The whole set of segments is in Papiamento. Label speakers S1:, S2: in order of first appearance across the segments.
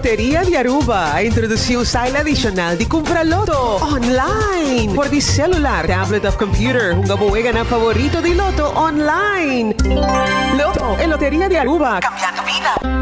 S1: Loteria di Aruba a introduci un style adicional di cumpra Lotto online. For di celular, tablet of computer, hunga bo weganan favorito di Lotto online. Lotto, e Loteria di Aruba, cambiando bida.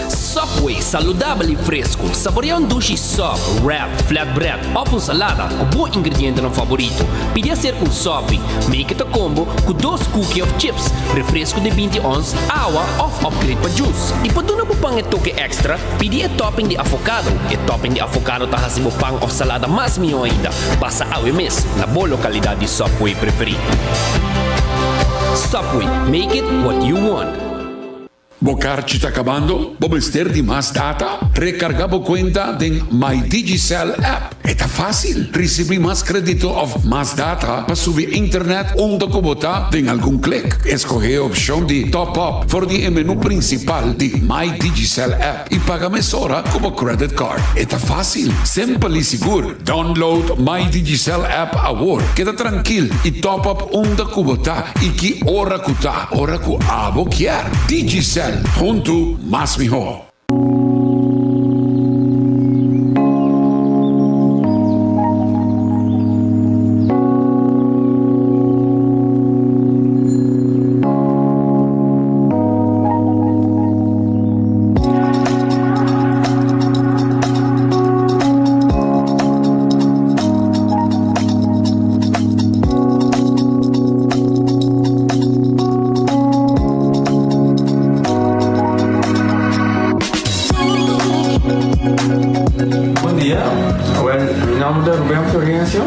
S2: Subway, saludabel y fresco. Saborea un dushi sub, wrap, flatbread of un salada cu bo ingredientenan favorito. Pidi acerca un sopi. Make it a combo cu dos cookie of chips, refresco di binti ons, awa of upgrade pa juice. Y pa duna bo pan e toke extra, pidi e topping di avocado. E topping di avocado ta haci bo pan of salada mas miho ainda. Pasa awe mes na bo localidad di Subway preferi. Subway, make it what you want.
S3: Bo karchi ta kabando? Bo mester di mas data? Rekargá bo kuenta den My Digicel app. E ta fásil! Risibí mas krédito òf mas data pa subi internet unda ku bo ta den algun klik. Eskohé e opshon di Top Up for di e menú prinsipal di My Digicel app i paga mesora ku bo credit card. E ta fásil, simpel i sigur. Download My Digicel app awor. Keda trankil i top up unda ku bo ta i ki ora ku ta, ora ku abo kier. Digicel, huntu mas mihó.
S4: Bon dia, awel mi nomber ta Ruben Florencio.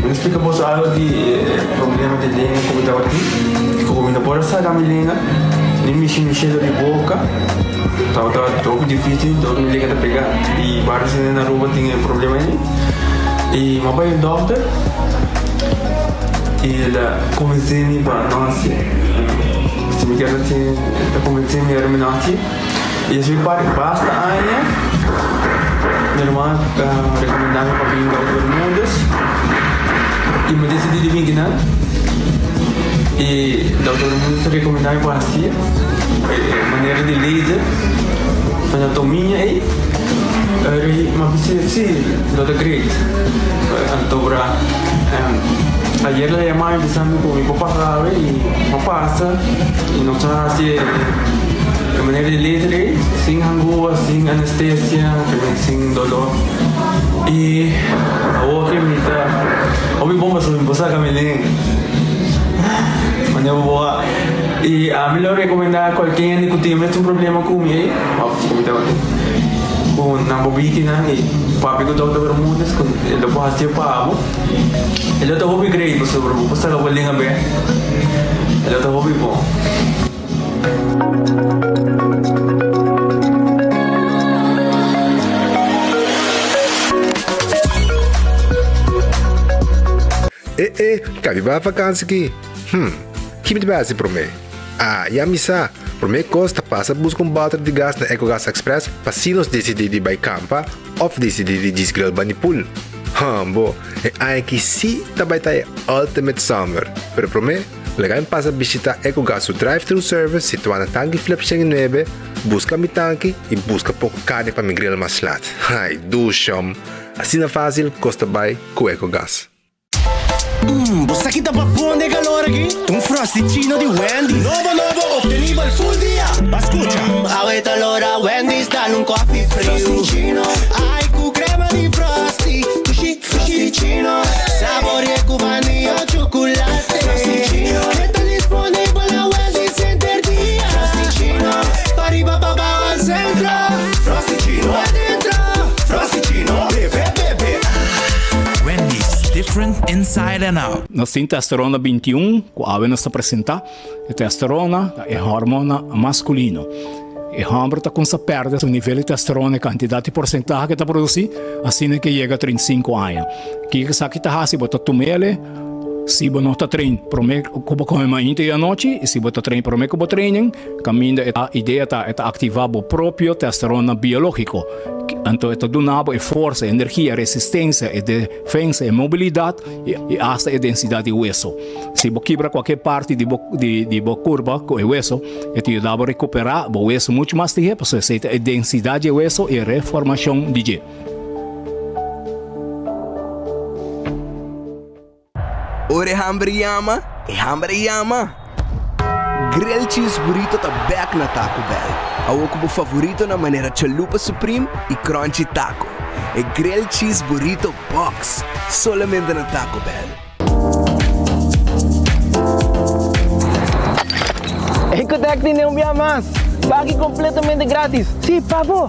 S4: Mi ta splika boso algo di e problema di lenga ku mi tabatin, ku mi no por a saka mi lenga, ni mishi mi shelo di boka. Tabata hopi dificil, todo mi lenga ta pega y varios hende na Aruba tin e problema ey. Y mi a bay un dokter y el a convence mi pa no haci. Si mi kier haci, el a convence mi ora mi no haci. Y despues di basta aña mi hermano a recomenda mi pa bin Dokter Bermudez y mi a decidi di bin kinan. Y Dokter Bermudez a recomenda mi pa haci. E manera di laser anatomia ei mi a bisa si lo ta great anto bra ayer la yama mi bisa mi ku mi por pasa awe i mi a pasa i nos a hasi e manera di laser ei sin hangua sin anestesia sin dolor i awor ke mi ta hopi bon pasobra mi por saka mi lenga manera bo a. I ami lo rekomendá kualke hende ku tin e mesun problema ku mi ei, òf ku mi tabatin, ku nan por bini nan i papia ku Dòkter Bermudez ku e lo por hasié pa bo. E lo ta hopi great pasobra bo por saka bo lenga bèk. E lo ta hopi bon.
S5: E e, kabi bai vakansi ki? Hm, ki mi ta bai hasi promé? Ah, ya mi sa! Promé kos ta pasa buska un bòter di gas na Ecogas Express pa si nos disidí di bai kampa òf disidí di djis grill bani pool. Hambo, e aña aki sí ta bai ta e ultimate summer! Pero promé, laga mi pasa bishitá Ecogas su drive-thru service situá na Tanki Flip 109, buska mi tanki i buska poko karni pa mi grill mas lat. Ai, dushom! Asina fásil kos ta bai ku Ecogas.
S6: Mmm, bo sa ki ta babon den calor aki? Ta un Frosty-chino di Wendy's. Nobo nobo, obtenibel full dia. Ba scucha. Mmm, awe ta lora Wendy's dal un coffee friu. Frosty-chino. Ai, cu crema di Frosty. Dushi, Frosty-chino. Saborie cu vanilla o chocolate. Frosty-chino. E ta disponibel na Wendy's henter dia. Frosty-chino. Pariba, pabao al centro. Frosty-chino. Adentro. Frosty-chino. Bebe, bebe.
S7: Wendy's, different inside and out.
S8: Nos tin testosterona 21 ku awe nos ta presentá. E testosterona ta e hormona maskulino. E hòmber ta kumsa pèrdè su nivel di testosterona, e kantidat i porsentahe ku e ta produsí, asina ke yega 35 aña. Kiko esaki ta hasi? Bo ta tum'el. Si bo no ta train prome ku bo kome mainta i anochi i si bo ta train prome ku bo training, kaminda e idea ta e ta aktivá bo propio testosterona biológiko. Anto e ta duna bo e forsa, e energia, e resistensia, e defensa, e mobilidat i asta e densidat di weso. Si bo kibra kualke parti di bo di bo kurpa ku e weso, e ta yuda bo rekuperá bo weso muchu mas lihé pasobra esei ta e densidat di e weso i e reformashon di dje.
S9: Ora e hamber yama, e hamber a yama! Grilled Cheese Burrito ta bek na Taco Bell. Awor ku bo favoritonan manera Chalupa Supreme i Crunchy Taco. E Grilled Cheese Burrito Box! Solamente na Taco Bell.
S10: Ecotec tene un bia mas! Baki completamente gratis! Sí, pa bo!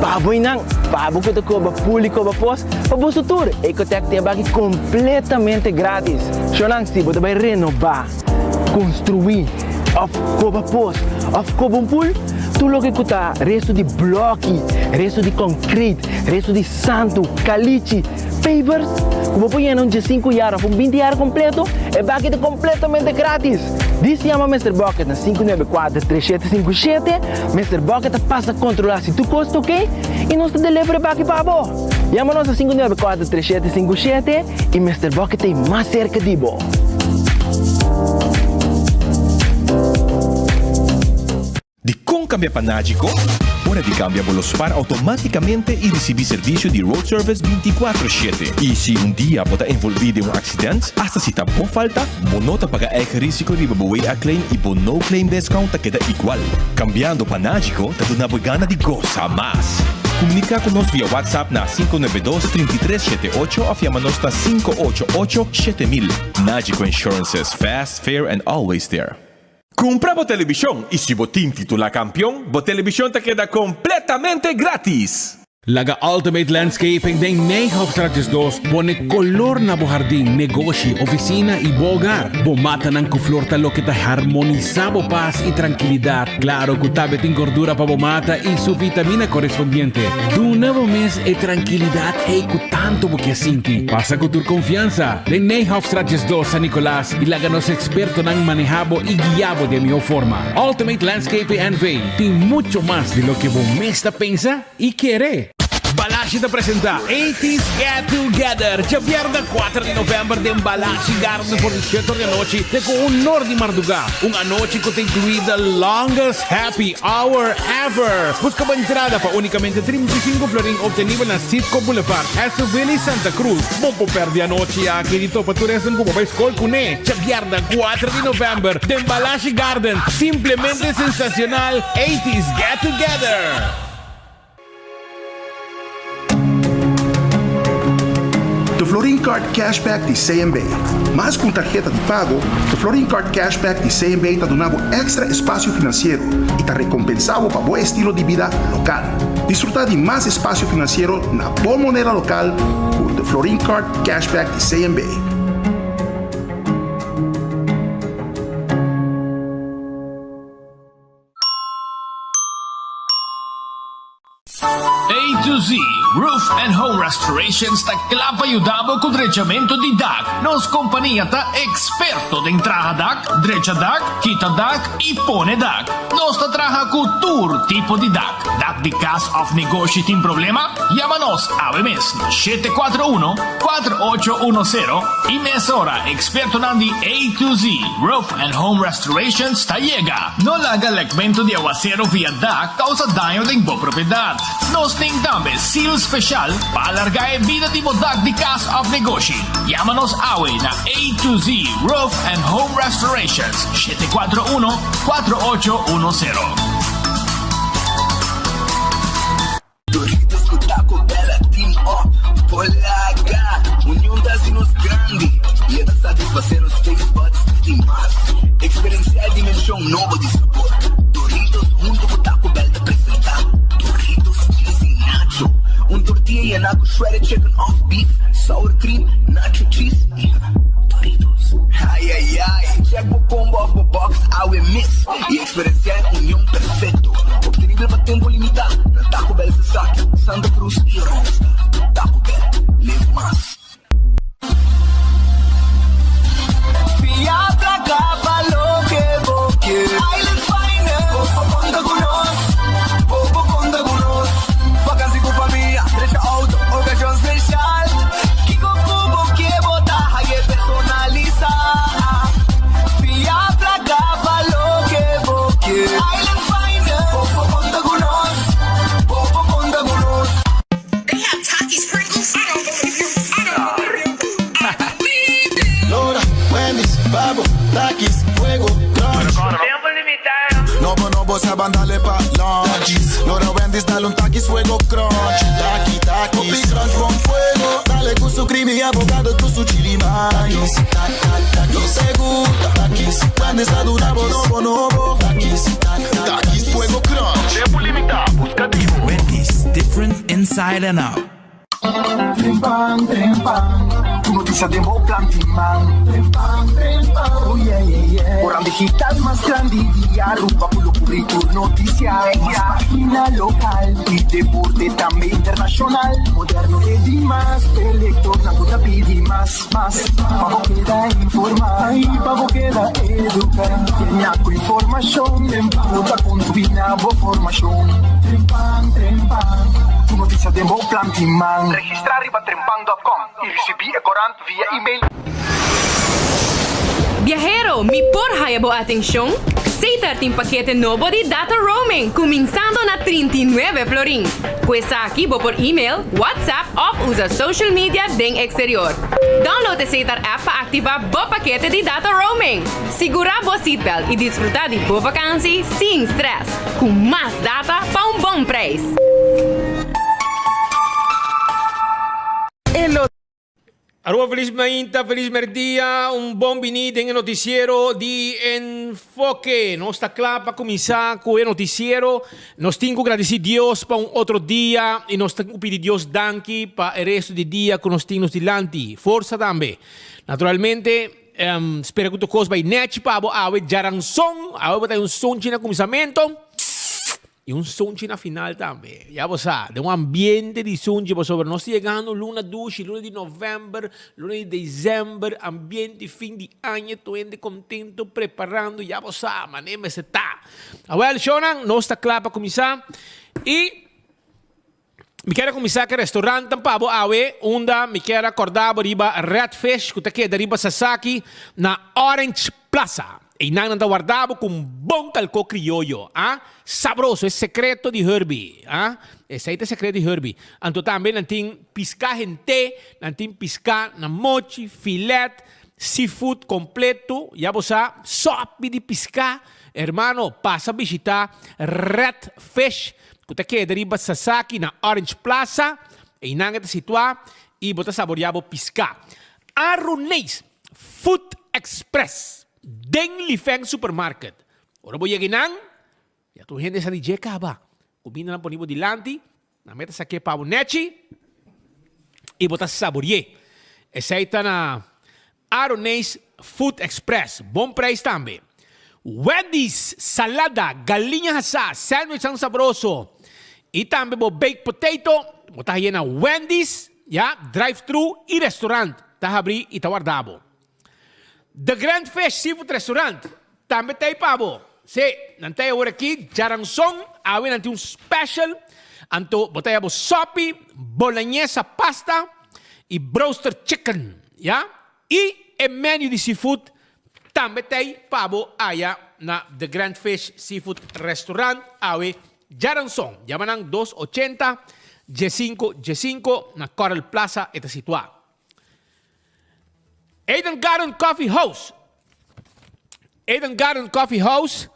S10: Pa bo y nan! Pa bo cu ta coba pul y coba pos, Pa boso tur, Ecotec tin e baki completamente gratis. Shownan, si bo ta bay renoba, construi, of coba pos, of coba un pool, tur loke cu ta resto di bloki, resto di concrete, resto di santo, calichi, pavers, cu bo por yena un diesinku yar of un binti yar completo, e baki ta completamente gratis. Dis yama Mister Bucket na 594 3757, Mister Bucket ta pasa controla si tur cos ta ok y nos ta deliver e baki pa bo. Yama nos na 594 3757 y Mister Bucket ta ei mas cerca di bo.
S11: Dikon kambia pa Nagico? Ora di kambia bo lo spar outomátikamente i risibí servisio di road service 24 shete. I si un dia bo ta envolví den un aksident, asta si ta bo falta, bo no ta paga eigen risiko riba bo WA claim i bo no claim discount ta keda igual. Kambiando pa Nagico ta duna bo e gana di gosa mas. Komuniká ku nos via WhatsApp na 592 33 78 òf yama nos na 588 7000. Nagico Insurances, fast, fair and always there. Kumpra bo telebishon i si bo tin titulá kampion, bo telebishon ta keda kompletamente gratis!
S12: Laga Ultimate Landscaping den Nijhoffstraat 12 pone kolor na bo hardin, negoshi, ofisina i bo hogar. Bo matanan ku flor ta loke ta harmonisá bo pas i trankilidat. Klaro ku tabe tin gordura pa bo mata i su vitamina korespondiente. Duna bo mes e trankilidat ei ku tantu bo ke sinti. Pasa ku tur konfiansa den Nijhoffstraat 12, San Nicolas i laga nos ekspertonan manehá bo i guiá bo den mihó forma. Ultimate Landscaping NV tin mucho mas di loke bo mes ta pensa i kere. Balashi ta presenta Eighties Get Together djabièrnè kuater di novèmber den Balashi Garden for di shete or di anochi te ku un or di mardugá. Un anochi ku ta inkluí the longest happy hour ever! Buska bo entrada pa únikamente 35 florin optenibel na Citgo Boulevard, Esoville i Santa Cruz. Bo por pèrdè anochi aki di topa tur esnan ku bo bai skol kuné. Djabièrnè kuater di novèmber den Balashi Garden, simplemente sensacional Eighties Get Together!
S13: De Florin Card Cashback di CMB. Mas ku un tarheta di pago, de Florin Card Cashback di CMB ta duna bo èkstra espasio finansiero i ta rekompensá bo pa bo estilo di bida lokal. Disfrutá di mas espasio finansiero na bo moneda lokal ku de Florin Card Cashback di CMB.
S2: A to Z Roof and Home Restorations ta kla pa yuda bo ku drechamentu di dak. Nos kompania ta eksperto den traha dak, drecha dak, kita dak i pone dak. Nos ta traha ku tur tipo di dak. Dak di kas òf negoshi tin problema? Yama nos awe mes na 741 4810 i mesora ekspertonan di A to Z Roof and Home Restorations ta yega. No laga lekmentu di awasero via dak kousa daño den bo propiedat. Nos tin tambe seal speshal pa alargá e bida di bo dak di kas òf negoshi. Yama nos awe na A to Z Roof and Home Restorations, 741 4810.
S9: Doritos ku Taco Bell a team up por laga. Union ta hasi nos grandi i e ta satisfasé nos taste buds di mas. Eksperensiá e dimenshon nobo di sabor. Doritos huntu ku Taco Bell ta presentá Doritos Cheesy Nacho, un tortilla yená ku shredded chicken òf beef, sour cream, nacho cheese i Doritos. Ai ai ai! Check bo combo òf bo box awe mes i Eksperensiá e union perfekto, optenibel pa tempu limitá na Taco Bell Sasaki, Santa Cruz i Oranjestad. Taco Bell, live mas! Takis, fuego, crunch.
S14: Tempo limita.
S9: Nobo, nobo, sa ban dale pa lunch. Lora Wendy's dale un takis, fuego, crunch. Taki, takis. Hopi crunch con fuego. Dale cu su creamy avocado, cu su chili mayo. Takis, te gusta. Takis, Wendy's ta duna bo nobo, nobo. Takis, takis, fuego, crunch.
S14: Tempo limita. Busca di bo.
S7: Wendy's, different inside and out.
S15: Trempan, trempan, tur noticia den bo plan di man. Trempan, trempan, oh yeah, yeah, yeah. Oran digital mas grandi di Aruba cu lo cubri tur noticia. Mas pagina local y deporte tambe internacional. Moderno e di mas, e lectornan cu ta pidi mas, mas. Pa bo keda informa y pa bo keda educa. Llena cu informacion, trempan cu ta contribui na bo formacion. Trempan, trempan. Tur noticia den bo plan di man.
S16: Registra riba trempan dot com y ricibi e corant via email.
S17: Biahero, mi por haya bo atencion? Setar tin pakete nobo di data roaming cuminsando na 39 florin. Cu esaki bo por email, WhatsApp of usa social media den exterior. Download e Setar app pa activa bo pakete di data roaming. Sigura bo seatbelt y disfruta di bo vakantie sin stress. Ku mas data pa un bon prijs.
S1: E lo.
S18: Aruba Feliz mainta, feliz merdia, un bon bini den e noticiero di Enfoke. Nos ta cla pa cuminsa cu e noticiero. Nos tin cu gradici Dios pa un otro dia y nos tin cu pidi Dios danki pa e resto di dia cu nos tin nos dilanti. Forsa tambe. Naturalmente. Spera ku tur kos bai nèchi pa bo awe djaranson. Awe bo ta un sonchi na kuminsamentu i un sonchi na final tambe. Ya bo sa, den un ambiente di sonchi pasobra nos ta yegando luna dushi, luna di novèmber, luna di desèmber, ambiente fin di aña, tur hende kontento preparando, ya bo sa, manera mester ta. Awèl, shownan, nos ta kla pa kuminsá i. Mi kier a kuminsá ku e restaurantnan pa bo awe, unda mi kier a kòrda bo riba Red Fish ku ta keda riba Sasaki na Orange Plaza. Einan nan ta warda bo ku un bon kalkó krioyo, a. Sabroso, e sekreto di Herbie, a. Esei ta e sekreto di Herbie. Anto tambe nan tin piská hent'é, nan tin piská na mochi, filet, seafood kompleto, ya bo sa, sòpi di piská. Hermano, pasa bishitá Red Fish Ku ta keda riba Sasaki na Orange Plaza, einan e ta situá i bo ta saboreá bo piská. Aruneis Food Express den Lifeng Supermarket. Ora bo yega einan, ya tur hende sa di dje kaba. Kumindanan poni bo dilanti, nan meta sak'é pa bo nèchi i bo ta sabori'é. Esei ta na Aroneis Food Express, bon prijs tambe. Wendy's, salada, galiña hasá, sandwichnan sabroso y tambe bo baked potato, bo ta haye na Wendy's, ya, drive thru y restaurant ta habri y ta warda bo. The Grand Fish Seafood Restaurant tambe ta ei pa bo. Sí, nan ta ei awor aki, djaranson, awe nan tin un special, anto bo ta haya bo sopi, bolognesa pasta y broaster chicken. Ya, y e menu di seafood tambe ta ei pa bo aya na The Grand Fish Seafood Restaurant awe djaranson. Yama nan dos ochenta, diesinco, diesinco na Coral Plaza e ta situa. Eden Garden Coffee House Eden Garden Coffee House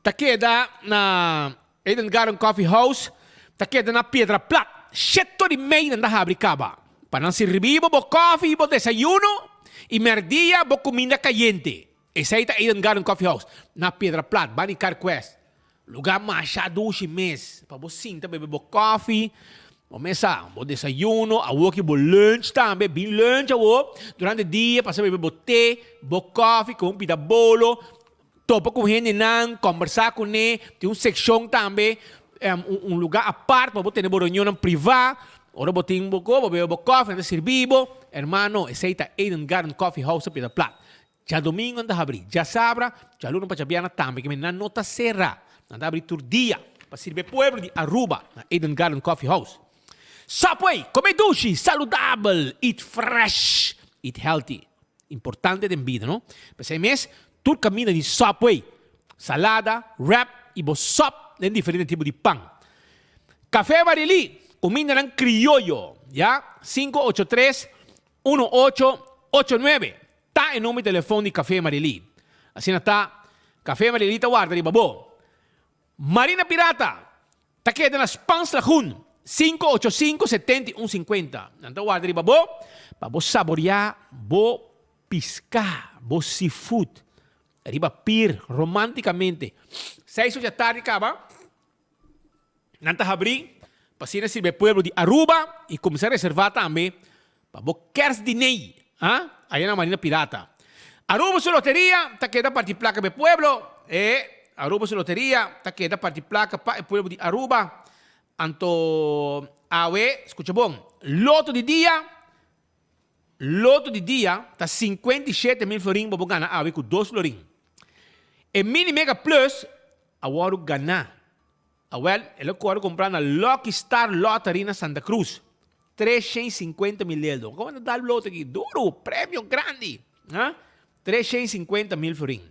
S18: ta keda na Eden Garden Coffee House ta keda na Piedra Plat. Sheto di mei nan ta habri kaba pa nan sirbi bo bo kofi i bo desayuno i merdia bo kuminda kayente. Esei ta Eden Garden Coffee House na Piedra Plat, bani Carquest. Luga masha dushi mes pa bo sinta bebe bo kofi, bo mesa bo desayuno, awoki bo lunch tambe, bin lunch awo durante dia pasa bebe bo te, bo kofi ku un pita bolo. Topa ku hendenan, kòmbersá kuné, tin un sekshon tambe, un lugá apart pa bo tene bo reunionnan privá. Ora bo tin bo ko, bo bebe bo kòfi, nan ta sirbi bo. Hermano, esei ta Eden Garden Coffee House na Piedra Plat. Djadomingo nan ta habrí, djasabra, djaluna pa djabièrnè tambe, keme nan no ta será. Nan ta habrí tur dia pa sirbi e pueblo di Aruba na Eden Garden Coffee House. Subway, kome dushi, saludabel, eat fresh, eat healthy. Importante den bida, no? P'esei mes, tur kaminda di Subway, salada, wrap i bo sòp den diferente tipo di pan. Café Marilí, kumindanan krioyo, ya, sinku ocho tres, unu ocho ocho nuebe ta e number di telefòn di Café Marilí. Asina ta, Café Marilita warda riba bo. Marina Pirata ta keda na Spans Lagoon, 585 71 50. Nan ta warda riba bo pa bo saboreá bo piská, bo seafood riba pier románticamente. Seis or dja tardi kaba. Nan ta habrí pa asina sirbi e pueblo di Aruba y cuminsa reserva tambe pa bo kerstdiner, ha, aya na Marina Pirata. Aruba su loteria ta keda parti placa pa e pueblo, e Aruba su loteria ta keda parti placa pa e pueblo di Aruba. Anto awe, scucha bon, loto di dia, loto di dia ta 57 mil florin bo por gana awe cu dos florin. E mini mega plus a wordo gana. Awel, el a kore kumpra na Lucky Star Lottery na Santa Cruz. 350 mil eldo. Komo ta dal loto aki? Duru, premio grandi. Ha? 350 mil florin.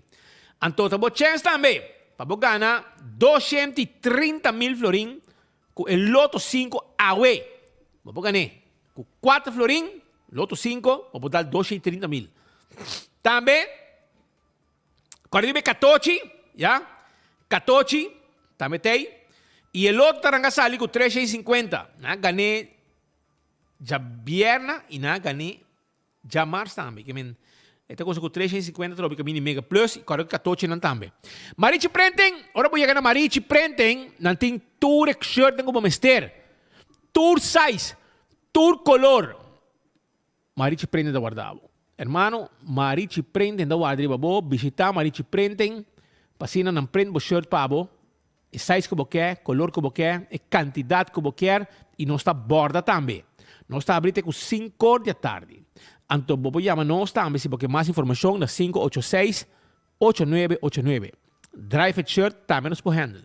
S18: Anto ta bo chens tambe pa bo gana 230 mil florin ku e Loto 5 awe. Bo por gan'é ku 4 florin, Loto 5, bo por dal 230 mil. Tambe Kòrda riba e katochi, ya, katochi, tambe t'ei. I e loto ta ranka sali ku tres shen i sinkuenta. Nan a gan'é djabierna i nan a gan'é djamars tambe. Ke men, e ta kuminsá ku tres shen i sinkuenta trobe kaminda di Mega Plus i kòrda ku katochinan tambe. Marichi Printing, ora bo yega na Marichi Printing, nan tin tur e shirtnan ku bo mester. Tur size, tur kolor. Marichi Printen ta warda bo. Hermano, Marichi Printen ta warda riba bo. Bishita Marichi Printen pa asina nan print bo shirt pa bo, e size ku bo ke, kolor ku bo ke, e kantidat ku bo kier i nos ta borda tambe. Nos ta habri te ku sinkor di atardi. Anto bo por yama nos tambe si bo ke mas informashon na 586 8989. Dry fit shirt tambe nos por handle.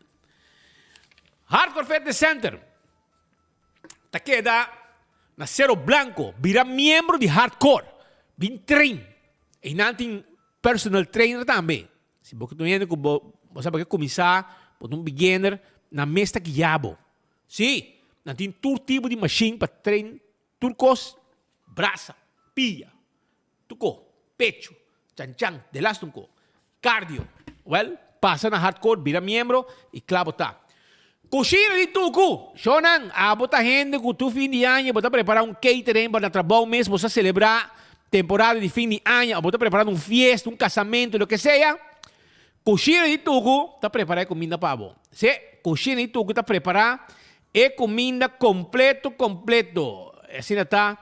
S18: Hardcore Fitness Center. Ta keda na Cerro Blanco, bira miembro di Hardcore, bin train. Einan tin personal trainer tambe. Si bo ke ta un hende ku bo bo sa bo ke kuminsá, bo ta un beginner, nan mes ta guia bo. Sí, nan tin tur tipo di machine pa train tur kos, brasa, pia. Tuko, pecho, chanchan, delaste un ko. Cardio. Well, pasa na Hardcore, bira miembro y kla bo ta. Cushina di Tuku! Shownan, abo ta hende cu tur fin di aña bo ta prepara un catering pa na trabou mes bo sa celebra temporada di fin di aña o bo ta preparando un fiesta, un casamento, loke sea. Cushina di Tuku ta prepara e cuminda pa bo. Si, Cushina di Tuku ta prepara E kuminda kompleto kompleto. Asina ta,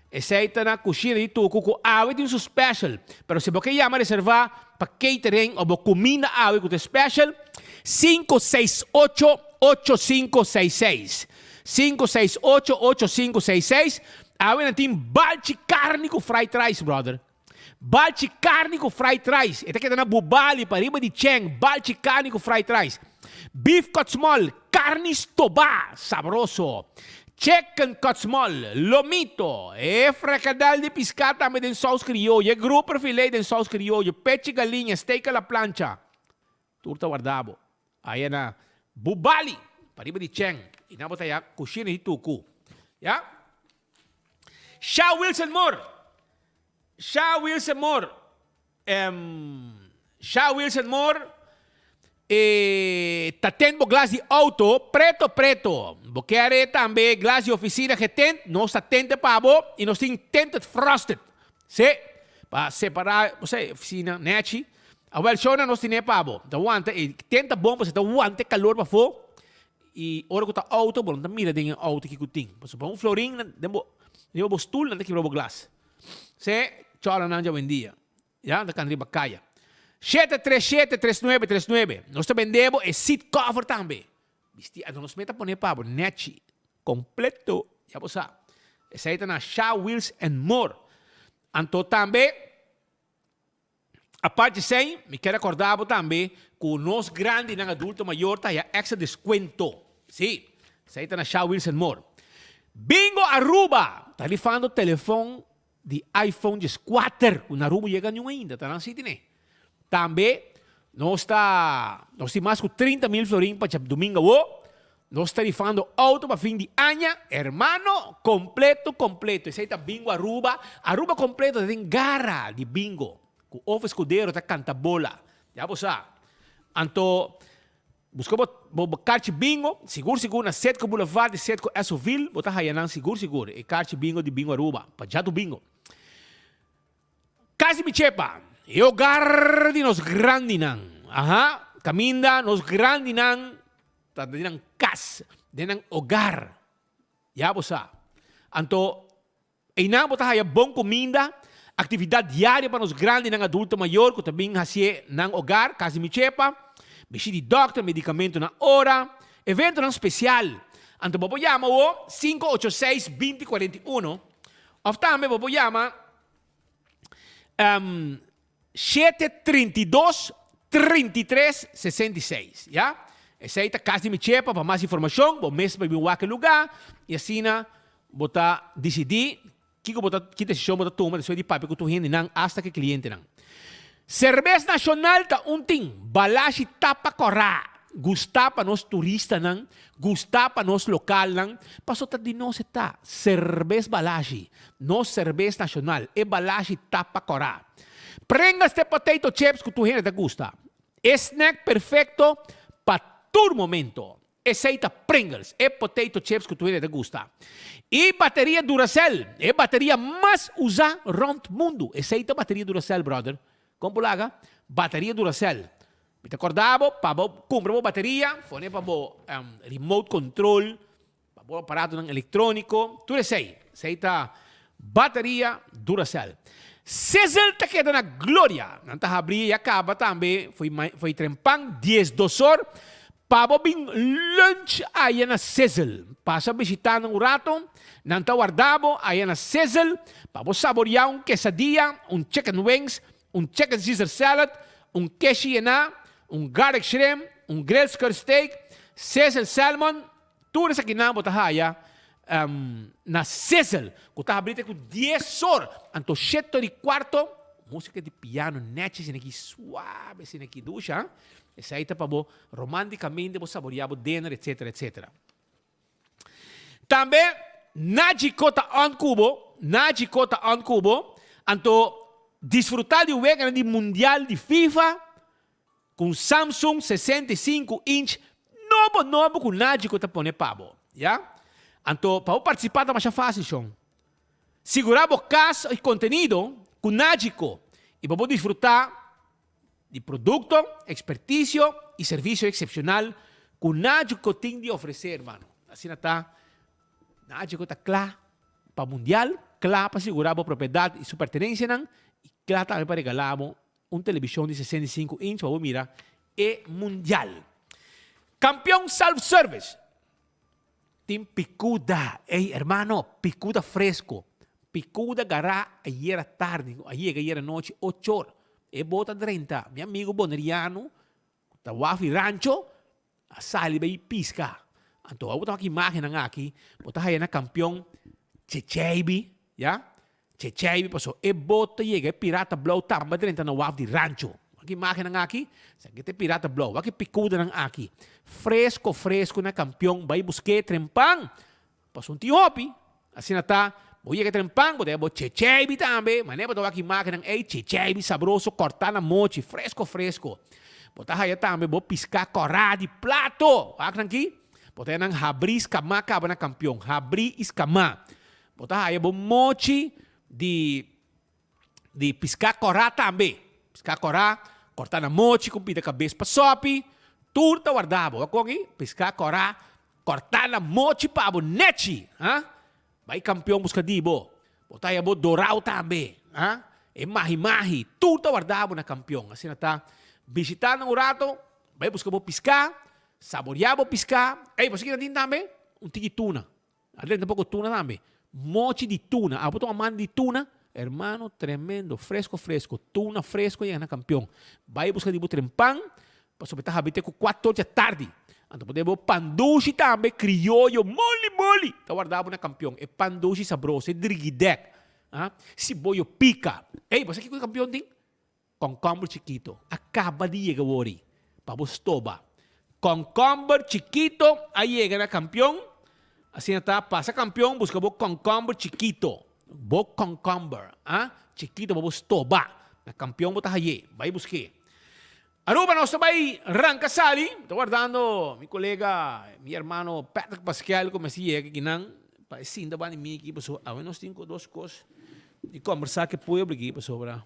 S18: esei ta na kushina di Tuku ku awe tin su special. Pero si bo ke yama reserva pa catering o bo kuminda awe ku ta special, 568 8566. 568 8566. Awe nan tin balchi karni ku fried rice, brother. Balchi karni ku fried rice. E ta keda na Bubali, pariba di Cheng. Balchi karni ku fried rice. Beef kotsmol, karni stobá, sabroso. Chicken kotsmol, lomito, e frekadel di piská tambe den sous krioyo, e grouper filet den sous krioyo, pechi galiña, steak a la plancha. Tur ta warda bo. Aya na Bubali, pariba di Cheng. I nan bo ta ya kushina di tuku. Ya. Sha Wilson Moore. Sha Wilson Moore. Um, Sha Wilson Moore. E ta tent bo glas di auto, preto preto. Bo kere tambe glas di oficina getent, nos ta tente pa bo y nos tin tinted frosted. Sí, pa separa, bo sa, oficina nechi. Awel, shownan nos tine pa bo. Ta wanta, e tent ta bon pasobra ta wanta e calor pafó. I ora ku ta outo, bo no ta mira den e outo kiko tin. Pasobra un florin den bo riba bo stul nan ta kibra bo glas. Se chòlanan dja awendia, ya, nan ta kanda riba kaya. 737 3939. Nos ta bende bo e seat cover tambe. Bisti, anto nos meta pone pa bo nèchi, kompleto, ya bo sa. Esei ta na Sha Wheels and More. Anto tambe. Apart di esei, mi kier recorda bo tambe cu nos grandinan adulto mayor ta haya extra descuento. Sí, esei ta na Sha Wilson Moore. Bingo Aruba ta rifando telefon di iPhone 14 cu na Aruba yega niun ainda, ta nan si tine. Tambe nos ta nos tin mas cu 30 mil florin pa djadomingo awo. Nos ta rifando auto pa fin di aña, hermano, completo completo. Esey ta Bingo Aruba. Aruba completo ta den gara di bingo. Cu Of Escudero ta canta bola. Ya bo sa. Anto buska bo bo karchi bingo, sigur sigur na Setco Boulevard di Setco Essoville bo ta haya nan sigur sigur, e karchi bingo di Bingo Aruba, pa djadumingo. Kas di mi chepa, e hogar di nos grandinan. Aha, kaminda nos grandinan ta den nan kas, den nan hogar. Ya bo sa. Anto, einan bo ta haya bon kuminda, aktividat diario pa nos grandinan adulto mayor ku ta bin hasié nan hogar, kas di mi chepa, bishi di dòkter, medikamentu na ora, eventonan spesial. Anto bo por yama awo 586 20 41 òf tambe bo por yama Shete 32 33 66 ya. Esei ta kas di mi chepa pa mas informashon bo mes por bin wak e lugá i asina bo ta disidí kiko bo ta ki desishon bo ta tuma despues di papia ku tur hendenan asta ku e klientenan. Serbes nashonal ta un tin balashi tapa kòrá. Gustá pa nos turistanan, gustá pa nos lokalnan, paso ta di nos e ta, serbes Balashi, nos serbes nashonal, e Balashi tapa kòrá. Pringles t'e potato chips ku tur hende ta gusta. E snack perfekto pa tur momento. Esei ta Pringles, e potato chips ku tur hende ta gusta. I bateria Duracell, e bateria mas usá rònt mundu. Esei ta bateria Duracell, brother. Kon por laga? Bateria Duracell. Mi ta corda bo pa bo cumpra bo bateria, pone pa bo remote control, pa bo aparatonan electronico, tur esey. Esey ta bateria Duracell. Sizzle ta keda na gloria. Nan ta habri ya caba tambe fo'i fo'i trempan dies dos or pa bo bin lunch aya na Sizzle. Pasa bishita nan un rato, nan ta warda bo aya na Sizzle pa bo saboria un quesadilla, un chicken wings, un chicken Caesar salad, un keshi yená, un garlic shrimp, un grilled skirt steak, Sizzle salmon, tur esakinan bo ta haya na Sizzle ku ta habri te ku dies or, anto shete or i kuarto, musika di piano nechi asina aki, suave asina aki, dusha, esei ta pa bo romanticamente bo saboria bo dinner etcetera etcetera. Tambe Najiko ta on ku bo, Najiko ta on ku bo, anto disfruta di weganan di mundial di FIFA ku un Samsung 65 inch nobo nobo ku Najiko ta pone pa bo, ya. Anto pa bo partisipa ta masha fasil shon. Sigura bo kas i kontenido ku Najiko i pa bo disfruta di produkto, ekspertisio i servisio eksepshonal ku Nagico tin di ofresé, hermano. Asina ta, Nagico ta kla pa mundial, kla pa sigurá bo propiedat i su pertenensianan i kla tambe pa regalá bo un telebishon di 65 inch pa bo mira e mundial. Kampion Self Service tin pikuda, ey hermano, pikuda fresko, pikuda gará ayera tardi, a yega ayera nochi ocho or. E bot a drenta. Mi amigo boneriano ku ta waf di rancho a sali bai piska. Anto abo ta wak imagennan aki, bo ta haya na kampion Checheibi, ya, Checheibi paso e bot ta yega, e pirata blou tambe a drenta na waf di rancho. Wak imagennan aki, esaki ta e pirata blou. Wak e pikudanan aki. Fresko fresko na kampion bai busk'é trempan. Pasobra un tin hopi, asina ta, bo yega trempan, bo ta haya bo checheibi tambe, manera bo ta wak imagennan ei, checheibi sabroso kòrtá na mochi, fresko fresko. Bo ta haya tambe bo piská kòrá di plato, wak nan ki, bo ta haya nan habrí skamá kaba na kampion, habrí i skamá. Bo ta haya bo mochi di di piská kòrá tambe. Piská kòrá, kòrtá na mochi ku pida kabes pa sòpi, tur ta wardá bo. Wak oki, piská kòrá, kòrtá na mochi pa bo nèchi, ha. Bai kampion buska di bo. Bo ta haya bo dorau tambe, ha. E mahi mahi, tur ta wardá bo na kampion. Asina ta, bishitá nan un rato, bai buska bo piská, saboriá bo piská. Ey, bo sa kinan tin tambe? Un tiki tuna. Adrenta poko tuna tambe. Mochi di tuna. Abo ta un amante di tuna? Hermano, tremendo. Fresco, fresco. Tuna fresco yega na Campeon. Bai busca di bo trempan, pasobra e ta habri te cu cuatro dja tardi. Anto bo debe bo pan dushi tambe, crioyo, moli moli, ta warda bo na Campeon. E pan dushi sabroso, e drigidek, ah, siboyo pica. Ey, bo sa kico Campeon tin? Kònkòmber chikito a kaba di yega wori pa bo stoba. Kònkòmber chikito a yega na kampion, asina ta pasa kampion buska bo kònkòmber chikito, bo kònkòmber a chikito pa bo stoba. Na kampion bo ta haye, bai busk'é. Aruba nos ta bai ranka sali. Mi ta wardando mi kolega, mi hermano Patrick Pasquel ku mester yega akinan pa e sinta banda di mi aki pasobra awe nos tin ku dos kos di kombersá ku e pueblo aki pasobra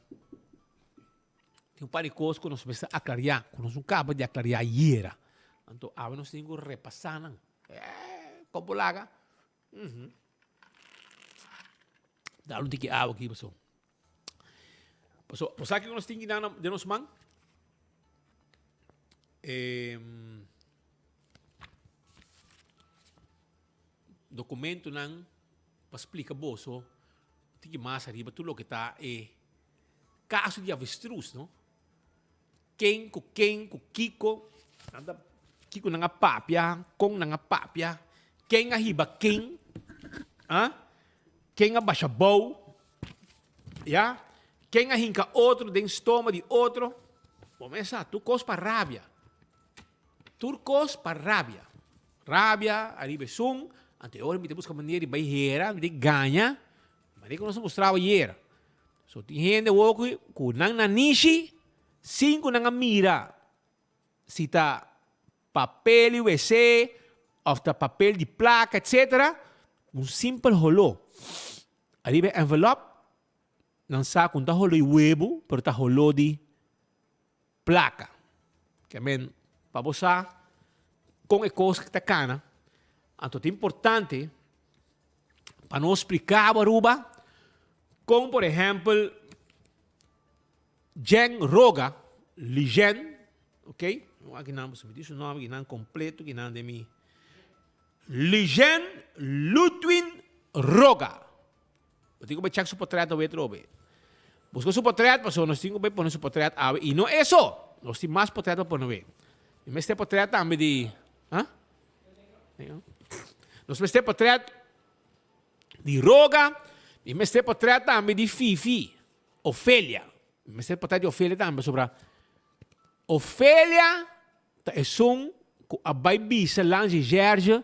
S18: tin un par di kos ku nos mester aklariá ku nos no kaba di aklariá ayera. Anto awe nos tin ku repasá nan. Eh, kon por laga? Dal un tiki awa aki pasobra. Paso, bo sa kiko nos tin kinan den nos man? Eh, documentonan pa splika boso tiki mas ariba tur loke ta e caso di avestruz, no? Ken ku ken ku kiko, nan ta kiko nan a papia, kon nan a papia, ken a hiba ken, ah, ken a basha bou, ya, ken a hinka otro den stoma di otro. Bo mes sa, tur kos pa rabia. Tur kos pa rabia. Rabia ariba esun, anto e ora mi ta buska manera di bai hera, mi ta gaña, manera ku nos a mustraba ayera. So tin hende awor ku ku nan nanishi sin ku nan a mira si ta papel di wc of ta papel di plaka etcetera, un simpel holó ariba e envelop nan sa ku no ta holó di webu pero ta holó di plaka. Ke men pa bo sa kon e kos ta kana, anto ta importante pa nos spliká bo Aruba kon por ehèmpel Jen Roga, Lijen, ok, aki nan bo miti su nòmber aki nan kompleto aki nan den mi Lijen Ludwin Roga. Bo tin ku bai chèk su potrèt awe atrobe. Buska su potrèt pasobra nos tin ku bai pone su potrèt awe i no eso, nos tin mas potrèt pa pone awe. Mi mester potrèt tambe di, ha? Nos mester potrèt di Roga, mi mester potrèt tambe di Fifi, Ofelia. Mi mester potrèt di Ofelia tambe pasobra Ofelia ta esun ku a bai bisa Lange Gerge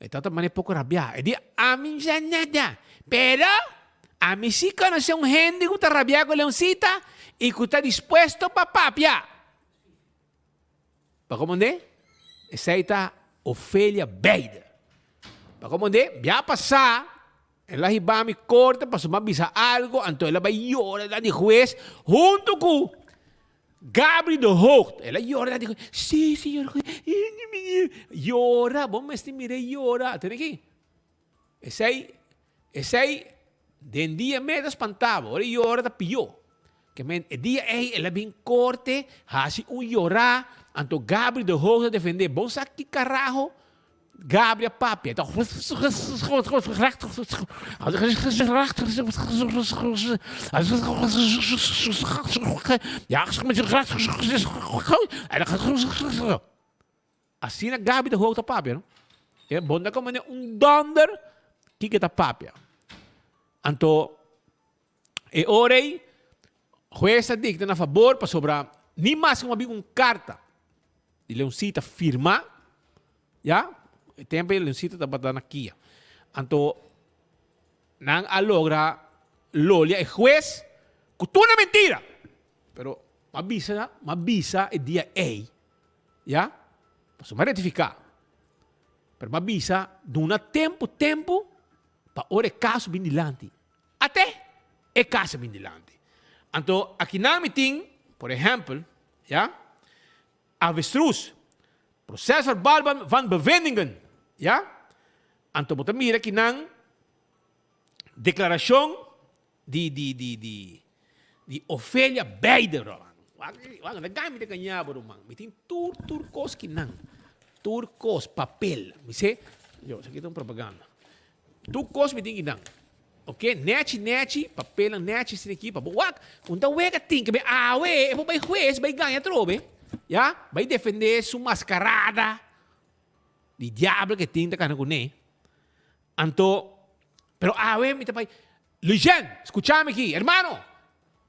S18: E tata mane poko rabiá. E di, Ami no sa nada. Pero, ami sí konosé un hende ku ta rabiá ku Leoncita i ku ta dispuesto pa papia. Pa komondé? Esei ta Ofelia Beide. Pa komondé? Bia pasá, el a hiba mi korte pasobra mi a bisa algu, anto el a bai yora dilanti di hues huntu ku Gabri de Hoogt, el a yora dilanti di Sí, señor juez, yora, bo mester mir'é yora. Tene aki. Esei, esei den dia mes ta spantá bo. Ora e yora ta pió. Ke men e dia ei el a bin korte, hasi un yorá, anto Gabri de Hoogt a defendé. Bon sa ki karaho Gabri a papia. Ta Asina Gabri ta hoog ta papia no. E bon ta como un donder kiko ta papia. Anto e ora ei hues a dicta na fabor pasobra ni mas como a bin un carta di Leoncita firma ya e tempo ei Leoncita tabata na kia. Anto nan a logra lolia e hues cu tur na mentira. Pero m'a bisa m'a bisa e dia ei ya pasobra m'a rectifica. Pero m'a bisa duna tempo tempo pa ora e caso bin dilanti. Ate e caso bin dilanti. Anto akinan mi tin por ehempel ya avestruz proces verbaal van bevindingen ya anto bo ta mira akinan declaracion di di di di di Ofelia Beider ruman. Wak wak na gami ta gaña bo ruman. Mi tin tur tur kos kinan. Tur kos papel. Mi se yo esaki ta un propaganda. Tur kos mi tin kinan. Ok nechi nechi papelnan nechi esaki aki pa bo wak un ta wega tin ke awe e por bai hues bai gaña atrobe ya bai defende su mascarada di diablo ke tin ta kana kune. Anto, pero awe mi ta bai, Luijen, skucha mi aki, hermano,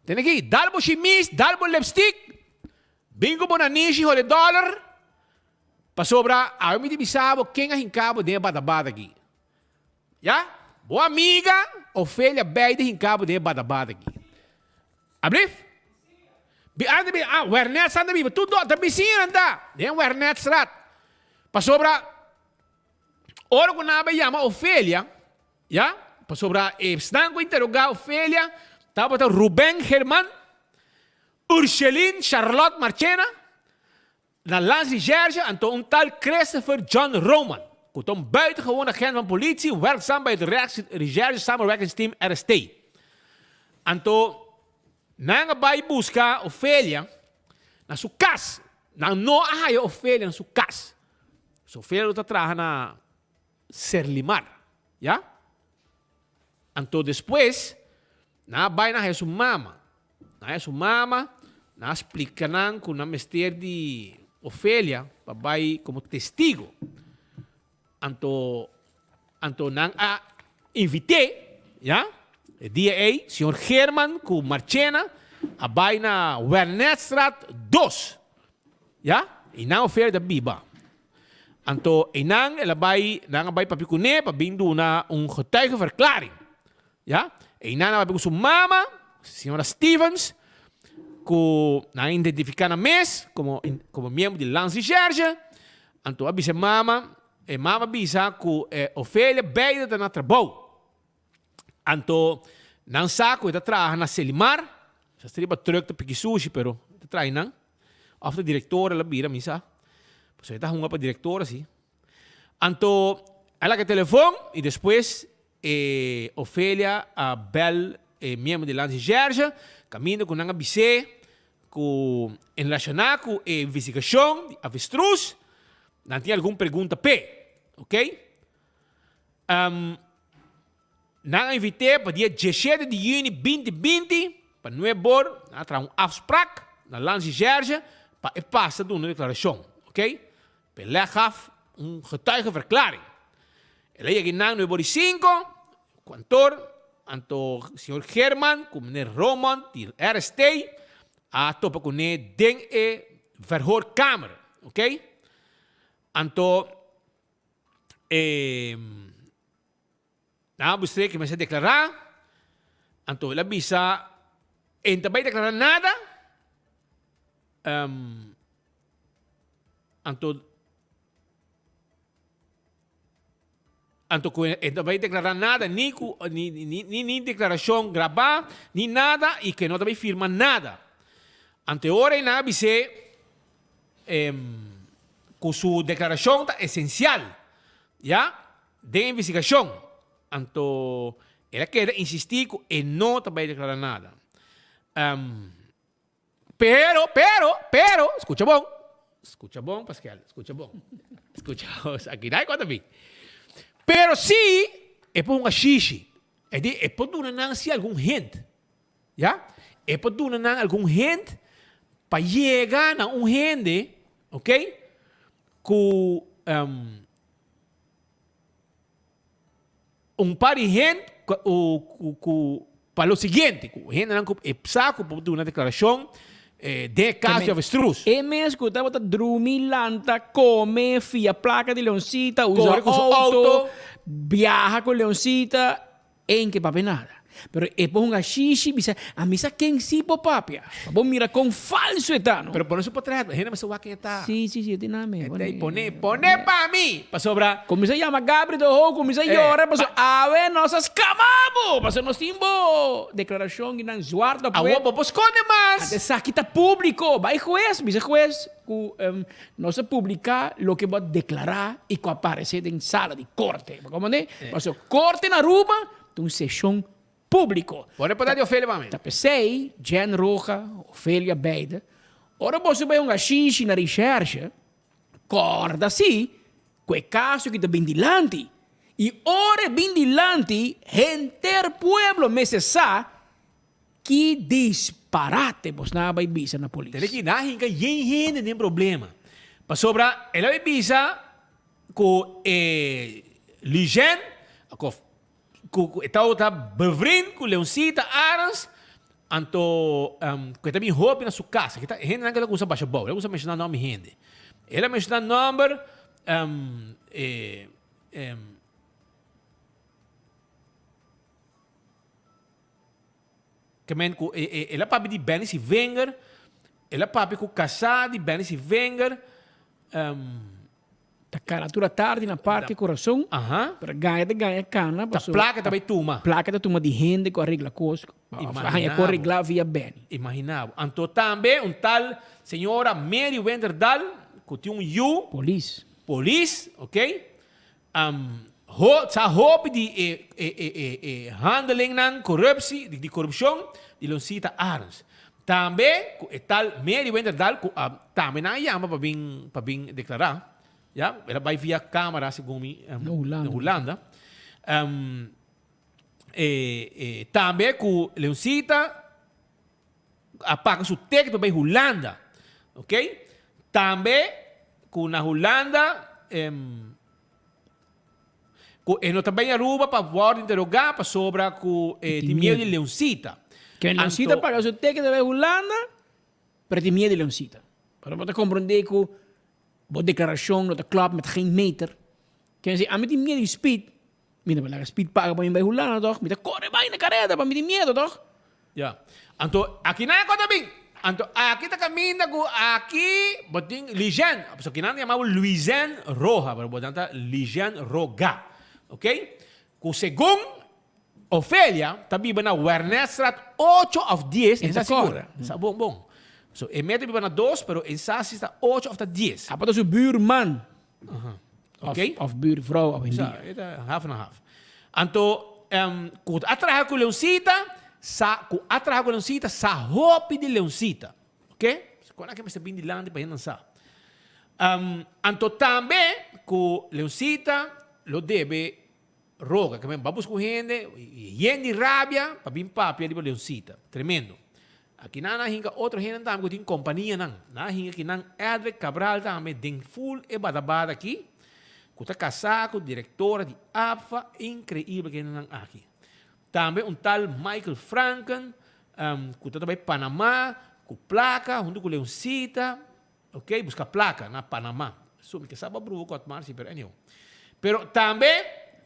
S18: tene aki, dal bo shimis, dal bo lipstick, bin ku bo nanishi hole dollar, pasobra awe mi ta bisa bo ken a hinka bo den e batabata aki. Ya? Bo amiga Ofelia Beide hinka bo den e batabata aki. Ablif? Bi anda bi ah Wernets anda biba tur do ta bisiñanan ta den Wernetsstraat. Pasobra ora ku nan a bai yama Ofelia, ya, pasobra esnan ku a interogá Ofelia tabata Ruben German, Urscheline Charlotte Marchena, Na Lands Recherche anto un tal Christopher John Roman, ku ta un buitengewoon agent van politie werkzaam bij het Rijksrecherche Samenwerkingsteam RST. Anto nan a bai buska Ofelia na su kas. Nan no a haya Ofelia na su kas. So Ofelia lo ta traha na Serlimar, ya. Anto despues nan a bai nan haya su mama. Nan haya su mama, nan a splika nan ku nan mester di Ofelia pa bai komo testigo. Anto anto nan a invit'é, ya. E dia ei señor Geerman ku Marchena a bai na Wernetstraat dos, ya, i nan Ofelia ta biba. Anto einan el a bai, nan a bai papia kuné pa bin duna un getuigenverklaring. Ya, einan a papia ku su mama, señora Stevens, ku nan a identifiká nan mes komo komo miembro di Landsrecherche. Anto a bisa e mama, e mama a bisa ku Ofelia beide ta na trabou. Anto nan sa ku e ta traha na Selimar, sa sta riba truck ta piki sushi pero e ta traha einan. Of ta director el a bira mi sa. Pasobra e ta hunga pa director asi. Anto a laga e telefon y despues e Ofelia a bel e miembro di Landsrecherche caminda cu nan a bis'é cu en relaciona cu e investigacion di avestruz nan tin algun pregunta p'e. Ok. Nan a invit'é pa dia diesshete di yüni binti binti pa nuebor, nan a traha un afsprak na Landsrecherche pa e pasa duna deklarashon, ok. P'e lèg af un getuigenverklaring. El a yega einan nuebor di sinku, kantor, anto señor Geerman ku meneer Romond di RST a topa kuné den e verhoorkamer, ok. Anto e. Nan a bustr'é ke mester deklará, anto el a bisa, E no ta bai deklará nada. Anto, anto ku e no ta bai deklará nada, ni ku ni ni ni deklarashon grabá, ni nada, i ku e no ta bai firma nada. Anto e ora ei nan a bis'é ku su deklarashon ta esensial, ya. Den investigashon, anto el a keda insistí ku e no ta bai deklará nada. Pero, pero, pero, skucha bon, skucha bon Paskel, skucha bon, skucha aki nai kua ta bin. Pero si e por hunga shishi, e di e por duna nan si algun hint, ya, e por duna nan algun hint pa yega na un hende, ok, ku. Un par di hende ku pa lo siguiente, ku hendenan ku e sa ku por duna deklarashon den e kas di avestruz.
S19: E mes ku tabata drumi, lanta, kome, fia plaka di Leoncita, usa outo, biaha ku Leoncita. E n ke papia nada. Pero e por hunga shishi bisa, a mi sa ken si por papia. Pa bo mira kon falso e ta, no?
S18: Pero pone su potret, hende mester wak ken e ta.
S19: Si, si, si, e tin name.
S18: E ta ei, pone, pone pa mi! Pasobra.
S19: Kuminsa yama Gabri de Hoo, kuminsa yora, pasobra awe nos a skama bo! Pasobra nos tin bo deklarashon di nan zwart op wit.
S18: Awor bo por skonde mas!
S19: Anto esaki ta públiko. Bai hues, bisa hues ku Nos a publiká loke bo a deklará i ku a paresé den sala di korte. Bo komprendé? Pasobra korte na Aruba ta un seshon públiko.
S18: Bo reportá di Ofelia pa mi.
S19: Ta p'esei, Jen Roja, Ofelia beide, ora boso bai hunga shinshi na reshèrshe, kòrda sí ku e kaso ki ta bin dilanti. I ora e bin dilanti, henter pueblo mester sa Ki disparate bosnan a bai bisa na polis.
S18: Tende ki nan hinka yen hende den problema. Pasobra el a bai bisa ku e Lucienne of ku e tabata bevriend ku Leoncita Arends anto ku e ta bin hopi na su kas. E hendenan ke ta kusa basha bou. El a kusa menshoná nòmber hende. El a menshoná nòmber e. Ke men ku el a papia di Benny Sivenger. El a papia ku kasá di Benny Sivenger.
S19: Ta kana tur atardi na Parke Corazon. Pero gaña ta gaña kana.
S18: Ta plaka ta bai tuma.
S19: Plaka ta tuma di hende ku a regla kos. Of a haña ku regla via Benny.
S18: Imagina bo. Anto tambe un tal señora Mary Wenderdal ku tin un yu.
S19: Polis.
S18: Polis, ok. Ho sa hopi di e e e e e handelingnan coruptie di corupcion di Loncita Arends. Tambe cu e tal Mary Wenderdal cu a tambe nan a yama pa bin pa bin declara, ya, el a bay via camara segun mi
S19: Na Hulanda.
S18: na Hulanda. E e tambe cu Leoncita a paga su ticket pa bay Hulanda, ok. Tambe cu na Hulanda cu e no ta bay Aruba pa worde interoga pasobra cu e tin miedo di Leoncita.
S19: Ke Leoncita paga su ticket pa bay Hulanda, pero tin miedo di Leoncita. Pero bo ta comprende cu bo declaracion no ta klop met geen meter. Ke si ami tin miedo di Speed, Mi ta laga Speed paga pa mi bai Hulanda toch? Mi ta kore bai na kareda pa mi tin miedo toch?
S18: Ya. Anto aki nan e kos ta bin. Anto aki ta kaminda ku aki bo tin Lijen. Pasobra kinan ta yama bo Luizen Roja, pero bo nan ta Lijen Roga. Ok? Ku segun Ofelia ta biba na Wernetstraat ocho of dies,
S19: E
S18: e
S19: ta
S18: sa sigur.
S19: kòrda.
S18: E sa bon bon. So e meta biba na dos, pero e sa si ta ocho of ta dies.
S19: Apa ta su buurman.
S18: Ok.
S19: Of buurvrouw of
S18: Sa, e ta half en half. Anto, ku a traha ku Leoncita, sa, ku a traha ku Leoncita, sa hopi di Leoncita. Ok? Kon aki mester bin dilanti pa hendenan sa. Anto tambe ku Leoncita lo debe roga, ke men ba buska un hende, yen di rabia, pa bin papia riba Leoncita. Tremendo. Aki nan a hinka otro hendenan tambe ku tin kompanianan. Nan a hinka kinan Edric Cabral tambe den ful e badabada aki, ku ta kasá ku direktora di APFA. Inkreibel ke hendenan aki. Tambe un tal Michael Franken, ku ta ta bai Panamá ku plaka huntu ku Leoncita. Ok, buska plaka na Panamá. So mi ke sa bo bruha ku Otmar si, pero anyhow. Pero tambe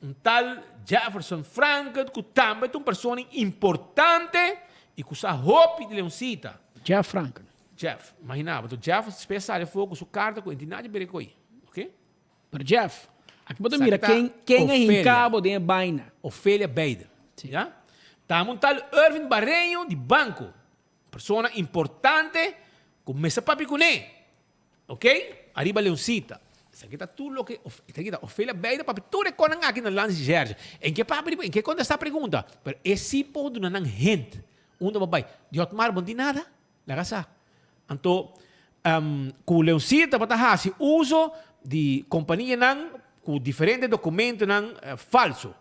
S18: un tal Jefferson Franken ku tambe ta un persona importante i ku sa hopi di Leoncita.
S19: Jeff Franken.
S18: Jeff, imagina bo. Jeff despues sali afó ku su karta ku entidad di Berekoy. Ok?
S19: Pero Jeff, aki bo ta mira ken ken a hinka bo den e baina.
S18: Ofelia Beide. Ya? Tambe un tal Irvin Barreño di banko. Persona importante cu mester papia cune. Ok? Ariba Leoncita. Esaki ta tur loke esaki ta Ofelia Beida papia tur e conan aki na Lansi Jerge. En ke papia riba en ke contesta pregunta. Pero e si por duna nan hint unda bo bay. Di Otmar bo no tin nada. Laga sa. Anto cu Leoncita tabata haci uso di companianan cu diferente documentonan falso.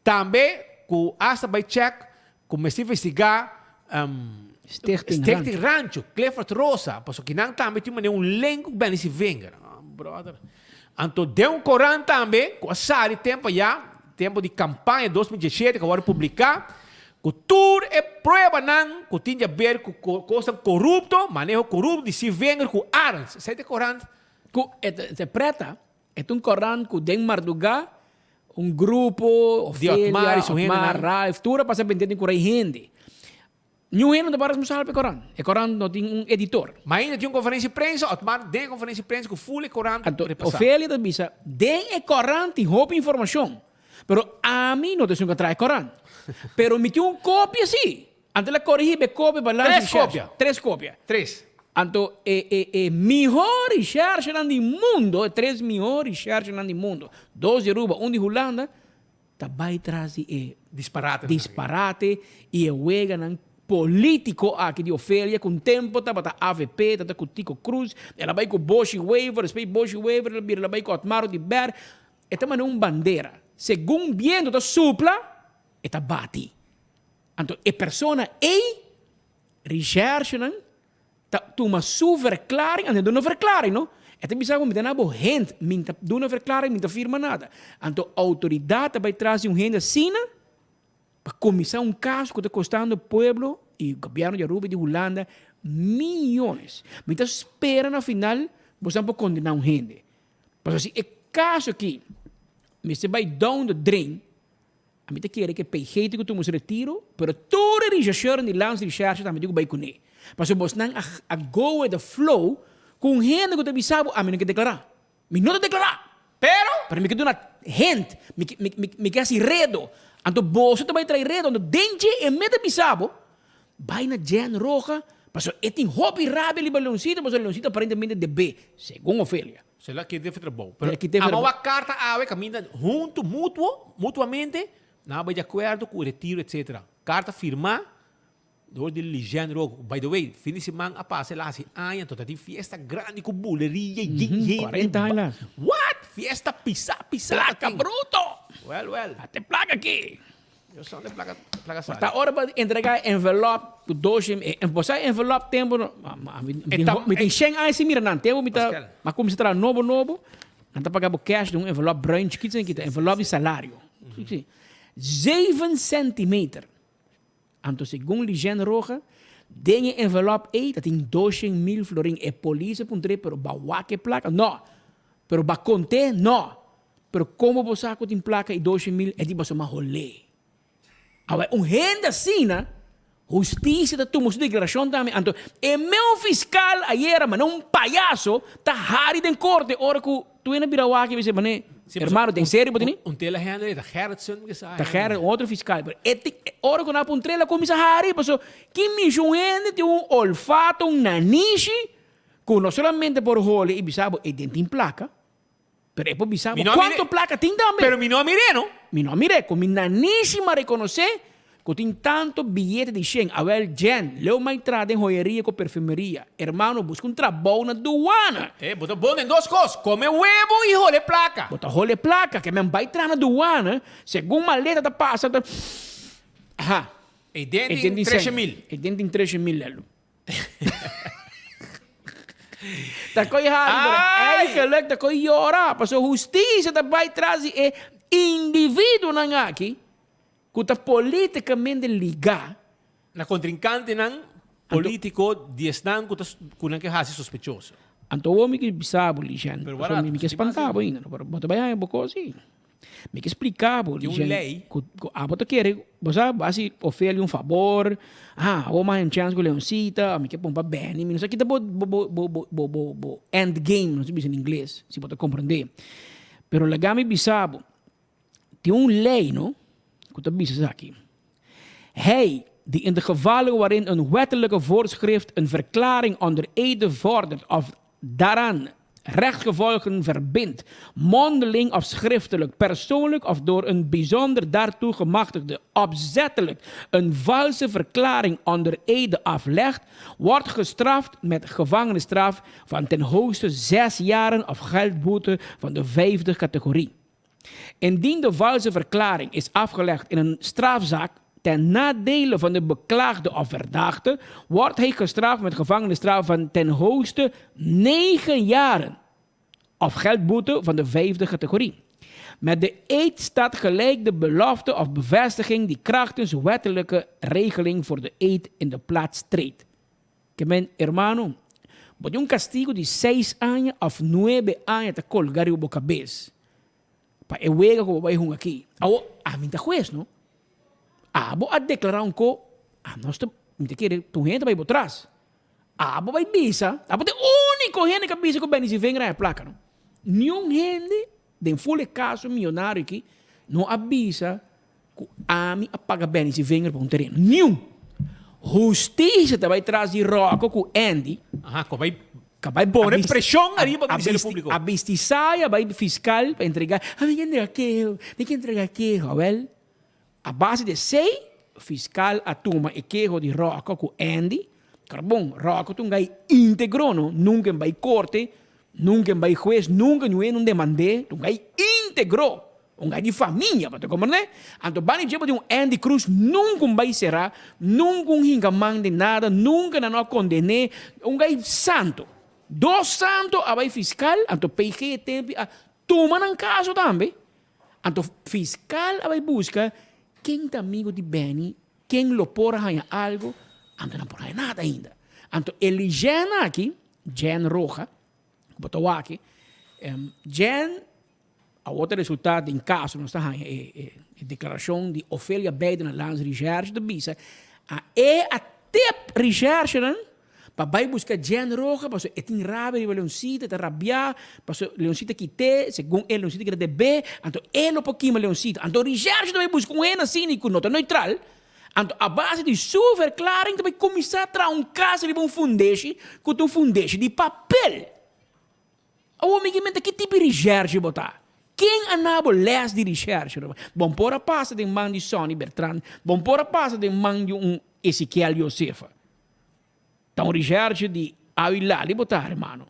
S18: Tambe cu hasta bay check Ku mester investigá
S19: Stichting
S18: Stichting Rancho, Clifford Rosa, pasobra kinan tambe tin manera un link ku Benny Sivinger. Ah, brother. Anto den un korant tambe ku a sali tempu ayá, tempu di kampaña 2017 ku a wòrdu publiká, ku tur e pruebanan ku tin di aber ku kosnan korupto, maneho korupto di Sivinger ku Arends. Esei ta e korant.
S19: Ku e ta preta E ta un korant ku den mardugá un grupo,
S18: Di Otmar
S19: Ofelia,
S18: i su
S19: Otmar,
S18: hendenan.
S19: Ralph, tur a pasa bendé den kura e hende. Niun hende no ta para responsabel pa e korant. E korant no tin un editor.
S18: Ma ainda tin un konferensia di prensa, Otmar den e konferensia di prensa ku ful e korant
S19: Anto
S18: repasá.
S19: Ofelia ta bisa, den e korant tin hopi informashon, pero ami no ta esun ku a traha e korant. Pero mi tin un kopia sí. Anto el a kore hiba e kopia pa Lance
S18: Tres
S19: Recherche.
S18: kopia.
S19: Tres kopia.
S18: Tres.
S19: Anto e e e mihó recherchenan di mundo, e tres mihó recherchenan di mundo, dos di Aruba, un di Hulanda, ta bai tras di e
S18: Disparate.
S19: disparate i e weganan polítiko aki di Ofelia ku un tempo tabata avp, tabata ku Tico Cruz, el a bai ku Boshi Wever, despues Boshi Wever el a bira el a bai ku Otmar Oduber. E ta manda un bandera. Segun biento ta supla, e ta bati. Anto e persona ei, recherchenan ta tuma su verklaring, anto e duna verklaring no, e ta bisa bo mi ta na bo hent, mi ta duna verklaring, mi ta firma nada. Anto outoridat ta bai tras di un hende asina pa kuminsá un kaso ku ta kostando pueblo i gobièrnu di Aruba i di Hulanda miyones. Mi ta spera na final boso por kondená un hende. Pasobra si e kaso aki mester bai down the drain, Ami ta kere ku e PG tin ku tuma su retiro, pero tur e rechercheurnan di Landsrecherche tambe tin ku bai kuné. Pasobra bosnan a a go with the flow ku un hende ku ta bisa bo, ami no ke deklará. Mi no ta deklará!
S18: Pero!
S19: Pero mi ke duna hint, mi ke mi mi mi ke hasi redo. Anto boso ta bai trae redo, anto den dje e me ta bisa bo, bai na Jen Roja, pasobra e tin hopi rabia riba Leoncito, pasobra Leoncito aparentemente debé, segun Ofelia.
S18: Se la kite for trabou. Pero
S19: Se la kite for
S18: ama
S19: trabou.
S18: wak karta awe kaminda huntu mutuo, mutuamente, nan a bai di akuerdo ku retiro etcetera. Karta firmá dor di Lijean Roco. By the way, fin di siman a pasa el a hasi aña, anto ta tin fiesta grandi ku buleria i yin hende.
S19: 40 aña la hasi.
S18: What? Fiesta pisá pisá ta
S19: Plaka
S18: tin.
S19: bruto!
S18: Well, well.
S19: Ate plaka aki.
S18: Yo sa unda plaka plaka sali.
S19: Ta ora pa entrega e envelop ku doshi e bo sa e envelop tempo no mi tin mi tin shen aña sin mira nan tempo mi ta mi a kuminsá traha nobo nobo nan ta paga bo cash den un envelop bruin chikito esaki ta envelop di salario zeven centimeter anto segun Lijean Roja den e envelop ey ta tin doshen mil florin e polis a puntr'é pero bo a wak e plaka no pero bo a kont'é no Pero como bo sa cu tin placa y doce mil e di boso ma holé. Awe un hende asina, husticia ta tuma su declaracion tambe. Anto e meu fiscal ayera mane un payaso ta hari den corte ora cu tu hende bira wak y bisa mane hermano den serio bo tene?
S18: Un tela hende ta Gerritsen ke sa.
S19: Ta Gerrit un otro fiscal pero e tin ora cu nan a puntra el a cuminsa hari paso ki mishi un hende tin un olfato un nanishi cu no solamente por hole y bisa bo e den tin placa. Pero e por bisa bo cuanto placa tin tambe.
S18: Pero mi no a mir'é, no.
S19: Mi no a mir'é. Cu mi nanísima reconoce cu tin tanto biyete di shen. Awel, Jen, leu mai traha den joyeria cu perfumeria. Hermano, busca un trabou na duana.
S18: E, bo ta bon den dos cos, come webo y hole placa.
S19: Bo ta hole placa, ke men bai traha na duana, segun maleta ta pasa, ta, Aha.
S18: E den tin trece mil.
S19: E den tin trece mil, lelu. Ta koy hari, pero eigenlijk ta koy yora. Paso husticia ta bai tras di e individuonan aki ku ta politicamente ligá.
S18: Na kontrinkantenan politiko di esnan ku ta ku nan ke hasi sospechoso.
S19: Anto awor mi ke bisa bo, Lijen, pasobra mi ke spanta bo ainda, pero bo ta bai haña bo kos ei. Mi ke splika bo, Lijen, ku abo ta kere, bo sa, bo hasi Ofelia un fabor, ah, awor mi a haña un chèns ku Leoncita, mi ke pon pa Benny, mi no sa kita bo bo bo bo bo bo end game, nos ta bisa na ingles, si bo ta komprendé. Pero laga mi bisa bo, tin un lei, no, ku ta bisa esaki, Hij die in de gevallen waarin een wettelijke voorschrift een verklaring onder ede vordert of daaraan rechtsgevolgen verbindt, mondeling of schriftelijk, persoonlijk of door een bijzonder daartoe gemachtigde, opzettelijk een valse verklaring onder ede aflegt, wordt gestraft met gevangenisstraf van ten hoogste zes jaren of geldboete van de vijfde categorie. Indien de valse verklaring is afgelegd in een strafzaak ten nadele van de beklaagde of verdachte, wordt hij gestraft met gevangenisstraf van ten hoogste negen jaren of geldboete van de vijfde categorie. Met de eed staat gelijk de belofte of bevestiging die krachtens wettelijke regeling voor de eed in de plaats treedt. Ke men, hermano, bo tin un kastigu di seis aña òf nuebe aña ta kolgá riba bo kabes pa e wega ku bo bai hunga aki. Awor, ami ta hues, no? Abo a deklará un ko, nos ta, mi ta kere tur hende ta bai bo tras. Abo bai bisa, abo ta e úniko hende ku a bisa ku Benny Sivenger a haña plaka, no? Niun hende den ful e kaso miyonario aki no a bisa Ku ami a paga Benny Sivenger pa un tereno. Niun! Hustisia ta bai tras di Rocco ku Andy.
S18: Aha, ku a bai
S19: Ka bai
S18: pone
S19: a
S18: preshon ariba Ministerio Públiko.
S19: A bisti saya bai fiskal pa entrega. Ah, mi ke entrega keho, mi ke entrega keho. Awel, a base di esei, fiskal a tuma e keho di Rocco ku Andy. Kar bon, Rocco ta un gai íntegro, no? Nunka en bai korte, nunka en bai hues, nunka niun hende no demand'é. Ta un gai íntegro. Un gai di famia, bo ta comprende? Anto bani dje bo tin un Andy Cruz nunca un bai sera, nunca un hinca man den nada, nunca nan no a condene, un gai santo. Dos santo a bai fiscal, anto PG e tempi a tuma nan caso tambe. Anto fiscal a bai busca ken ta amigo di Benny, ken lo por a haña algo, anto nan por haña nada ainda. Anto Elijena aki, Jen Roja, bo ta wak aki, Jen Awor ta resulta den caso nos ta haña e declaracion di Ofelia Biden na Landsrecherche ta bisa a e a tip recherchenan. Pa bai buska Jen Roja paso e tin rabia riba Leoncita, e ta rabiá paso Leoncita kit'é, segun e Leoncita keda deb'é, anto e lo por kima Leoncita. Anto Recherche ta bai buska un hende asina ku no ta neutral, anto a base di su verklaring ta bai kuminsá traha un kas riba un fundeshi ku ta un fundeshi di papel. Awor mi ke menta ki tipo di recherche bo ta? Ken a na bo les di recherche? Bon por a pasa den man di Sonny Bertrand, bon por a pasa den man di un Ezekiel Josefa. Ta un recherche di awi lali bo ta, hermano.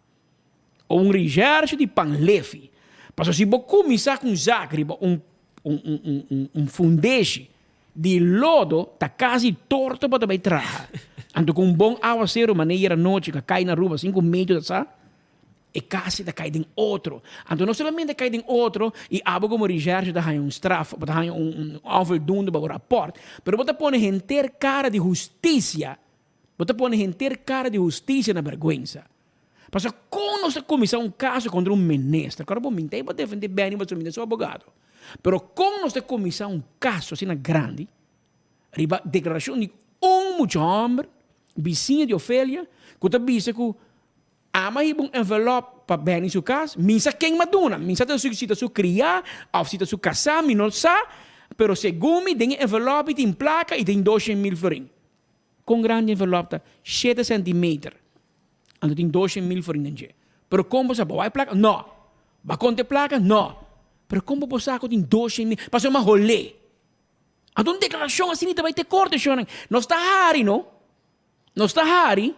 S19: O un recherche di pan lefi. Pasobra si bo cuminsa cu un zak riba un un un un un fundeshi di lodo ta casi torto bo ta bay traha. Anto cu un bon awacero mane yera nochi ca cay na Aruba sin cu medio ta sa, E casi ta cay den otro. Anto no solamente cay den otro y abo como recherche ta haya un straf, bo ta haya un onvoldoende pa bo rapport, pero bo ta pone henter cara di husticia, bo ta pone henter cara di husticia na berguensa. Pasobra con nos ta cuminsa un caso contra un minister? Claro bo minta y bo defende Benny pasobra mi ta su abogado. Pero con nos ta cuminsa un caso asina grandi riba declaracion di un mucha homber, bisiña di Ofelia, cu ta bisa cu Ama hiba un envelop pa Benny su cas, mi sa ken m'a duna, mi sa ta su si ta su cria of si ta su casa, mi no sa, pero segun mi den e envelop tin placa y tin 200.000 florin. Con grandi e envelop ta? Shete centimeter. Anto tin 200.000 florin den dje. Pero con bo sa? Bo wak e placa? No. Bo a conta e placa? No. Pero con bo por sa cu tin 200.000? Pasobra m'a hol'é. Anto un declaracion asina ta bay te corte, shornan. Nos ta hari, no? Nos ta hari,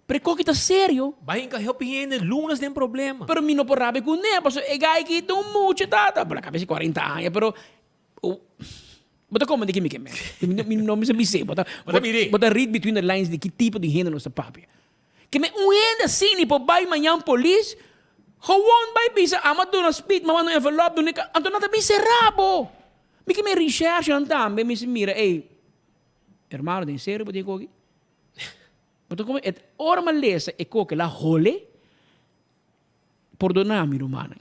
S19: pero e koki ta serio.
S18: Bai hinka hopi hende lunes den problema.
S19: Pero mi no por rabia ku ne, pasobra e gai aki ta un mucha tata. Bo la kabes di kuarenta aña, pero bo ta komprende ki mi ke men. Mi no mester bis'é, bo ta bo ta read between the lines di ki tipo di hende nos ta papia. Ke men un hende asina por bai mañan polis, gewoon bai bisa amo a duna speed, mi a manda un envelop, duna e ka, anto nan ta bin sera bo. Mi ke men recherche-nan tambe, mi si mira, ey. Hermano, den serio bo tin e koki? Bo ta come et ora mi a lesa e koki la hole, pordona mi rumannan,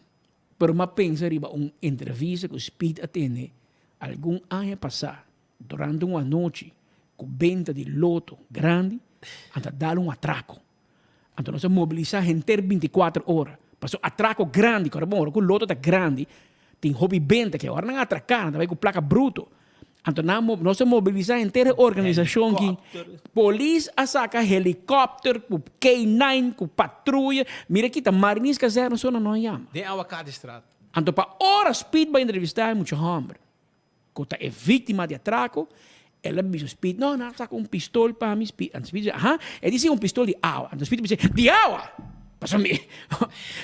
S19: pero mi a pensa riba un entrevista ku Speed a tene algun aña pasá durante un anochi ku benta di loto grandi, anto a dal un atrako. Anto nos a mobilisa henter binticuater ora, pasobra atrako grandi, kòrda bon, ora ku loto ta grandi, tin hopi benta ke ora nan atraká nan ta bai ku plaka bruto. Anto nan nos a mobilisa henter e organisashon ki polis a saka helikòpter ku K nine ku patruya, mira kita Marinis Kazerne so nan no a yama.
S18: Den Awakatestraat.
S19: Anto pa ora Speed bai entrevistá e mucha hòmber. Ku ta e víktima di atrako, el a bisa Speed, no, nan a saka un pistol pa mi, Speed, anto Speed bisa, aha, e di si un pistol di awa, anto Speed bisa, di awa? Pasobra mi,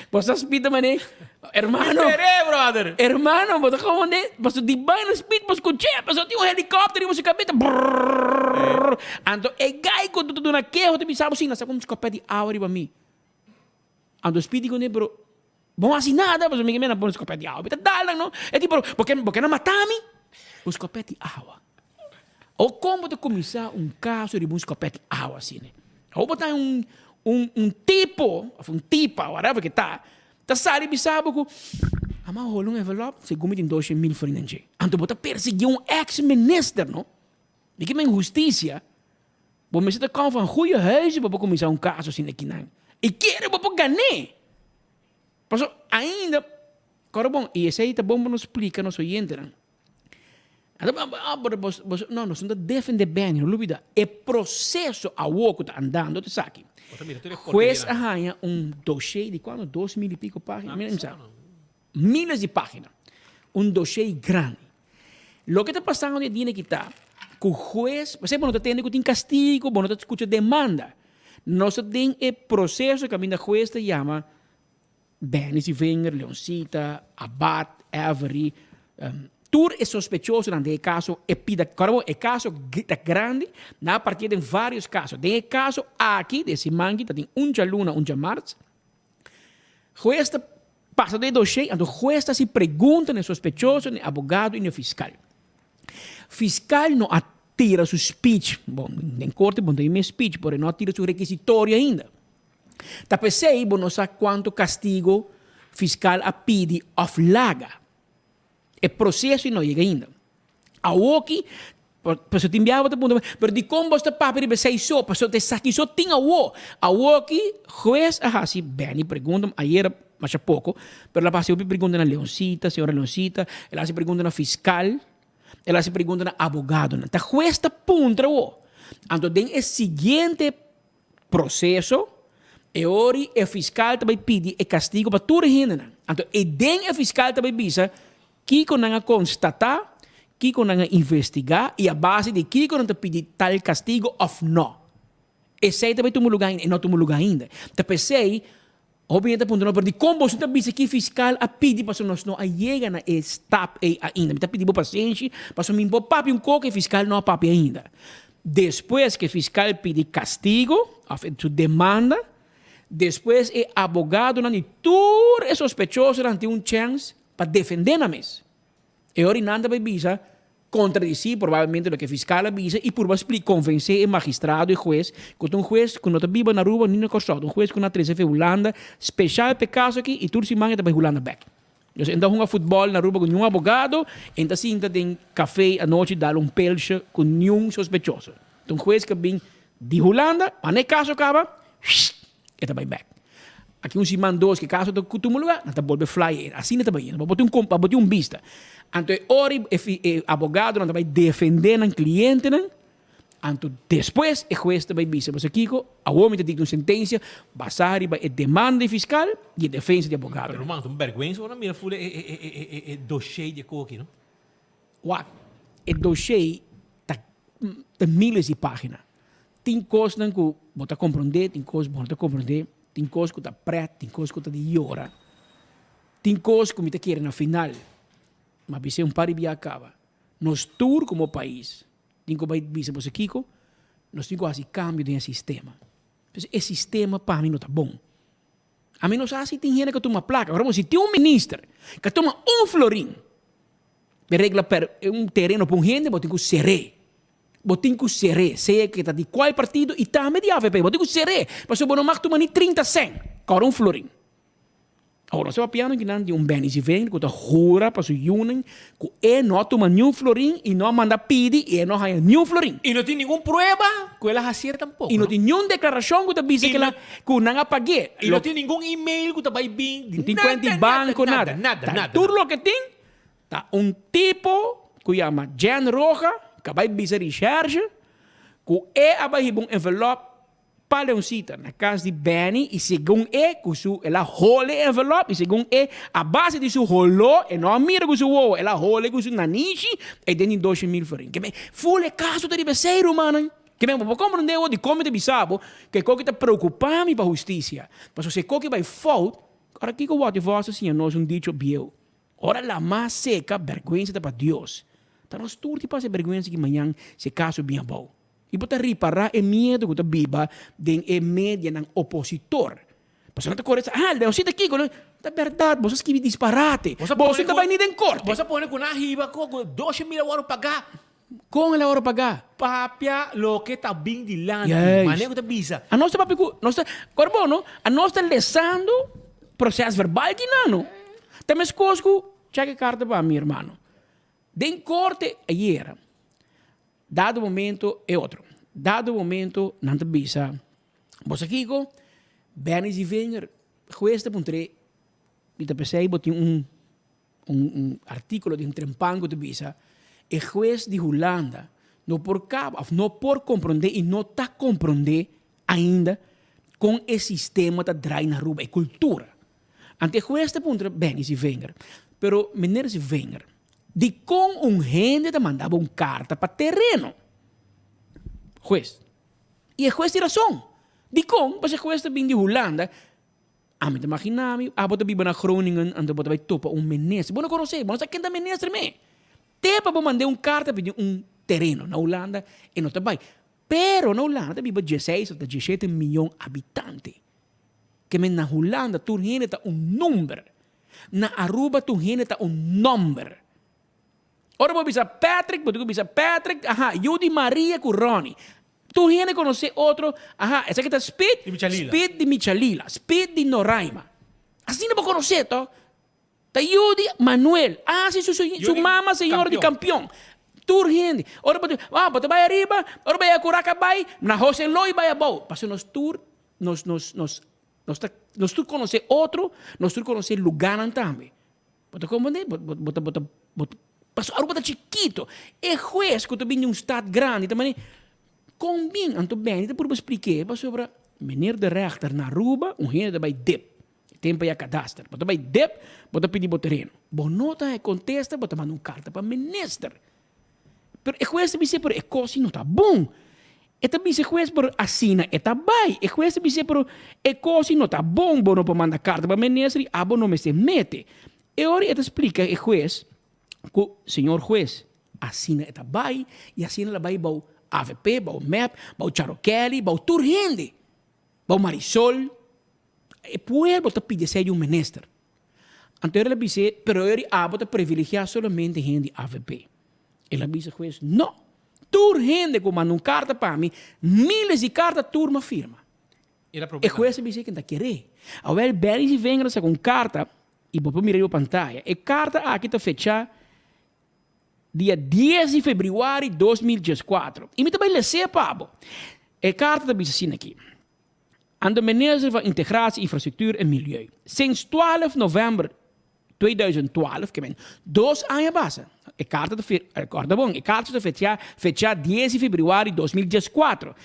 S19: bo sa Speed ta manera, hermano,
S18: Esper'é, brother!
S19: Hermano, bo ta konfundí, pasobra di baina Speed bo skuch'é, pasobra tin un helikòpter riba su kabes ta brrrr, anto e gai ku ta duna keho ta bisa bo, si, nan saka un skopèt di awa riba mi. Anto Speed di kuné, pero Bo no hasi nada, pasobra mi ke mira pone skopet di awa. Mi ta dal nan no. E di, pero bo ke bo ke nan mata mi? Un skopet di awa. Awor kon bo ta kuminsá un kaso riba un skopet di awa asina? Awor bo ta un un un tipo òf un tipa whatever ke ta, ta sali bisa bo ku a mi a holi un envelop segun mi tin 200.000 florin den dje. Anto bo ta persiguí un eks minister no. Di ki men hustisia bo mester ta kom van goeie huizen pa bo kuminsá un kaso asina kinan. I kere bo por gan'é. Paso ainda, kòrda bon, i esei ta bon pa nos splika nos oyentenan. No, nos no ta defendé Benny, no lubida. E proseso awor ku ta andando ta esaki. Hues a haña un dossier di kuantu? 2000 i piko página? Mi no sa. Miles di página. Un dossier grandi. Loke ta pasando e dia aki ta ku hues, p'esei bo no ta tende ku tin kastigu, bo no ta skucha demanda. Nos ta den e proseso kaminda hues ta yama Benny Sievinger, Leoncita, Abad, Avery, tur e sospechosonan den e kaso e pida, kòrda bon, e kaso ta grandi, nan a partié den vários kaso. Den e kaso aki, den e siman aki, ta tin un djaluna, un djamarts, Hues ta pasa den e dossier, anto hues ta hasi pregunta na e sospechoso, na e abogado i na e fiskal. Fiskal no a tira su speech, bon, den korte bo no ta yama e speech, pero e no a tira su rekisitorio ainda. Ta p'esei bo no sa kuantu kastigo fiskal a pidi òf laga. E proseso no yega ainda. Awoki. Pasobra tin biaha bo ta puntra, pero dikon bo ta papia riba esei so? Pasobra ta esaki so tin awo. Awoki hues a hasi Benny pregunta ayera masha poko, pero el a hasi hopi pregunta na Leoncita, señora Leoncita, el a hasi pregunta na fiscal, el a hasi pregunta na abogadonan. Ta hues ta puntra awo. Anto den e siguiente proseso, e ori e fiscal ta bai pidi e castigo pa tur e hendenan. Anto e den e fiscal ta bai bisa Kiko nan a konstatá, kiko nan a investigá i a base di kiko nan ta pidi tal kastigo òf nò. Esei ta bai tuma lugá ainda? E no tuma lugá ainda. Ta p'esei hopi hende ta puntra nos, pero dikon boso ta bisa ki fiskal a pidi pasobra nos no a yega na e stap ei ainda. Mi ta pidi bo pasenshi pasobra mi por papia un koko e fiskal no a papia ainda. Despues ku e fiskal pidi kastigo òf su demanda, despues e abogadonan di tur e sospechosonan tin un chèns pa defendé nan mes. E ora nan ta bai bisa kontradisí probablemente loke e fiskal a bisa i purba spli konvensé e magistrado, e hues, ku ta un hues ku no ta biba na Aruba ni na Kòrsou, ta un hues ku na trese fe Hulanda speshal pa e kaso aki i tur siman e ta bai Hulanda bèk. Dus e no ta hunga futbòl na Aruba ku niun abogado, e no ta sinta den kafé anochi dal un pelsje ku niun sospechoso. Ta un hues ku a bin di Hulanda, pa na e kaso kaba, e ta bai bèk. Aki un siman dos ke kaso ta tuma luga, nan ta bolbe fly in. Asina ta bai. Pa bo tin un pa bo tin un bista. Anto e ora e e abogadonan ta bai defendé nan klientenan, anto despues e hues ta bai bisa boso kiko, awor mi ta dikta un sentensia basá riba e demanda di fiskal i e defensa di abogadonan.
S18: Pero ruman, ta un bèrgwensa ora mira ful e e e e e doshé di e koki, no?
S19: Wak, e doshé ta ta miles di página. Tin kosnan ku bo ta komprondé, tin kos bo no ta komprondé, tin kos ku ta prèt, tin kos ku ta di yora, tin kos ku mi ta kere na final, ma bis'é un par di bia kaba. Nos tur komo pais tin ku bai bisa boso kiko, nos tin ku hasi kambio den e sistema. Entonces e sistema pa mi no ta bon. Ami no sa si tin hende ku tuma plaka, pero si tin un minister ku a tuma un florin pa regla un tereno pa un hende bo tin ku ser'é. Bo tin ku ser'é, sea ke ta di kual partido i tambe di avp, bo tin ku ser'é, pasobra bo no mag tuma ni trinta sèn, kòrda un florin. Awor nos ta papiando kinan di un Benny Zivén ku ta hura pa su yunan ku e no a tuma niun florin i no a manda pidi i e no a haña niun florin.
S18: I no tin ningun prueba ku el a hasié tampoko,
S19: I no tin niun deklarashon ku ta bisa ke la ku nan a pag'é.
S18: I no tin ningun email ku ta bai bin di
S19: No tin kuenta di banko, nada.
S18: Nada, nada.
S19: Tur loke tin Ta un tipo ku yama Jan Roja ku a bai bisa Recherche ku e a bai hiba un envelop pa Leoncita na kas di Benny i segun e ku su el a hole e envelop i segun e a base di su holó e no a mira ku su wowo el a hole ku su nanishi e den di doshe mil florin. Ke men ful e kaso ta riba esei rumannan. Ke men bo por komprende awor dikon mi ta bisa bo ku e koki ta preokupa mi pa hustisia pasobra si e koki bai fout ora kiko wòrdu vòs a siña nos un dicho bieu. Ora lamá seka, bèrgwensa ta pa Dios. Ta nos tur tin pasa e bèrgwensa ki mañan si e kaso bin abou. I bo ta ripará e miedu ku ta biba den e medianan opositor. Pasobra nan ta kore sa, ah, Leoncita kiko? Ta bèrdat, boso a skibi disparate. Boso ta bai ni den korte.
S18: Boso a pone ku nan a hiba ku doshe mil a wòrdu pagá.
S19: Kon el a wòrdu pagá?
S18: Papia loke ta bin dilanti. Manera ku ta bisa.
S19: Anos ta papia ku, nos ta, kòrda bon no, anos ta lesando proses verbal di nan no. Ta meskos ku, chèk e karta pa mi hermano. Den korte ayera, dado momento e otro, dado momento nan ta bisa, bo sa kiko, Benny Zievinger, hues ta puntr'é, mi ta p'esei bo tin un Un artíkulo di un trempan ku ta bisa, E hues di Hulanda no por kaba òf no por komprondé i no ta komprondé ainda kon e sistema ta drai na Aruba, e kultura. Anto e hues ta puntra Benny Zievinger, Pero meneer Zievinger, dikon un hende ta manda bo un karta pa tereno? Hues, I e hues tin rason. Dikon? Pasobra e hues ta bin di Hulanda. Ami ta magina mi, abo ta biba na Groningen, anto bo ta bai topa un minister. Bo no konosé, bo no sa ken ta minister me. Te pa bo mand'é un karta pidi un tereno na Hulanda, e no ta bai. Pero na Hulanda ta biba dieseis òf ta dieshete mion habitante. Ke men na Hulanda tur hende ta un number. Na Aruba tur hende ta un nòmber. Ora bo bisa Patrick, bo tin ku bisa Patrick, aha, yu di Maria ku Ronnie. Tur hende konosé otro, aha, esaki ta Speed,
S18: Di Michalila.
S19: Speed di Michalila, Speed di Noraima. Asina bo konosé to. Ta yu di Manuel, ah si su su
S18: Yu di
S19: mama señora di
S18: Campeon.
S19: Campeon. Tur hende. Ora bo ta, ah, bo ta bai ariba, ora bo yega Curaca bai, na Jose Eloy bai abou. Pasobra nos tur, nos, nos, nos, nos ta, nos tur konosé otro, nos tur konosé lugánan tambe. Bo ta komprendé? Bo, bo, bo ta, bo ta, bo ta, pasobra Aruba ta chikito. E hues ku ta bini di un stat grandi ta mane, kon bin? Anto Benny ta purba splik'é pasobra meneer de rechter na Aruba un hende ta bai dip. E tempo ya kadaster. Bo ta bai dep, bo ta pidi bo tereno. Bo no ta haña kontesta, bo ta manda un karta pa minister. Pero e hues ta bis'é, pero e kos no ta bon. E ta bisa e hues, pero asina e ta bai. E hues ta bis'é, pero e kos no ta bon, bo no por manda karta pa minister i abo no mester mete. E ora e ta splika e hues ku, señor hues, asina e ta bai i asina el a bai bou avp, bou mep, bou Charo Kelly, bou tur hende. Bou Marisol, e pueblo ta pidi esei di un minister. Anto el a bis'é, pero eri abo ta privilegiá solamente hende di avp. El a bisa hues, no! Tur hende ku manda un karta pa mi, miles di karta tur m'a firma. E hues a bis'é ken ta keré. Awel Benny Zivenger a saka un karta, i bo por mira riba pantaya. E karta aki ta fechá dia dies di febrüari 2014. I mi ta bai les'é pa bo. E karta ta bisa asina aki, Aan de minister van Integratie, Infrastructuur en Milieu, Sinds 12 november 2012, ke men dos aña pasa, e karta ta fir, rekorda bon, e karta ta fechá fechá dies di febrüari 2014.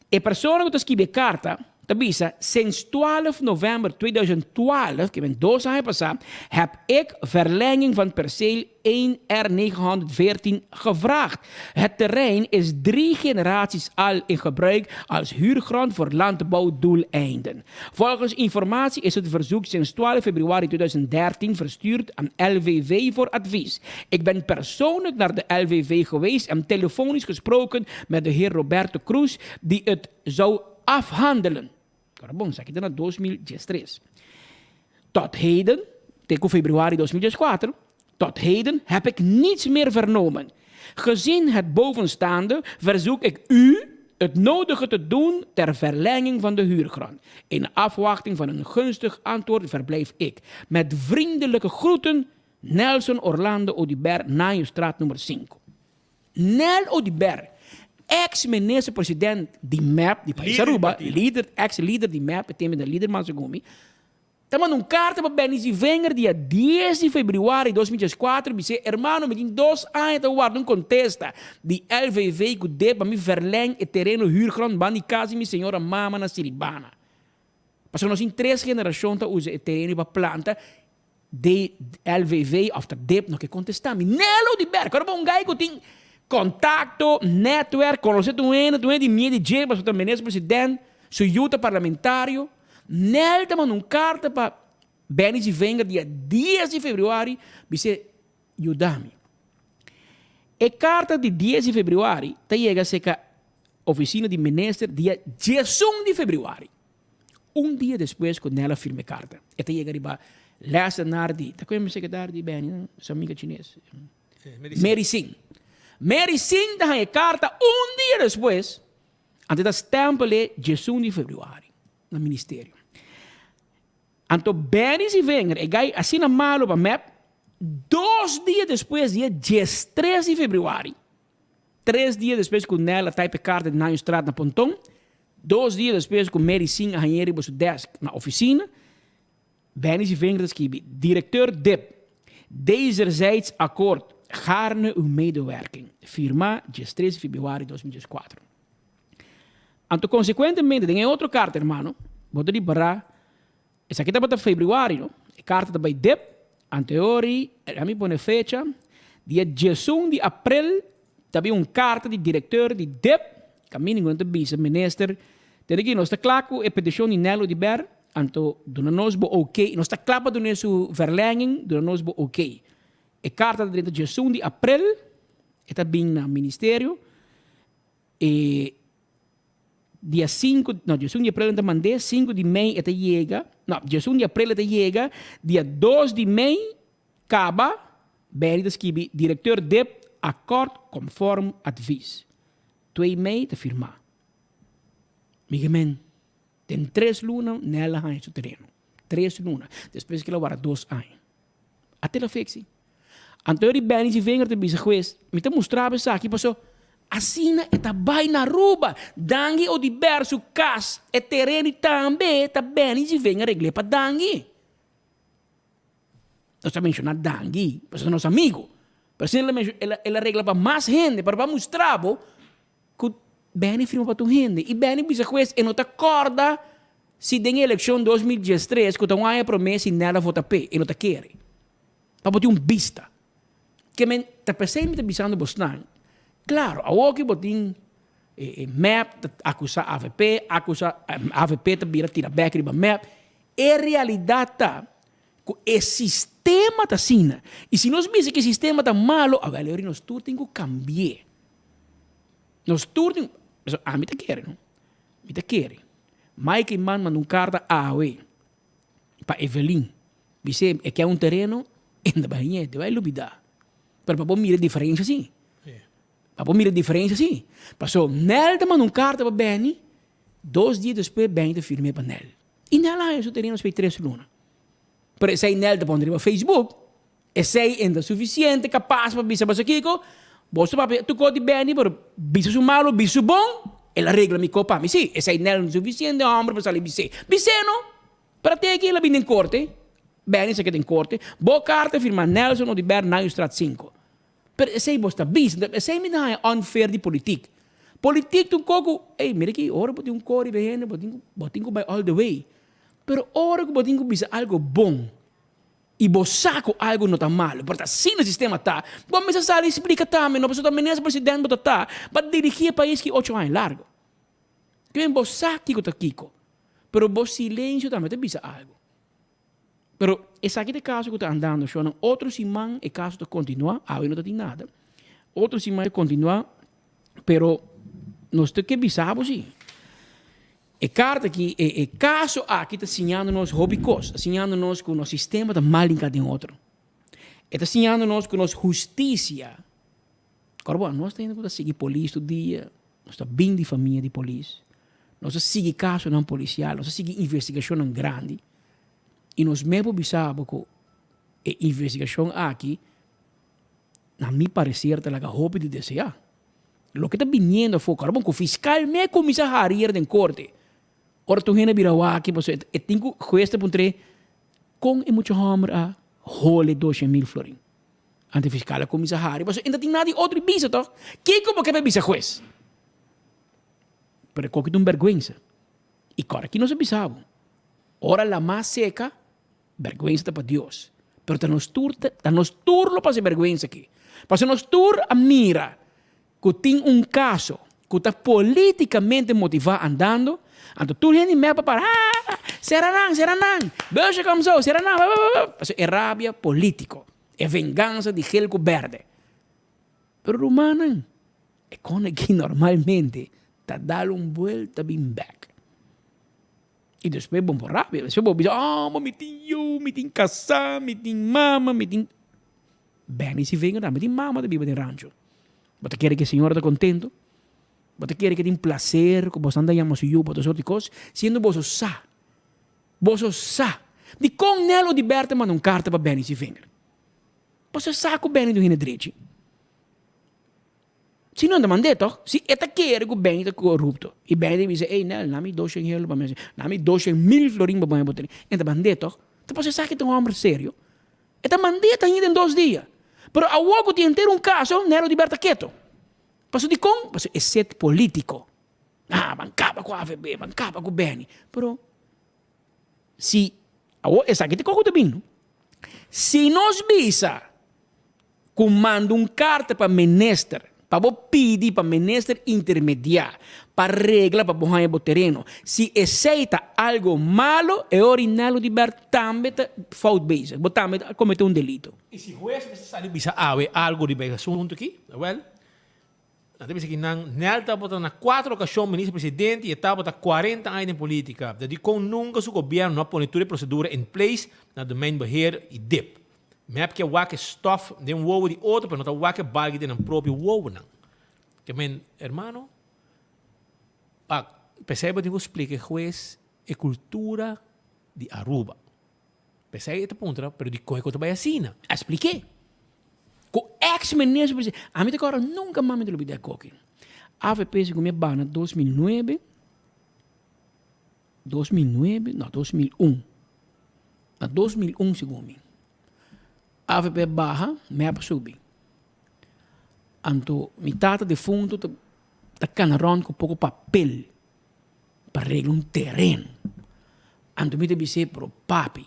S19: E persona ku ta skibi e karta ta bisa, Sinds 12 november 2012, ke men dos aña pasá, heb ik verlenging van perceel 1 R 914 gevraagd. Het terrein is drie generaties al in gebruik als huurgrond voor landbouwdoeleinden. Volgens informatie is het verzoek sinds 12 februari 2013 verstuurd aan LVV voor advies. Ik ben persoonlijk naar de LVV geweest en telefonisch gesproken met de heer Roberto Cruz die het zou afhandelen. Ora bon, esaki ta na 2013. Tot heden, te ku februari 2014, tot heden heb ik niets meer vernomen. Gezien het bovenstaande verzoek ik u het nodige te doen ter verlenging van de huurgrond. In afwachting van een gunstig antwoord verblijf ik. Met vriendelijke groeten, Nelson Orlando Oduber, Naaienstraat nummer 5. Nel Oduber, ex minister president di mep di pais Aruba, lider, ex lider di mep, e tempo e lider mas segun mi, ta manda un carta pa Benny Zievinger dia dies di februari 2014 bis'é, Hermano, mi tin dos aña ta warda un contesta di LVV cu deb pa mi verleng e tereno huurgrond ban di cas di mi señora mama na Siribana. Pasobra nos tin tres generacion ta usa e tereno pa planta DLVV of ta dip no ke kontestá mi. Nelo di bèr, kòrda bo un gai ku tin kontakto, nètwèrk, konosé tur hende, tur hende di mie di dje pasobra ta minister president, su yu ta parlamentario. Nel ta manda un karta pa Benny Zievinger dia dies di febrüari bis'é yuda mi. E karta di dies di febrüari ta yega serka ofisina di minister dia diesun di febrüari. Un dia despues ku Nel a firma e karta, e ta yega riba lèsenar di, ta kue mi sekretario di Benny, su amiga chines? Mary Singh. Mary Singh ta haña e karta un dia despues, anto e ta stèmpel e diesun di febrüari na ministerio. Anto Benny Zievinger, e gai asina malu pa mep, dos dia despues, dia diestres di febrüari, Tres dia despues ku Nel a type e karta di Naaienstraat na Ponton, dos dia despues ku Mary Singh a hañ'é riba su desk na ofisina, Benny Zievinger ta skibi, Directeur Dip, Dezerzijds akkoord, gaarne uw medewerking. Firmá diestres di februari 2014. Anto konsekuentemente den e otro karta, hermano, bo ta ripará, Esaki tabata februari, no? E karta ta bai dep, anteori, a mi pone fecha, dia diesun di aprel ta bin un karta di direkteur di dep, kaminda ku nan ta bisa minister, tende ki nos ta kla ku e petishon di Nel Oduber, anto duna nos bo ok, nos ta kla pa dun'e su verlenging, duna nos bo ok. E karta ta drenta diesun di aprel, e ta bin na ministerio, e Dia sinku, no, diesun di aprel nan ta mand'é, sinku di mei e ta yega, no, diesun di aprel e ta yega, dia dos di mei kaba, Berry ta skibi, Directeur dip akort konform advies. Twee mei ta firmá. Mi ke men, den tres luna Nel a haña su tereno. Tres luna. Despues ke el a warda dos aña. A tela fiksi. Anto eri Benny si vinger ta bisa hues, mi ta mustra bo esaki paso asina e ta bai na Aruba. Dangui Oduber su cas, e tereno tambe ta Benny si vinger regle pa Dangui. Nos ta menciona Dangui pasobra ta nos amigo, pero asina el a regla pa mas hende, pero pa mustra bo cu Benny firma pa tur hende. Y Benny bisa hues e no ta corda si den e eleccion 2013 cu ta un aña prome si Nel a vota p'e, e no ta kere. Pa bo tin un bista. Ke men ta pesey mi ta bisando bosnan, claro, awoki bo tin e mep ta acusa avp, acusa avp ta bira tira bek riba mep. E realidad ta cu e sistema ta asina. Y si nos bisa cu e sistema ta malo, awel ori nos tur tin cu cambi'e. Nos tur tin, pasobra ami ta kere no, mi ta kere. Mike Eman manda un carta awe pa Evelyn. Bis'é e ke un tereno, e no ta bai hañ'é, te bai lubidá. Pero pa bo mira e diferensia si. Pa bo mira e diferensia si. Paso Nel ta manda un karta pa Benny, dos dia despues Benny ta firm'é pa Nel. I Nel a haña su tereno despues di tres luna. Pero esei Nel ta pone riba Facebook, esei e no ta sufisiente kapas pa bisa boso kiko, boso papia tur kos di Benny, pero bisa su malu, bisa su bon, el a regla mi kos pa mi. Si, esei Nel no ta sufisiente hòmber pa sali bis'é. Bis'é no! Pero te aki el a bini den korte, Benny sa keda den korte, bo karta firma Nelson Oduber Nijlstraat sinku. Pero esei bo sta bisa, esei mi ta haña unfair di politiek. Politiek ta un kos ku, ey mira aki, ora bo tin un kos riba e hende bo tin ku bo tin ku bai all the way. Pero ora ku bo tin ku bisa algo bon i bo sa ku algo no ta malo, pero ta asina e sistema ta, bo mester sali splika tambe, no pasobra ta minister president bo ta ta pa dirigi e pais ki ocho aña largo. Ken bo sa kiko ta kiko, pero bo silencio tambe ta bisa algo. Pero esaki ta e caso cu ta andando, shownan. Otro siman e caso ta continua, awe no ta tin nada. Otro siman e continua, pero nos ta ke bisa bo si. E carta aki, e e caso aki ta siñando nos hopi cos. Ta siñando nos cu nos sistema ta mal hinca den otro. E ta siñando nos cu nos husticia, Ora bo nos ta hende ku ta sigui polis tur dia, nos ta bin di famia di polis, nos ta sigui kasonan polisial, nos ta sigui investigashonnan grandi i nos mes por bisa bo ku e investigashon aki na mi pareser ta laga hopi di deseá. Loke ta biniendo afó, ora bo ku fiskal mes kuminsá hari den korte, ora tur hende bira wak pasobra e tin ku hues ta puntr'é kon e mucha hòmber a hole doshen mil florin. Anto e fiskal a kuminsá hari, pasobra e no tin nada di otro di bisa tòg. Kiko bo ke pa bisa hues? Pero e koki ta un bèrgwensa. I kòrda ki nos a bisa bo, Ora lamá seka, bèrgwensa ta pa Dios. Pero ta nos tur ta nos tur lo pasa e bèrgwensa aki. Pasobra nos tur a mira ku tin un kaso ku ta polítikamente motivá andando, anto tur hende mep a para, Ah! Sera nan, sera nan! Beusje kom zo, sera nan! Pasobra e rabia polítiko, e vengansa di gel ku bèrdè. Pero rumannan, e kon aki normalmente ta dal un buelta bin bèk. I despues bo por rabia, despues bo bisa, Oh, ma mi tin yu, mi tin kasá, mi tin mama, mi tin. Benny si venga tambe tin mama ta biba den rancho. Bo ta kere ku e señora ta kontento? Bo ta kere ku e tin plaser ku boso anda yama su yu pa tur sort di kos? Siendo boso sa, boso sa dikon Nel Odiber ta manda un karta pa Benny si vinger? Boso sa ku Benny ta un hende drechi. Si no ta mand'é tòg? Si e ta kere ku Benny ta korupto i Benny ta bisa, ey Nel, na mi doshen helo pa mi, na mi doshen mil florin pa bo tene, e ta mand'é tòg? Ta pasobra esaki ta un hòmber serio. E ta mand'é ta hende den dos dia. Pero awor ku tin henter un kaso, Nero di Berta keto. Pasobra dikon? Pasobra e set politiko. Ah, ban kaba ku avb, ban kaba ku Benny. Pero si, awor esaki ta koko ta bin no. Si nos bisa ku manda un karta pa minister, pa bo pidi pa minister intermediá pa regla pa bo haña bo tereno, si esei ta algo malo, e ora Nelo di Bert tambe ta fout bezig, bo tambe ta kometé un delito.
S18: I si hues mester sali bisa awe algo riba e asuntu aki, awel, nan ta bisa ki nan, Nel tabata na kuater okashon minister presidente i e tabata kuarenta aña den politika. Ta dikon nunka su gobièrnu no a pone tur e prosedura in place na Domeinbeheer i dip. Mep ke wak e stof den wowo di otro, pero no ta wak e balki den nan propio wowonan. Ke men, hermano, pa pesey bo tin ku splika e hues e kultura di Aruba. Pesey e ta puntra, pero dikon e ku ta bai asina?
S19: A splik'é. Ku ex minister presidente. Ami ta kòrda nunka mas mi ta lubida e koki. Avp segun mi a baha na 2009, 2009, no 2001. Na 2001 segun mi. Avp a baha, mep a subi. Anto mi tata defunto ta ta kana rònt ku poko papel pa regla un tereno. Anto mi ta bis'é, pero papi,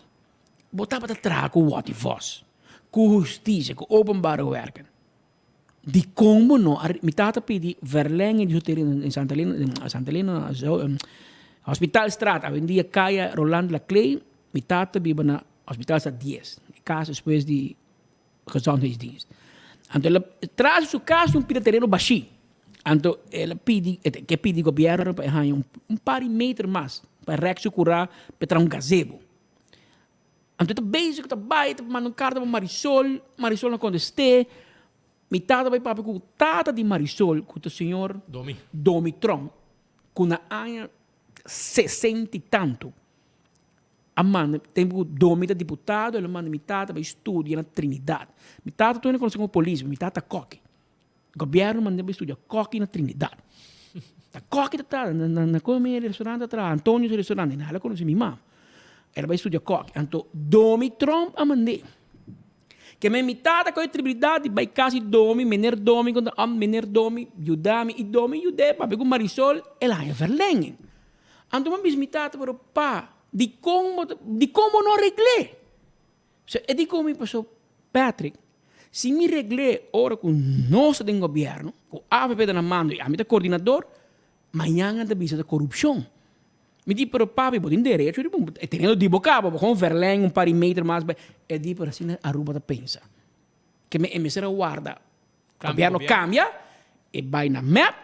S19: Bo tabata traha ku Watty Vos, ku hustisia, ku openbare werken. Dikon bo no a Mi tata pidi verlenging di su tereno in Santa Elena, Santa Elena, Hospitalstraat, awendia Kaya Roland Laclay. Mi tata biba na Hospitalstraat dies, e kas despues di Gezondheidsdienst. Anto el a tras di su kas un pida tereno bashí. Anto el a pidi, e ke pidi gobièrnu pa e haña un par di meter mas pa e rèk su kurá pa e traha un gazebo. Anto e ta bezig ku ta bai, ta manda un karta pa Marisol, Marisol no kontest'é. Mi tata bai papia ku tata di Marisol, ku ta señor
S18: Domi.
S19: Domi Tromp, ku na aña sesenta i tantu a manda, tempu ku Domi ta diputado, el a manda mi tata bai studia na Trinidad. Mi tata tur hende konosé komo polis, mi tata kòki. Gobierno mand'é bai studia kòki na Trinidad. Ta kòki ta traha, na na komi e restaurant ta traha, Antonio's restaurant, i nan a konosé mi mama. El a bai studia kòki. Anto Domi Tromp a mand'é. Ke men mi tata koe tribilidad di bai kas di Domi, meneer Domi konta am, meneer Domi yuda mi, i Domi yud'é papia ku Marisol, el a haña verlenging. Anto mi a bisa mi tata, pero pa, dikon bo ta, dikon bo no regl'é? So e di ku mi, paso Patrick, si mi regl'é ora ku nos ta den gobièrnu, ku avp ta na mando i ami ta koordinador, mañan nan ta bisa ta korupshon. Mi di, pero papi, bo tin derecho di e tereno di bo kaba, bo kon verleng un par di meter mas bai. E di, pero asina Aruba ta pensa. Ke men e mester a warda gobièrnu kambia, e bai na mep,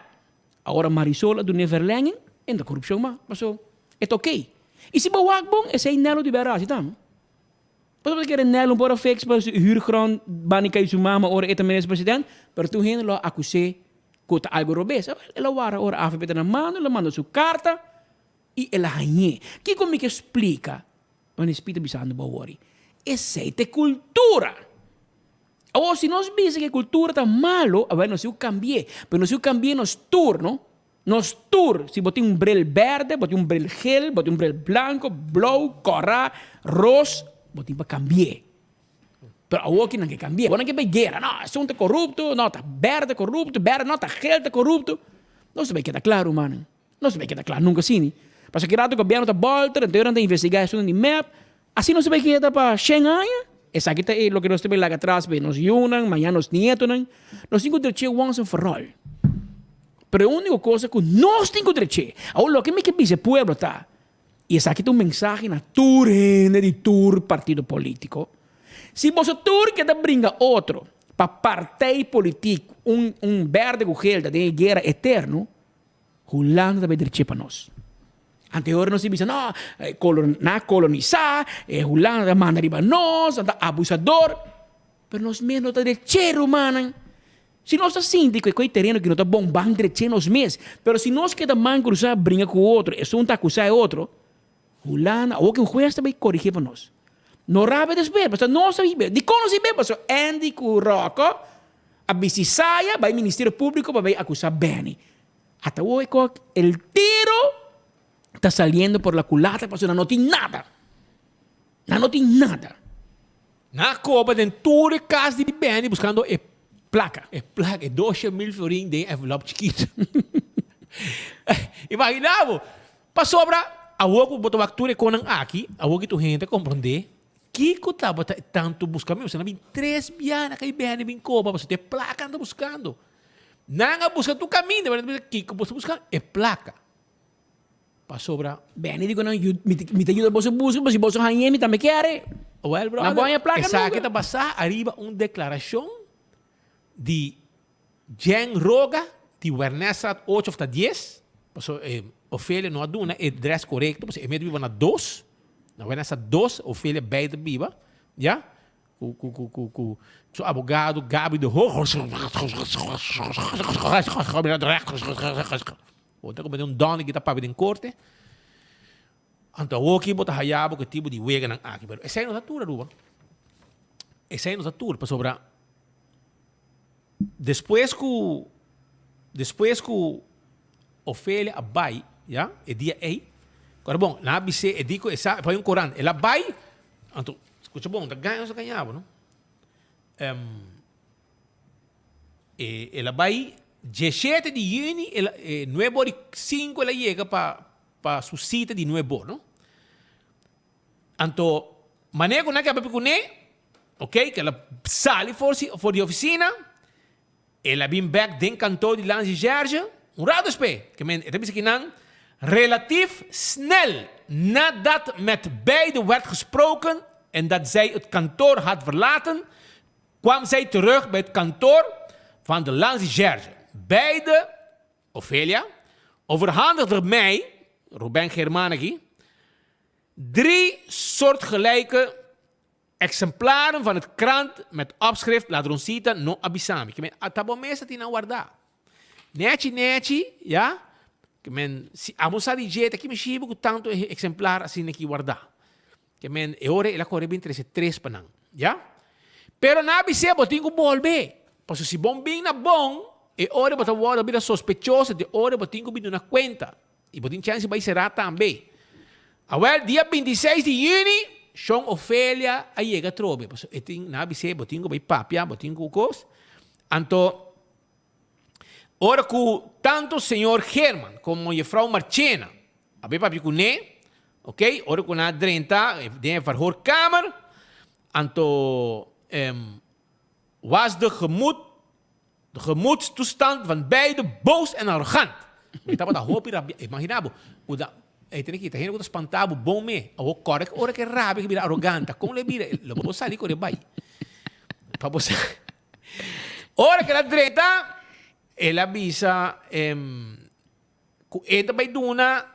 S19: awor Marisol a dun'é verlenging, e no ta korupshon mas, paso e ta okey. I si bo wak bon, esei Nelo di bera hasi tambe. Pasobra ta kere Nel un por a fix pa su huurgrond bani kai su mama ora e ta minister president, pero tur hende lo a acus'é cu ta algo robes. Awel, el a wara ora avp ta na mando, el a manda su carta y el a hañ'é. Kico mi ke splica? Wanneer Speed ta bisando bo awor, esey ta e cultura. Awor, si nos bisa cu e cultura ta malo, awel nos tin cu cambi'é, pero nos tin cu cambi'é nos tur, no? Nos tur, si bo tin un bril berde, bo tin un bril gel, bo tin un bril blanco, blou, kòrá, ros, bo tin pa kambi'é. Pero awor ki nan ke kambi'é? Bo nan ke bai guera, no, esun ta korupto, no, ta berde korupto, berde, no, ta gel ta korupto. Nos ta bai keda kla, rumannan. Nos ta bai keda kla nunka asina. Pasobra ki rato gobièrnu ta bòlter, anto nan ta investigá esun di mep. Asina nos ta bai keda pa shen aña? Esaki ta e loke nos ta bai laga atras pa nos yunan, mañana nos nietonan. Nos tin ku dreché once and for all. Pero e úniko kos ta ku nos tin ku dreché. Awor loke mi ke bisa e pueblo ta, i esaki ta un mensahe na tur hende di tur partido polítiko, si boso tur ke ta bringa otro pa partij politik un un berde ku gel ta den e guera eterno, Hulanda ta bai dreché pa nos. Anterior nos a bisa no, na kolonisá, e Hulanda ta manda riba nos, nan ta abusador. Pero nos mes no ta dreché rumannan. Si nos ta sinti ku e koi tereno ki no ta bon, ban dreché nos mes. Pero si nos keda man krusá bringa ku otro, esun ta akusá e otro, Hulanda, awor ki un hues ta bai korigí pa nos. No rabia despues, pasobra nos a hib'é. Dikon nos a hib'é? Pasobra Andy ku Rocco a bisti saya bai Ministerio Públiko pa bai akusá Benny. Ata awor e kok el tiro ta saliendo por la culata pasobra nan no tin nada. Nan no tin nada.
S18: Nan a koba den tur e kas di Benny buskando e plaka, e plaka, e dosha mil florin den envelop chikito. Imagina bo! Pasobra awor ku bo ta wak tur e konan aki, awor ki tur hende ta komprondé kiko tabata e tantu buska mi. Pasobra nan bin tres biaha na kai Benny bin koba pasobra ta e plaka nan ta buskando. Nan a buska tur kaminda, pero nan ta bisa kiko bo ta buska? E plaka. Pasobra.
S19: Benny di ku nan, Mi ta yuda boso buska, pero si boso hañ'é mi tambe kier.
S18: Well, brother,
S19: Nan bo haña plaka nunka.
S18: Esaki ta basá ariba un deklarashon di Jen Roga di Wernestraat ocho of ta dies, pasobra e Ofelia no a duna e dres korekto, pasobra e mester biba na dos, na Wernestraat dos, Ofelia beide biba, ya. Ku ku ku ku ku su abogado Gaby de Hoog. Bo ta komete un dònde ki ta papia den korte. Anto awoki bo ta haya bo ku e tipo di weganan aki. Pero esei no ta tur Aruba. Esei no ta tur pasobra. Despues ku despues ku Ofelia a bai, ya, e dia ei, kòrda bon, nan a bis'é, e di ku e sa, e bai un korant, el a bai, anto, skucha bon, ta gaña nos a gaña bo, no? E, el a bai diesshete di yüni, el a, e nuebe ora i sinku el a yega pa, pa su sita di nuebe or, no? Anto, manera ku nan ke a papia kuné, ok, ku el a sali for si, for di ofisina, el a bin bèk den kantor di Landsrecherche un rato despues. Ke men, e ta bisa ki nan, relatief snel nadat met beide werd gesproken en dat zij het kantoor had verlaten, kwam zij terug bij het kantoor van de Landsrecherche. Beide Ophelia, overhandigde mij, Ruben Germán aki, drie soortgelijke exemplaren van het krant met opschrift Ladroncita no a bisa mi. Ke men ta bo mes a tin nan wardá. Nechi nechi, ya, ke men si abo sa di dje ta ki mi shiba ku tantu exemplar asina aki wardá. Ke men e ora el a kore bin trese tres pa nan, ya. Pero nan a bis'é, Bo tin ku bolbe, pasobra si bon bin na bon, e ora bo ta wòrdu bira sospechoso, di ora bo tin ku bin duna kuenta, i bo tin chèns di bai será tambe. Awèl, dia bintiseis di yüni, Shon Ofelia a yega atrobe, pasobra e tin, nan a bis'é, Bo tin ku bai papia, bo tin ku kos. Anto, ora ku tantu señor Herman komo jefrou Marchena a bai papia kuné, Ok, ora ku nan a drenta den e verhoorkamer, anto was de gemoed, de gemoedstoestand van beide boos en arrogant. Mi tabata hopi rabia, imagina bo, ku da, e tene kita hende ku ta spanta bo bon me, awor kòrda ki ora ku e rabia ku bira arrogant, kon lo e bira? Lo bo sali kore bai. Pa bo sa. Ora ku el a drenta, el a bisa ku e ta bai duna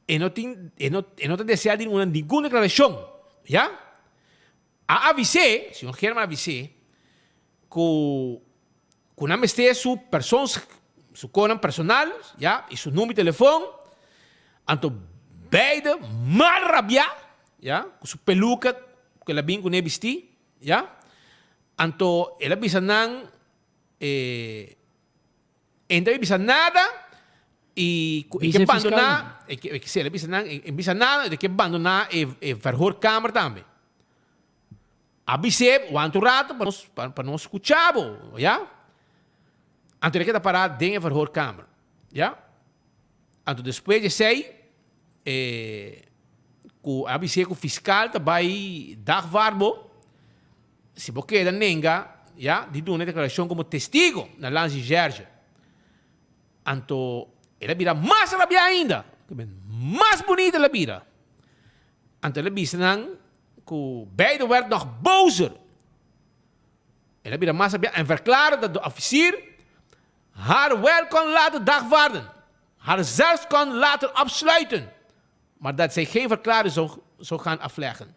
S18: E no tin, e no, e no ta desea di duna ningun deklarashon, ya. A avis'é, señor German a avis'é, ku, ku nan mester su persons, su konan personal, ya, i su number di telefon, anto beide mal rabiá, ya, ku su peluka ku el a bin kuné bistí, ya, anto el a bisa nan, e. E no ta bisa nada y cu e ke bandona, e ke, si el a bisa nan, e bisa nada, e ke bandona e, e verhoorkamer tambe. A bis'é, wanta un rato pa nos, pa, pa nos scucha bo, ya. Anto el a keda para den e verhoorkamer, ya. Anto despues di esey, e, cu a bis'é cu fiscal ta bay dagvaard bo, Si bo keda nenga, ya, di duna e deklarashon komo testigo na Landsrecherche, anto el a bira mas rabiá ainda, mas bunita el a bira. Anto el a bisa nan ku beide werd nog bozer. El a bira mas rabiá en verklaarde dat de officier haar wel kon laten dagvaarden, haar zelfs kon laten opsluiten, maar dat zij geen verklaring zou zou gaan afleggen.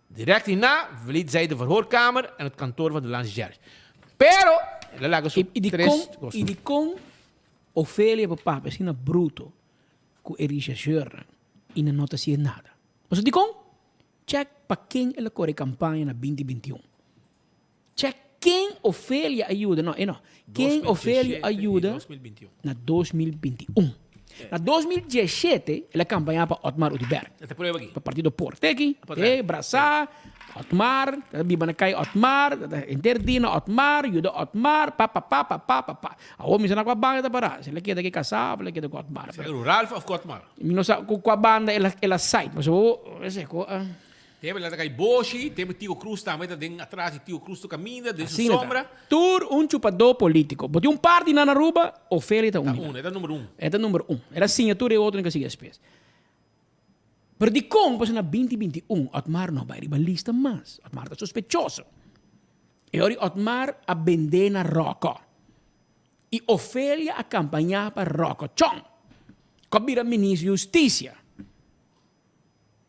S18: Direct hierna verliet zij de verhoorkamer en het kantoor van de Landsrecherche. Pero, el a laga su
S19: I di
S18: tres
S19: kon,
S18: kos.
S19: i di kon Ofelia por papia asina bruto ku e rechercheurnan i nan no ta hasié nada? Pasobra di kon? Check pa ken el a kore kampaña na binti 21. Check ken Ofelia a yuda, no, e no, ken Ofelia a
S18: 2017 i
S19: yuda
S18: 2021.
S19: na 2021. Na 2017 el a kampañá pa Otmar Oduber.
S18: E ta prueba aki.
S19: Pa partido por. Te aki,
S18: Pa
S19: te
S18: trèn.
S19: brasá, Otmar, ta biba na kai Otmar, ta henter dia na Otmar, yuda Otmar, pa pa pa pa pa pa pa. Awor mi sa na kua banda e ta pará, si el a keda ku e kasá òf el a keda ku Otmar.
S18: Será ku Ralph òf ku Otmar?
S19: Mi no sa ku kua banda el a el a site, pasobra bo esei ku a.
S18: Tempo el a ta kai boshi, tempo Tio Cruz tambe ta den atras di Tio Cruz tur kaminda, den su
S19: Asina ta.
S18: sombra.
S19: Tur un chupadó polítiko. Bo tin un par di nan na Aruba, Ofelia ta
S18: Ta
S19: un di nan.
S18: un, e ta number un.
S19: E ta number un. El a siña tur e otronan ku a sigui despues. Pero dikon pasobra na binti 21 Otmar no a bai riba lista mas. Otmar ta sospechoso. E ora Otmar a bendé na Ròkò. I Ofelia a kampañá pa Ròkò Chong, ku a bira minister di hustisia.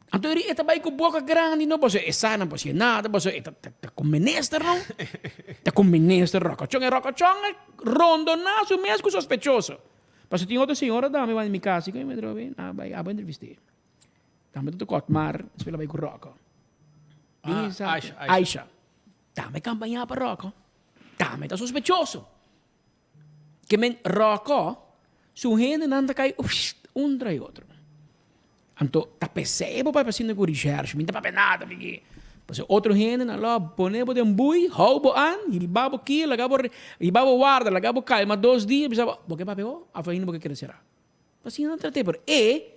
S19: Anto e ta bai ku boka grandi no pasobra e sa nan por haci nada pasobra e ta ta ku minister no ta ku minister Rokochon e Rokochon a rondona su mes ku sospechoso pasobra tin otro señora tambe wak mi kasi ku mi trobe a bai abo entreviste tambe ta toca Otmar despues el a bai ku Roko
S18: Aisha
S19: Aisha tambe campaña pa Roko tambe ta sospechoso. Ke men ròkò, su hendenan ta kai un tras otro. Anto ta pesei bo papia asina ku Richèrche, mi no ta papia nada piki. Pasobra otro hendenan lo pone bo den bui, hou bo an, hiba bo ki, laga bo, hiba bo warda, laga bo kalma dos dia, bisa bo, bo ke papia bo? Of ainda bo ke kere sera? Asina nan trat'é, pero e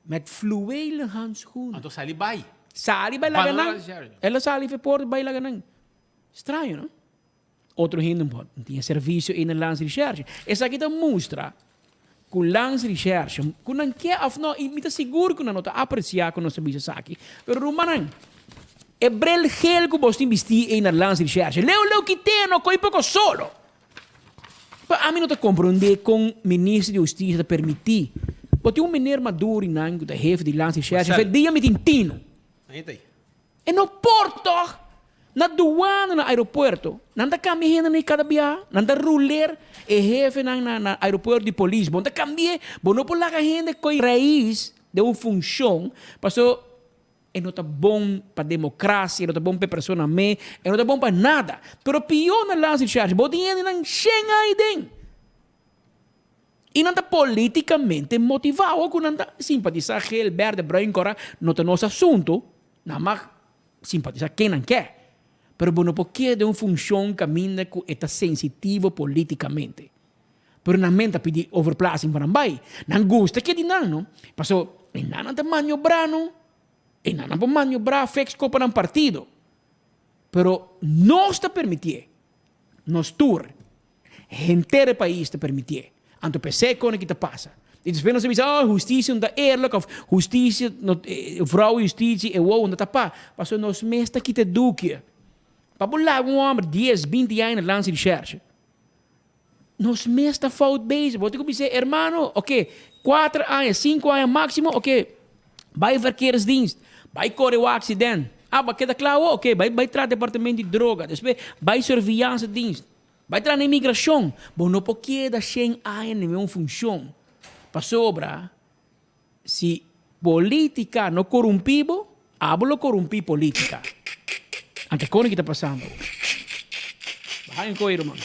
S19: met fluwelen handschoenen.
S18: Anto sali bai.
S19: Sali bai laga nan. El a sali for e porta bai laga nan. Straño, no? Otro hende no tin e servisio ei na Landsrecherche. Esaki ta mustra ku Landsrecherche, ku nan ke òf no, i mi ta sigur ku nan no ta apresiá ku nos ta bisa esaki, pero rumannan, e bril gel ku bos tin bistí ei na Landsrecherche, leu leu kit'é, no koi poko solo. Pa ami no ta komprondé kon Minister di Hustisia ta permití. Bo tin un meneer Maduro i nan ku ta hefe di Landsrecherche, fe dia mi tin tino. E no por tog! Na duana na aeropuerto, nan ta cambia hende nei cada biaha, nan ta ruler e hefenan na na aeropuerto di polis, bo no ta cambi'e, bo no por laga hende coy rais den un funcion, paso e no ta bon pa democracia, e no ta bon pa e persona me, e no ta bon pa nada. Pero pio na Landsrecherche, bo tin hendenan shen aña den. I nan ta politicamente motiva. Awor cu nan ta simpatisa geel, berde, bruin, cora, no ta nos asunto. Nan mag simpatisa ken nan ke. Pero bo no por keda den un funcion caminda cu e ta sensitivo politicamente. Pero nan men ta pidi overplaatsing pa nan bay. Nan gusta ke di nan, no? Paso e nan nan ta maniobra, no? E nan nan por maniobra fix ko pa nan partido. Pero nos ta permitié. Nos tur. Henter e pais ta permitié. Anto p'esei kone ki ta pasa. I despues nos ta bisa, oh, hustisia no ta eerlijk of hustisia no, vrouw justitie e wow no ta pa. Pasobra nos mes ta kita e doekje. Pa bo laga un hòmber dies, binti aña na landsrecherche. Nos mes ta fout bezig. Bo tin ku bis'é, hermano, oké, kuater aña, sinku aña máksimo, oké, bai verkeersdienst, bai kore wak aksident. Ah, bo a keda kla awor? Oké, bai bai traha departamento di droga, despues bai surveillance-dienst. Bai traha na imigrashon. Bo no por keda shen aña den un funshon. Pasobra si politica no corumpi bo, abo lo corumpi politica. Anto con ki ta pasando awor? Baha en koe ruman.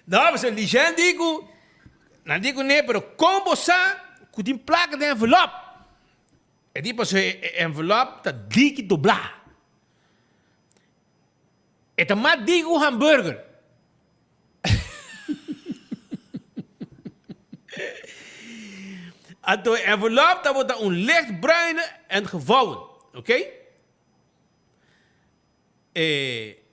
S18: No, pasobra Lijen di ku nan di kuné, pero kon bo sa ku tin plaka den envelop? E di pasobra e envelop ta diki doblá. E ta mas dik ku hamburger. Anto e envelop tabata un licht bruine en gevouwen, oké? E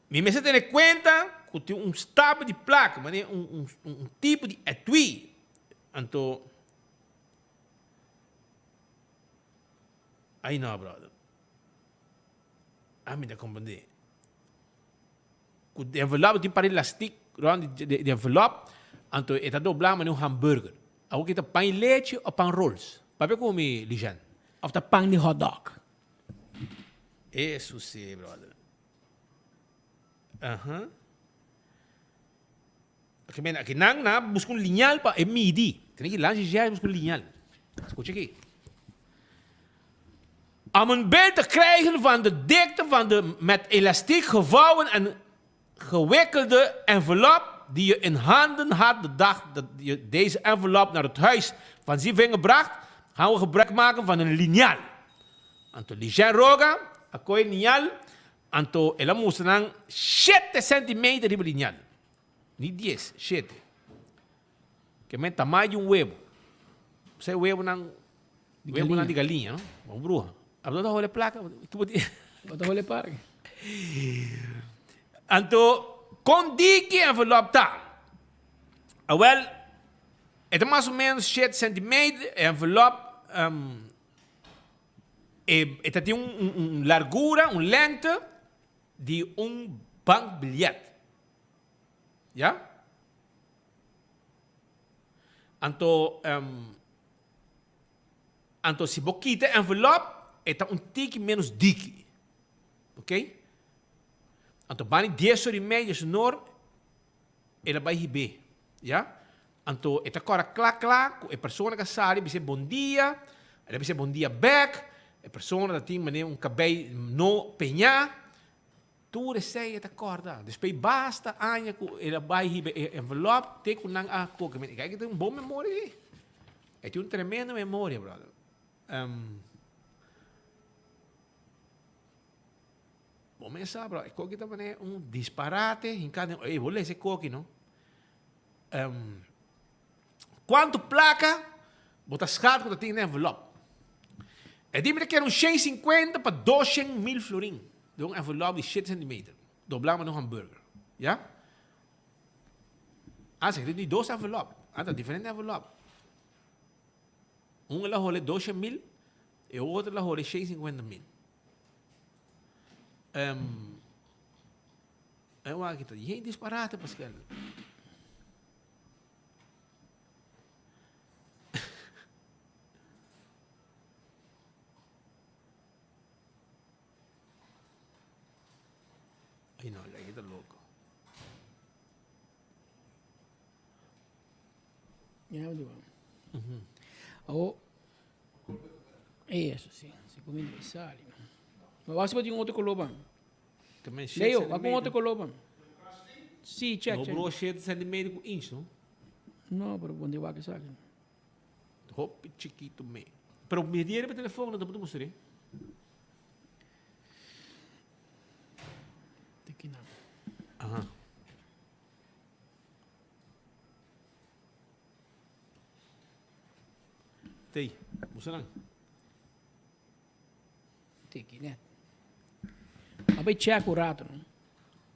S18: mi mester tene kuenta ku tin un stapel di plaka, manera un un un tipo di etui. Anto, ai no brother. Ami ta comprende. Cu de envelop tin par di lastik rond di de envelop, anto e ta dobla mane un hamburger. Awor ki ta pan y lechi of pan rolls? Papia cu mi, Lijan.
S19: Of ta pan di hot dog?
S18: Eso si, brother. Aha. Aki men, aki nan na busca un liñal pa e midi. Tene ki lanshi jai busca un liñal. Scucha aki. Om een beeld te krijgen van de dikte van de met elastiek gevouwen en gewikkelde envelop die je in handen had de dag dat je deze envelop naar het huis van Zievinger bracht, gaan we gebruik maken van een liniaal. Anto Lijen Roga a koe liñal, anto el a mustra nan shete centimeter riba liñal. Ni dies, shete. Ke men tamaño di un webo. Sa e webonan, webonan di galiña, no? Bo bruha. Abo ta hole plaka? Ki bo tin?
S19: Bo ta hole parke.
S18: Anto, kon diki e envelop ta? Awel, e ta mas o menos shete centimeter, e envelop, e, e ta tin un, un largura, un lengte di un bankbiljet. Ya? Anto, anto si bo kita e envelop, e ta un tiki menos diki. Ok? Anto bani dies ora i media senor, el a bai hib'é. Ya? Anto e ta kòrda kla kla ku e persona ku a sali bis'é bon dia, el a bis'é bon dia bèk, e persona ta tin manera un kabei no peñá. Tur esei e ta kòrda. Despues basta aña ku el a bai hiba e envelòp te ku nan a koke. E kai tin un bon memoria sí. E tin un tremendo memoria, brother. Bo mes sa, bro, e koki ta manera un disparate hinká den. Ey, bo lesa e koki, no? Kuantu plaka bo ta skat ku ta tin den envelòp? E di mi ta kere un 150 pa 200 mil florin den un envelòp di shete sentimeter, doblá manera un hamburger. Ya? Ah, si, tin di dos envelòp. Ah, ta diferente envelòp. Un el a hole 200 mil, e otro el a hole 150 mil. Um, e wak ta yen disparate, Pascal. Ay no, aquí ta loco.
S19: Ya, digo. Oh, eso sí, si comiendo sal. Maar was wat un otro color ban? Leo, wat un otro color ban? Sí, check,
S18: No,
S19: check.
S18: bro, 7 centimeter ku inch, no?
S19: No, pero bon de wak esaki.
S18: Hopi chiquito me. Pero mi diere pe telefoon, no te puedo mostrar.
S19: Tiki na.
S18: Aha. Tei, mustra nan.
S19: Tiki net. A bai check un rato, no?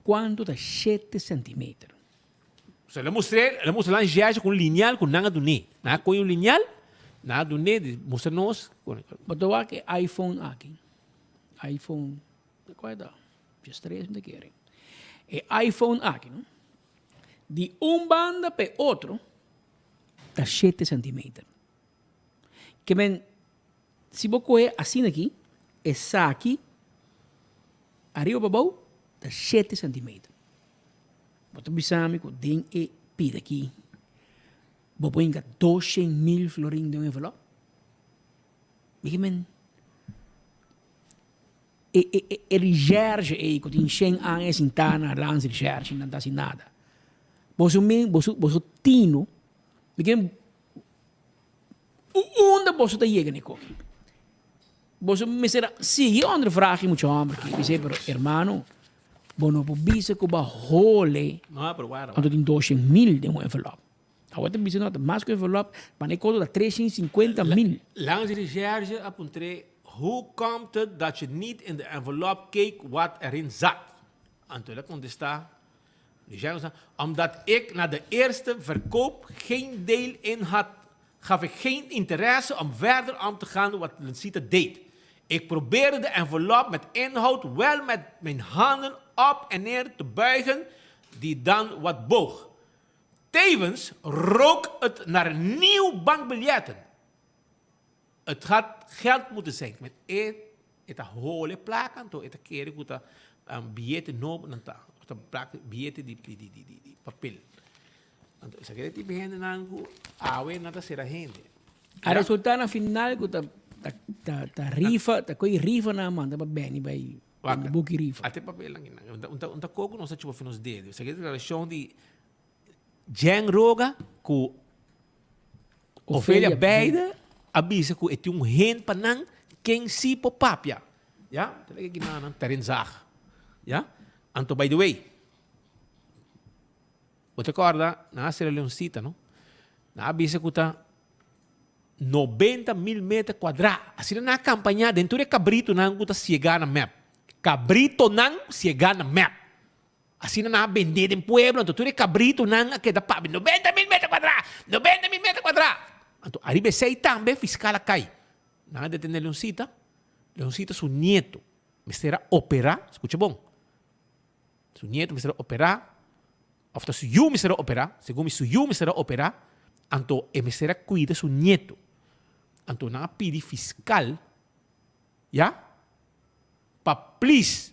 S19: Cuanto ta shete centimeter?
S18: So, le mostré, le mostré lan jeje con lineal con nan a duné. Nan a coge un lineal, nan a duné, di mustra nos.
S19: Bo ta wak e iPhone aki. iPhone, cual ta? 13 mi ta kere. E iPhone aki, no? Di un banda pa e otro ta shete centimeter. Ke men Si bo kohe asina aki, esaki ariba pa bou ta shete sentimeter. Bo ta bisa mi ku den e pida aki bo por hinka doshen mil florin den un envelop? Mi ke men e e e recherche ei ku tin shen aña sintá na landsrecherche nan ta hasi nada. Boso men boso boso tino mi ke men Unda boso ta yega n'e koki? Boso mester a sigui ondervraag e mucha homber aki. Bis'é, pero hermano, bo no por bisa ku bo a hole anto tin doshen mil den un envelop. Awor ta bisa no, ta mas ku envelop, pa n'e koto ta treshen sinkuenta mil.
S18: Langs recherche a puntr'é, Hoe komt het dat je niet in de envelop keek wat erin zat? Anto el a kontestá, Omdat ik na de eerste verkoop geen deel in had, gaf ik geen interesse om verder om te gaan wat Lencita deed. Ik probeerde de envelop met inhoud wel met mijn handen op en neer te buigen, die dan wat boog. Tevens rook het naar nieuw bankbiljetten. Het had geld moeten zijn. Met e e ta hole plaka anto e ta kere ku ta biyete nobo nan ta. Of ta plaka biyete di di di di di papel. Anto esaki ta e tipo hendenan ku awe nan ta sera hende.
S19: A resulta na final ku ta ta ta ta rifa ta koe rifa nan a manda pa beni bai bende buki rifa.
S18: Ate papelnan kinan. Un ta un ta koko nos ta chupa fi nos dedo. Esaki ta deklarashon di Jen Roga ku Ofelia beide a bisa ku e tin un hende pa nan ken si por papia. Ya, ta leke ki nan Terin Zaag. Ya, anto by the way, bo ta kòrda nan a sera Leoncita no? Nan a bisa ku ta 90 mil meter kuadrá. Asina nan a kampañá den tur e kabritonan ku ta siegá na mep. Kabritonan siegá na mep. Asina nan a bendé den pueblo, anto tur e kabritonan a keda papia, 90 mil meter kuadrá! 90 mil meter kuadrá! Anto ariba esei tambe fiskal a kai. Nan a detené Leoncita. Leoncita su nieto mester a operá, skucha bon, su nieto mester a operá, òf ta su yu mester a operá, segun mi su yu mester a operá, anto e mester a kuida su nieto. Anto nan a pidi fiskal, ya, pa plis.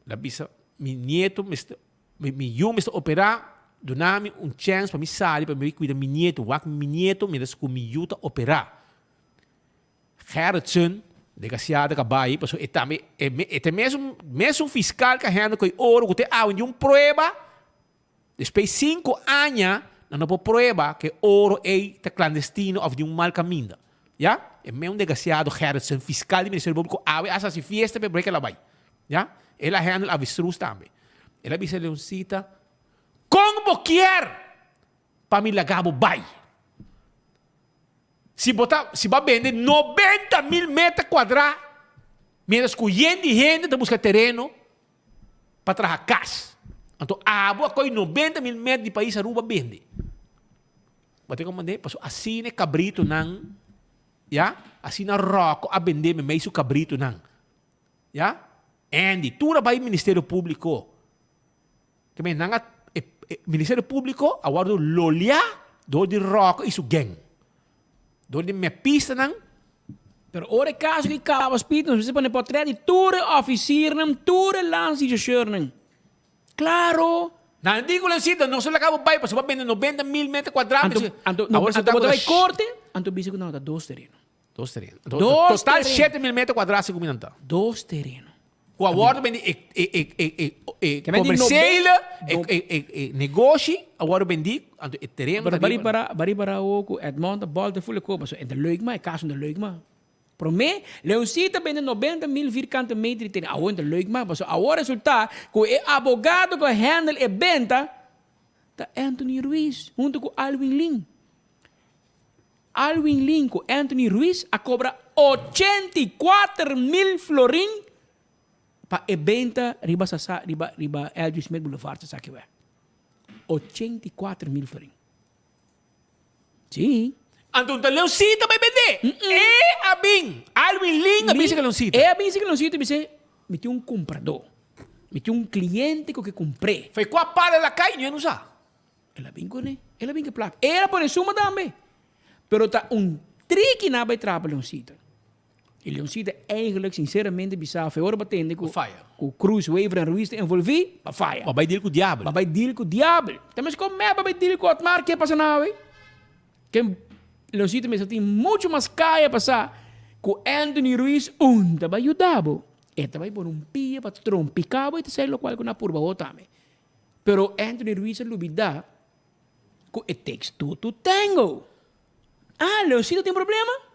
S18: El a bisa, Mi nieto mester, mi, mi yu mester operá, duna mi un chèns pa mi sali pa mi bai kuida mi nieto, wak mi nieto mientras ku mi yu ta operá. Gerritsen, Desgraciado ka bai, pasobra e tambe, e ta e mesun, mesun fiscal ka hende ku e oro ku te awe di un prueba, despues sinku aña nan no por prueba ku e oro ei ta clandestino of di un mal kaminda. Ya? E meun desgraciado Gerritsen, fiscal di Ministerio Publico awe a hasi fiesta pa e break el a bai. Ya? El a handle avestruz tambe. El a bisa Leoncita, Kon bo kier pa mi laga bo bai? Si bo ta, si bo a bende 90.000 meter kuadrá, mientras ku yen di hende ta buska tereno pa traha kas. Anto abo a koi 90.000 meter di pais Aruba bende. Bo ta komprendé? Pasobra asina e kabritonan, ya, asina Ròko a bende meimei su kabritonan. Ya? Andy, tur a bai Ministerio Públiko. Ke men nan a, e, e Ministerio Públiko a wòrdu loliá dor di Ròko i su gèng. Dor di mepistanan.
S19: Pero ora e kaso ki kaba spit, nos mester pone portret di tur e òfisirnan, tur e landsdireksjeurnan. Klaro!
S18: Nan di ku Leoncito, nos lo kaba bai pasobra bo a bende 90.000 meter kuadrá.
S19: Anto, anto, anto bo ta bai korte, anto bisa ku nan ta dos tereno.
S18: Dos tereno. Dos Total tereno. 7.000 metro kuadrá segun mi nan ta.
S19: Dos tereno.
S18: Ku a wòrdu bendi e e e e e e Ke men di komersiële e e e e negoshi a wòrdu bendí anto e tereno
S19: Pero ta bari riba. para bari para awo ku Edmond ta bòlta ful e kopa so e ta leuk ma e kaso no ta leuk ma. Promé Leoncita bende 90.000 vierkante meter di tereno awo e ta leuk ma pasobra awo resultá ku e abogado ku a handle e benta ta Anthony Ruiz hunto ku Alwin Lin. Alwin Lin ku Anthony Ruiz a kobra 84.000 florin pa e benta riba sasa riba riba L.G. Smith Boulevard sa saki wè. 84.000 florin. Sí.
S18: Anto un ta Leoncita bai bendé. E a bin. Alwin Lin a bin seka Leoncita.
S19: E a bin seka Leoncita i bis'é, Mi tin un kumpradó. Mi tin un kliente ku ke kumpr'é.
S18: Fei kua pala el a kai, ño no sa.
S19: El a bin kuné, el a bin ku e plaka. El a pone suma tambe. Pero ta un triki nan a bai traha pa Leoncita. I Leoncita eigenlijk sinceramente bisa fe ora bo tende ku ku Cruz, Wever en Ruiz ta envolví, bo faya.
S18: Bo bai deal ku diabel.
S19: Bo bai deal ku diabel. Ta mes kon mep a bai deal ku Otmar ke pasa na awe. Ken Leoncita mester tin mucho mas kaya pa sa ku Anthony Ruiz un ta bai yuda bo. E ta bai pone un pia pa trompika bo i ta sey lokual ku nan a purba bo tambe. Pero Anthony Ruiz a lubida cu e takes two to tango. Ah, Leoncito tin problema?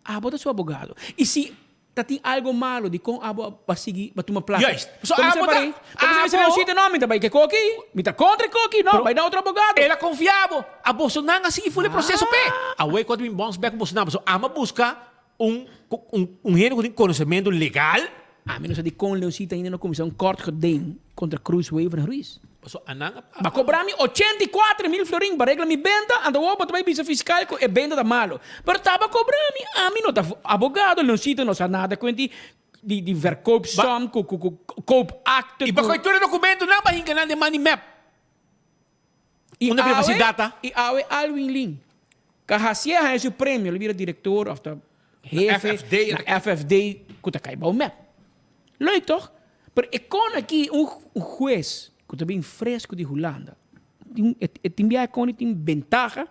S19: Abo ta su abogado. Y si ta tin algo malo, dicon abo a sigui ba tuma placa?
S18: Juist. So abo ta,
S19: abo. Leoncito, no, mi ta bay ke koki, mi ta contra e koki, no, bay na otro abogado.
S18: El a confia bo. A bosonan a sigui full e proceso p'e. Awor cu a bin bounce back cu bosonan, pasobra amo a busca un un hende cu tin conocemento legal.
S19: Ami no sa dicon Leoncito ainda no cuminsa un kort geding contra Cruz Wever en Ruiz.
S18: Paso anan a.
S19: Ba cobra mi 84.000 florin pa regla mi benta, anto awor bo ta bay bisa fiscal cu e benta ta malo. Pero taba cobra mi, ami no ta abogado, Leoncito no sa nada cuenti di di verkoopsom cu cu cu koopakte
S18: cu. I pa coy tur e documentonan pa hinca nan den man di mep.
S19: I
S18: Unda
S19: awe,
S18: data?
S19: I awe Alwin Lin, ka hasié haña su premio, lo bira direktor òf ta hefe
S18: FFD,
S19: na FFD ku ta kai bou mep. Leuk tòg? Pero e kon aki un hues ku ta bin fresku di Hulanda, tin e tin biaha e kon tin bentaha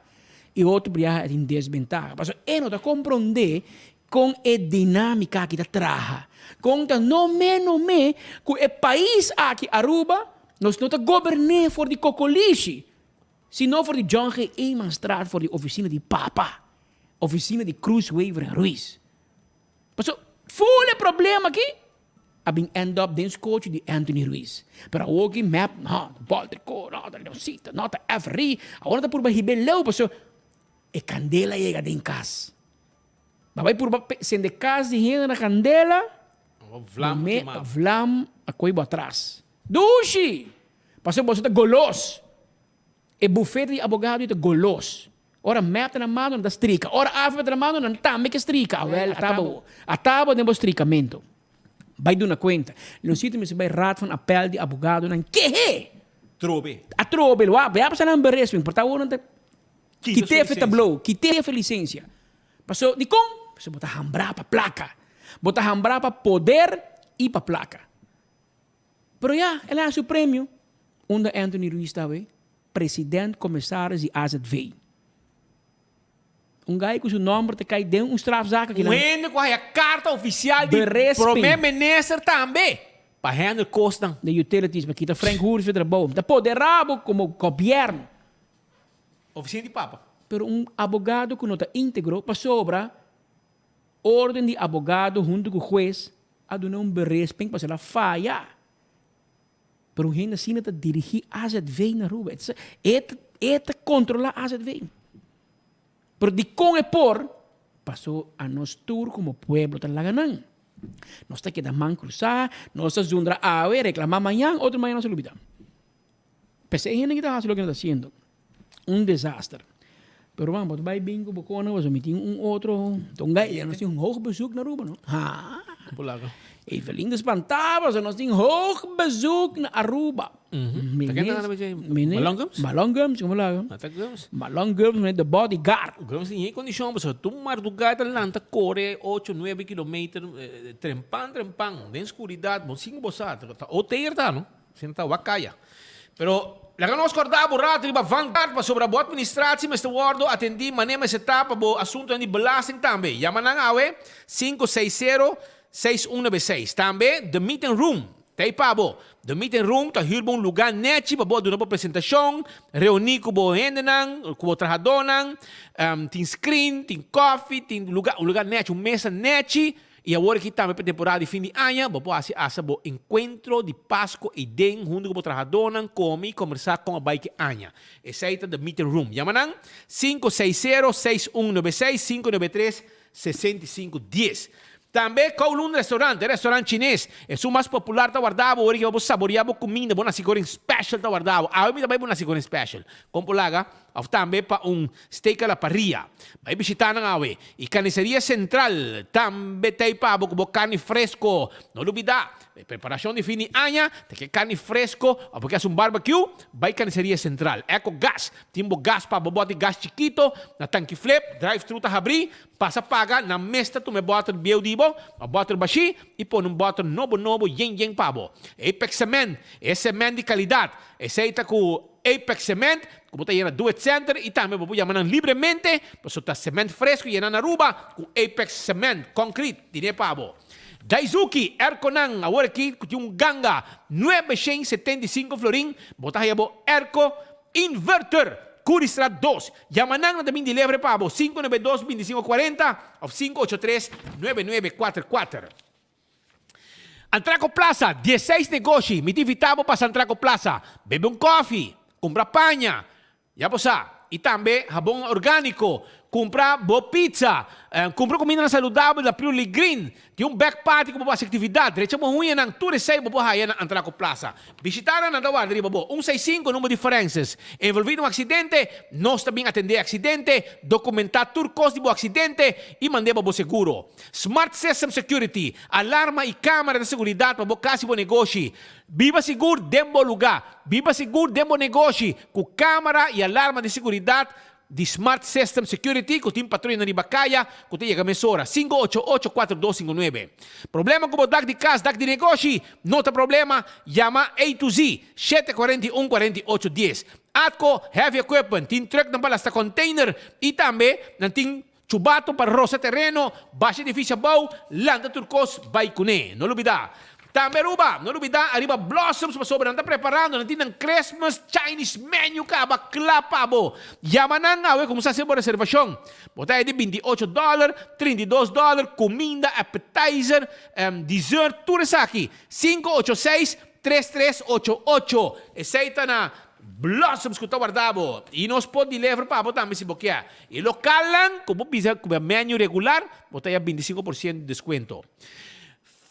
S19: i otro biaha e tin desbentaha. Pasobra e no ta komprondé kon e dinámika aki ta traha. Kon ta no me no me ku e pais aki Aruba Nos no ta goberné for di Kokolishi, sino for di John G. Emanstraat, for di oficina di Papa, oficina di Cruz Wever en Ruiz. Paso, ful e problema aki a bin end up den skochi di Anthony Ruiz. Pero awor ki mep, no, ta Boltrico, no, ta Leoncito, no, ta Every, awor nan ta purba hib'é leu, paso e kandela yega den kas. Ba bai purba sende kas di hende na kandela,
S18: Vlam
S19: me vlam a koe bo atras. Dushi! Pasobra boso ta golos. E bufete di abogado ei ta golos. Ora mep ta na mano nan ta strika. Ora afp ta na mano nan tambe ke strika. Awel, ata bo. Ata bo den bo strikamento. Bai duna kuenta. Leoncito mester bai Raad van Appel di abogadonan kehe!
S18: Trobe.
S19: Atrobe. Lo a bai a pasa nan berisming. Por ta awor nan ta
S18: Kita
S19: kite fe tablo, kite fe lisensia. Paso, dikon? Pasobra bo ta hambrá pa plaka. Bo ta hambrá pa poder i pa plaka. Pero ya, el a haña su premio. Unda Anthony Ruiz ta awe? President Commissaris di AZV. Un gai ku su nòmber ta kai den un strafzaak aki
S18: Un
S19: nan.
S18: hende ku haya karta ofisial di
S19: Beresping.
S18: Prome Minister tambe pa handle kosnan.
S19: De utilities, pa kita Frank Hoers for trabou. Ta poderá bo komo gobièrnu.
S18: Ofisina di Papa.
S19: Pero un abogado ku no ta íntegro pasobra orden di abogado huntu ku hues a duna un beresping pasobra el a faya. Pero un hende asina ta dirigí AZV na Aruba. E ta e ta kontrolá AZV. Pero dikon e por? Paso anos tur komo pueblo ta laga nan. Nos ta keda man krusá, nos ta zundra awe, reklamá mañan, otro mañan nos a lubidá. P'esei e hende ki ta hasi loke nan ta hasiendo. Un desaster. Pero man, bo ta bai bin ku bo kona pasobra mi tin un otro tonga i nos tin un hoog bezoek na Aruba, no? Ha! Evelyn ta spantá pasobra nos tin hoog bezoek na Aruba.
S18: Ta ken ta gana pa dje? Malon Gums?
S19: Malon Gums, komo laga?
S18: Ta Gums.
S19: Malon Gums met de bodyguard.
S18: Gums tin e kondishon pasobra tur mardugá e ta lanta kore ocho, nuebe kilometer trempan trempan den skuridat. Bo sin ku bo sa, ta oter ta, no? Senta wak kaya. Pero laga nos korda bo rato riba Vanguard pasobra bo administratie mester wordo atendi mane mester ta pa bo asuntonan di belasting tambe. Yama nan awe 560 6196. Tambe The Meeting Room ta ei pa bo. The Meeting Room ta hür bo un luga nechi pa bo duna bo presentacion, reuni ku bo hendenan, ku bo trahadónan, tin screen, tin koffie, tin luga, un luga nechi, un mesa nechi. I awor aki tambe pa e temporada di fin di aña, bo por hasi asta bo enkuentro di Pasko eiden huntu ku bo trahadónan, komi i kombersá kon a bai ki aña. Esei ta The Meeting Room. Yama nan, 560 6196 593 65 dies. Tambe Kowloon Restaurant, e restaurant chines, esun mas popular ta warda bo ora ki bo saborea bo kuminda, bo nasi goreng special ta warda bo. Awe mi ta bai bo nasi goreng special. Kon por laga? Of tambe pa un steak a la parrilla. Bai bishita nan awe. Y Carniceria Central tambe ta ei pa bo cu bo carni fresco. No lubida, e preparacion di fin di aña ta ke carni fresco of bo ke haci un barbecue, bai Carniceria Central. Eco Gas tin bo gas pa bo bote gas chikito na tanki flip, drive thru ta habri, pasa paga, nan mes ta tuma e boter bieu di bo of boter bashi y pone un boter nobo nobo yen yen pa bo. Apex Cement, e cement di calidad, esey ta cu. Apex Cement, ku bo ta yena Do It Center i tambe bo por yama nan libremente, pasobra ta cement fresco yena na Aruba ku Apex Cement Concrete tine pa bo. Daizuki airconan awor aki ku tin un ganga 975 florin, bo ta haya bo airco inverter Curiestraat 2. Yama nan, nan ta bin delivery pa bo 592 25 40 of 583 9944. Antraco Plaza, dieseis negoshi, mi ta invita bo pasa Antraco Plaza, bebe un kofi, kumpra paña, ya bo sa, i tambe habon orgániko, kumpra bo pizza, kumpra kumindanan saludabel na Purely Green, tin un back party ku bo por hasi aktividat, drecha bo huñanan, tur esei bo por haya na Antraco Plaza. Bishita nan, nan ta warda riba bo. Un seis sinku, number di forenses. Envolví den un aksidente, nos ta bin atendé e aksidente, dokumentá tur kos di bo aksidente i mand'é pa bo seguro. Smart System Security, alarma i camera di seguridad pa bo cas i bo negoshi. Biba sigur den bo luga. Biba sigur den bo negoshi cu camera i alarma di seguridad di Smart System Security cu tin patruyanan riba caya cu ta yega mesora, 588 4259. Problema cu bo dak di cas, dak di negoshi? No ta problema, yama A to Z, 741 48 10. Atco Heavy Equipment tin trucknan pa lasta container i tambe nan tin Chubato pa rosa tereno, basha edificio abou, lanta tur cos bay cune. No lubida. Tambe Aruba, no lubida ariba Blossoms pasobra nan ta preparando, nan tin nan Christmas Chinese menu caba cla pa bo. Yama nan awe cuminsa haci bo reservacion. Bo ta di 28 dollar, 32 dollar, cuminda, appetizer, dessert, tur esaki. 586 3388. Esey ta na Blossoms cu ta warda bo. Y nos por deliver pa bo tambe si bo kier. E lokalnan ku bo bisa ku e menu regular, bo ta ya 25% di deskuento.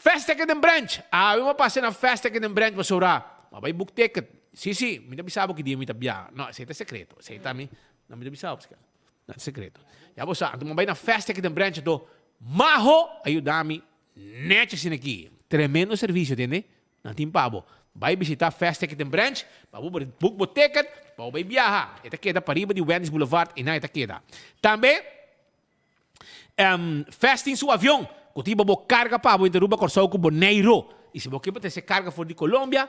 S18: Fast Ticket and Branch, Awe bo pasa na Fast Ticket and Branch pasobra bo a bai book ticket. Si, si, mi ta bisa bo ki dia mi ta bia. No, esei ta sekreto. Esei ta mi, no mi ta bisa bo paske no ta sekreto. Ya bo sa, anto bo bai na Fast Ticket and Branch anto Maho a yuda mi nechi asina aki. Tremendo servisio, tende? Nan tin pa bo. Bai bishita Fast Ticket and Branch pa bo por book bo ticket pa bo bai biaha. E ta keda pariba di Wendy's Boulevard einan e ta keda. Tambe Fast tin su avion ku tin pa bo karga pa bo entre Aruba, Kòrsou ku Boneiru. I si bo ke pa trese karga for di Colombia,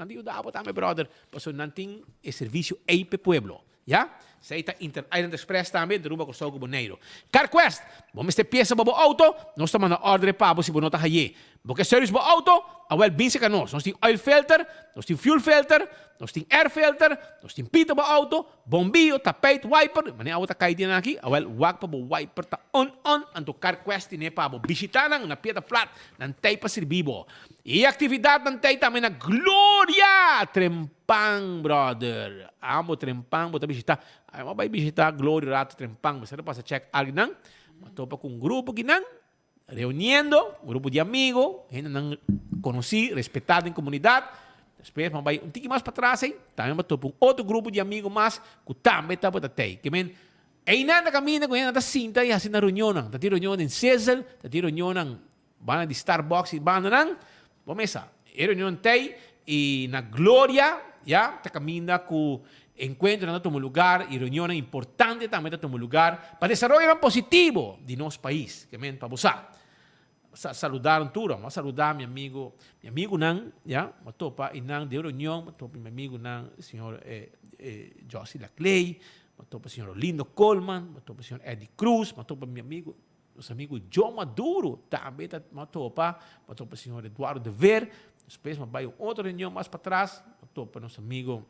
S18: nan ta yuda bo tambe brother pasobra nan tin e servisio ei p'e pueblo. Ya? Esei ta Inter Island Express tambe entre Aruba, Kòrsou ku Boneiru. CarQuest, Bo mester piesa pa bo outo? Nos ta manda òrdere pa bo si bo no ta hay'é. Bo ke service bo outo? Awèl bin serka nos. Nos tin oil filter, nos tin fuel filter, nos tin air filter, nos tin pita bo outo, bombio, tapijt, wiper. Manera awa ta kai di nan aki, awèl wak pa bo wiper ta on on, anto CarQuest tine pa bo. Bishita nan na Piedra Plat, nan tei pa sirbi bo. E aktividatnan tei tambe na Gloria Trempan, brother. Amo Trempan bo ta bishita. Ai bo bai bishita Gloria rato Trempan. Mester a pasa check alginan. Bo a topa ku un grupo kinan reuniendo, un grupo di amigo, hendenan konosí, respetá den komunidat. Despues bo a bai un tiki mas patras ei, tambe bo a topa un otro grupo di amigo mas ku tambe tabata tei. Ke men, einan ta kaminda ku hendenan ta sinta i hasi nan reunionnan. Ta tin reunion den Sizzle, ta tin reunionnan Banda di Starbucks y bandanan, bo mesa. E reunion t'ey y na Gloria, ya, ta caminda cu encuentronan ta tuma lugar y reunionnan importante tambe ta tuma lugar pa desaroyonan positivo di nos pais. Ke men pa bo sa. Sa saluda nan tur, a saluda mi amigo, mi amigunan, ya, bo topa y nan den reunion, bo topa mi amigunan, señor Jossy Laclay, bo topa señor Olindo Colman, bo topa señor Eddie Cruz, bo topa mi amigo. Nos amigo Joe Maduro tambe ta m'a topa, m'a topa señor Eduardo de Ver, despues m'a bai un otro reunion mas patras, m'a topa nos amigo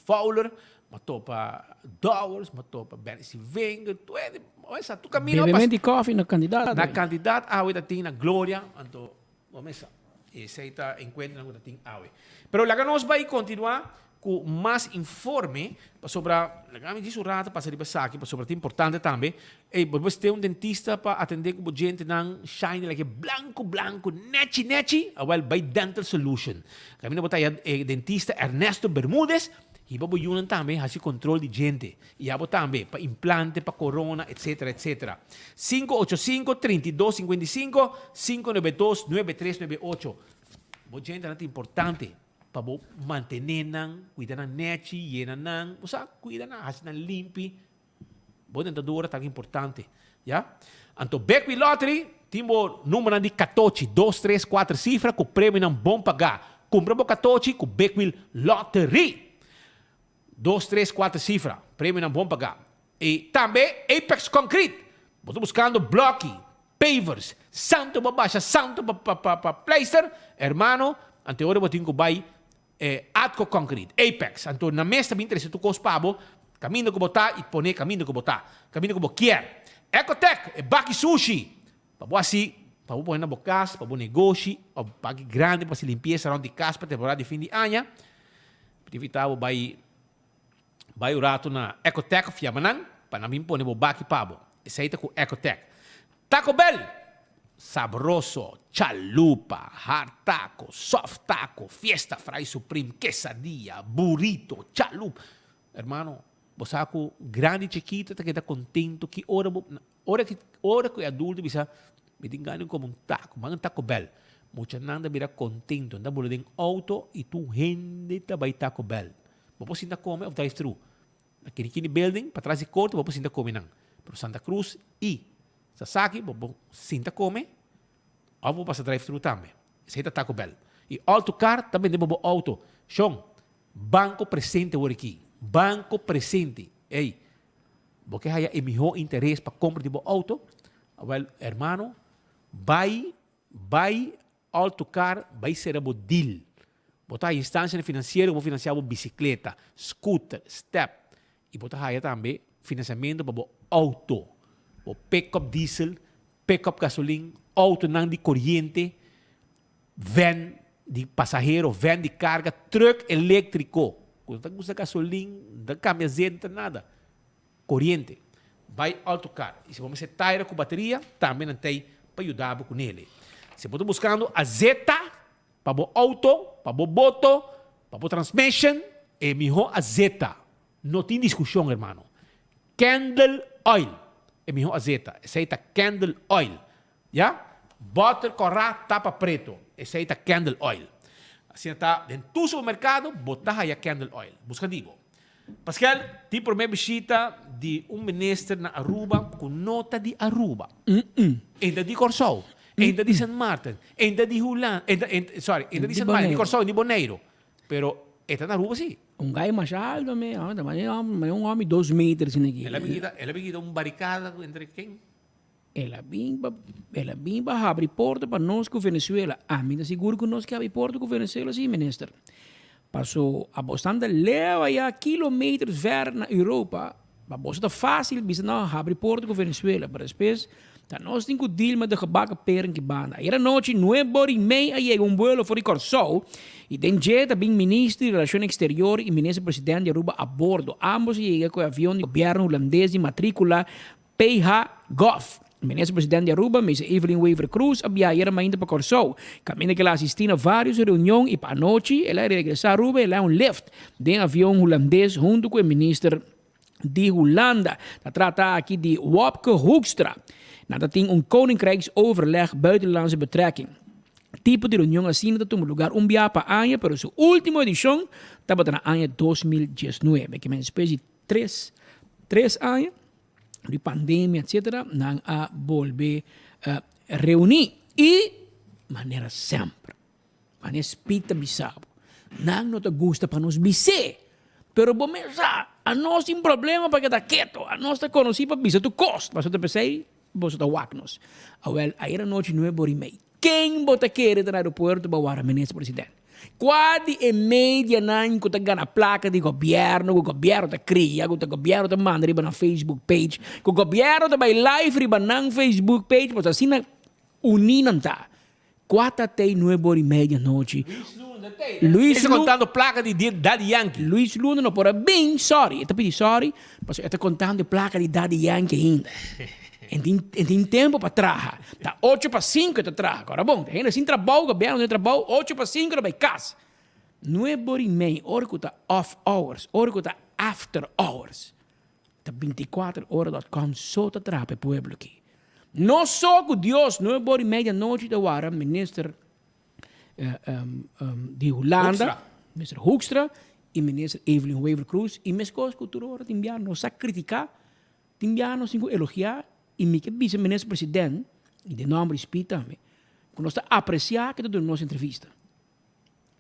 S18: Fowler, m'a topa Dowers, m'a topa Benny Sivenger, tur hende, esa tur camino a pasa.
S19: Bebemento di koffie na kandidaat.
S18: Na kandidaat awe ta tin na Gloria, anto Bo mesa. Esei ta enkuentronan ku ta tin awe. Pero laga nos bai kontinuá ku mas informe pasobra laga mi djis un rato pasa riba esaki pasobra ta importante tambe. Ey, bo mester un dentista pa atendé ku bo djentenan shiny like blanku blanku, nechi nechi? Awèl bai Dental Solution. Kaminda bo ta haya e dentista Ernesto Bermudez, hiba bo yunan tambe hasi kontrol di djente. I abo tambe, pa implante, pa corona, etcetera, etcetera. 585 32 55 592 9398. Bo djentenan ta importante pa bo mantene nan, cuida nan nechi, yena nan, bo sa, cuida nan, haci nan limpi. Bo dentadura ta algo importante, ya. Anto Bekwee Lottery tin bo numbernan di katochi, dos, tres, kuater sifra ku premionan bon pagá. Kumpra bo katochi ku Bekwee Lottery. Dos, tres, kuater sifra. Premionan bon pagá. I tambe Apex Concrete. Bo ta buskando blòki, pavers, santo pa basha, santo pa pa pa pa pleister? Hermano, ante ora bo tin ku bai Atco Concrete, Apex. Anto nan mes ta bin trese tur kos pa bo, kaminda ku bo ta i pone kaminda ku bo ta, kaminda ku bo kier. Ecotech, e baki sushi, pa bo hasi, pa bo pone na bo kas, pa bo negoshi, òf baki grandi pa hasi limpiesa rònt di kas pa temporada di fin di aña. Bo ta invitá bo bai bai un ratu na Ecotech of yama nan pa nan bin pone bo baki pa bo. Esei ta ku Ecotech. Taco Bell! Sabroso, chalupa, hard taco, soft taco, fiesta fry supreme, quesadilla, burrito, chalupa. Hermano, bo sa ku grandi i chikito ta keda kontento ki ora bo Ora ki ora ku e adulto bisa, Mi tin gana di kome un taco, manda un Taco Bell. Muchanan ta bira kontento, nan ta bula den outo i tur hende ta bai Taco Bell. Bo por sinta kome òf drive thru. Na Kirikini Building, patras di korte, bo por sinta kome nan. Pero Santa Cruz i Sasaki bo por sinta kome òf bo pasa drive thru tambe. Esei ta Taco Bell. I Alto Car ta bende bo bo outo. Shon, banko presente wor aki. Banko presente. Ey, Bo ke haya e mihó interes pa kompra di bo outo? Awèl, hermano, bai, bai Alto Car, bai sera bo deal. Bo ta haya instansianan finansiero ku por finansiá bo bisikleta, scooter, step, i bo ta haya tambe finansiamentu pa bo outo, bo pick-up diesel, pick-up gasolin, outonan di koriente, Van di pasahero, van di karga, truck eléktriko ku no ta usa gasolin, no ta kambia zeta, nada. Koriente. Bai Autocar. I si bo mester taira ku bateria, tambe nan t'ei pa yuda bo ku nele. Si bo ta buskando azeta pa bo outo, pa bo boto, pa bo transmission, e mihó azeta. No tin diskushon, hermano. Candle oil. E mihó azeta. Esei ta candle oil. Ya? Butter kòrá tapa preto. Esei ta candle oil. Asina ta den tur supermerkado bo ta haya candle oil. Buska di bo. Paskel, tin promé bishita di un minister na Aruba ku no ta di Aruba. E ta di Kòrsou. E ta di Sint Maarten. E ta di Hulan, e ta, sorry, e ta di Sint Maarten, di Kòrsou, di Boneiru. Pero. E ta na Aruba si.
S19: Un gai masha alto me, ta manera un homi dos meter asina aki.
S18: El a bin kita, el a bin kita un baricada entre ken?
S19: El a bin pa, el a bin pa habri porta pa nos ku Venezuela. Ami ta sigur ku nos ke habri porta ku Venezuela si, minister. Paso abo stan ta leu aya kilometers ver na Europa, pa boso ta facil bisa no habri porta ku Venezuela, pero despues ta nos tin ku deal met de gebakken peren ki banda. Ayer anochi nuebe ora y mei a yega un buelo for di Kòrsou y den dje ta bin minister di Relacion Exterior y minister president di Aruba a bordo. Ambos a yega ku e avion di gobierno Hulandes di matricula PH Gov. Minister President di Aruba, Mesa Evelyn Wever Croes a biaha ayera mainta pa Kòrsou, kaminda ku el a asistí na vários reunion i pa anochi el a regresá Aruba el a un lift den avion hulandes huntu ku e minister di Hulanda. Ta trata aki di Wopke Hoekstra. Nan ta tin un Koninkrijksoverleg Buitenlandse Betrekking. Tipo di reunion asina ta tuma lugar un biaha pa aña, pero su último edishon tabata na aña 2019, ke men despues di tres tres aña. di pandemia etcetera nan a bolbe reuni y manera semper manera Speed ta bisa bo nan no ta gusta pa nos bis'é pero bo mes sa anos tin problema pa keda keto anos ta conoci pa bisa tur cos pasobra ta pesey boso ta wak nos awel ayer anochi nuebe ora y mei Ken bo ta kere ta na aeropuerto pa wara minister president? Kua di e medianan ku ta gana plaka di gobièrnu, ku gobièrnu ta kria, ku ta gobièrnu ta manda riba nan Facebook page, ku gobièrnu ta bai live riba nan Facebook page, pasobra asina uní nan ta. Kua ta tei nuebe ora i media anochi?
S18: Luis Luna ta kontando plaka di Daddy Yankee.
S19: Luis Luna no por a bin, sorry, e ta pidi sorry, pasobra e ta kontando e plaka di Daddy Yankee ainda. E tin, e tin tempo pa traha. Ta ocho pa cinco e ta traha. Kora bon, hende sin trabou, gobierno no tin trabou, ocho pa cinco ta bai kas. Nuebe ora i mei, ora ku ta off hours, ora ku ta after hours, ta binticuater ora dot com so ta traha pa e pueblo aki. No so ku Dios, nuebe ora i mei di anochi ta wara minister di Hulanda, minister Hoekstra, i minister Evelyn Wever-Croes, i meskos ku tur ora tin bia nos sa kritika Tin bia nos tin ku elogiá i mi ke bisa Minister President, i den nòmber di Speed tambe, ku nos ta apresiá ke ta duna nos entrevista.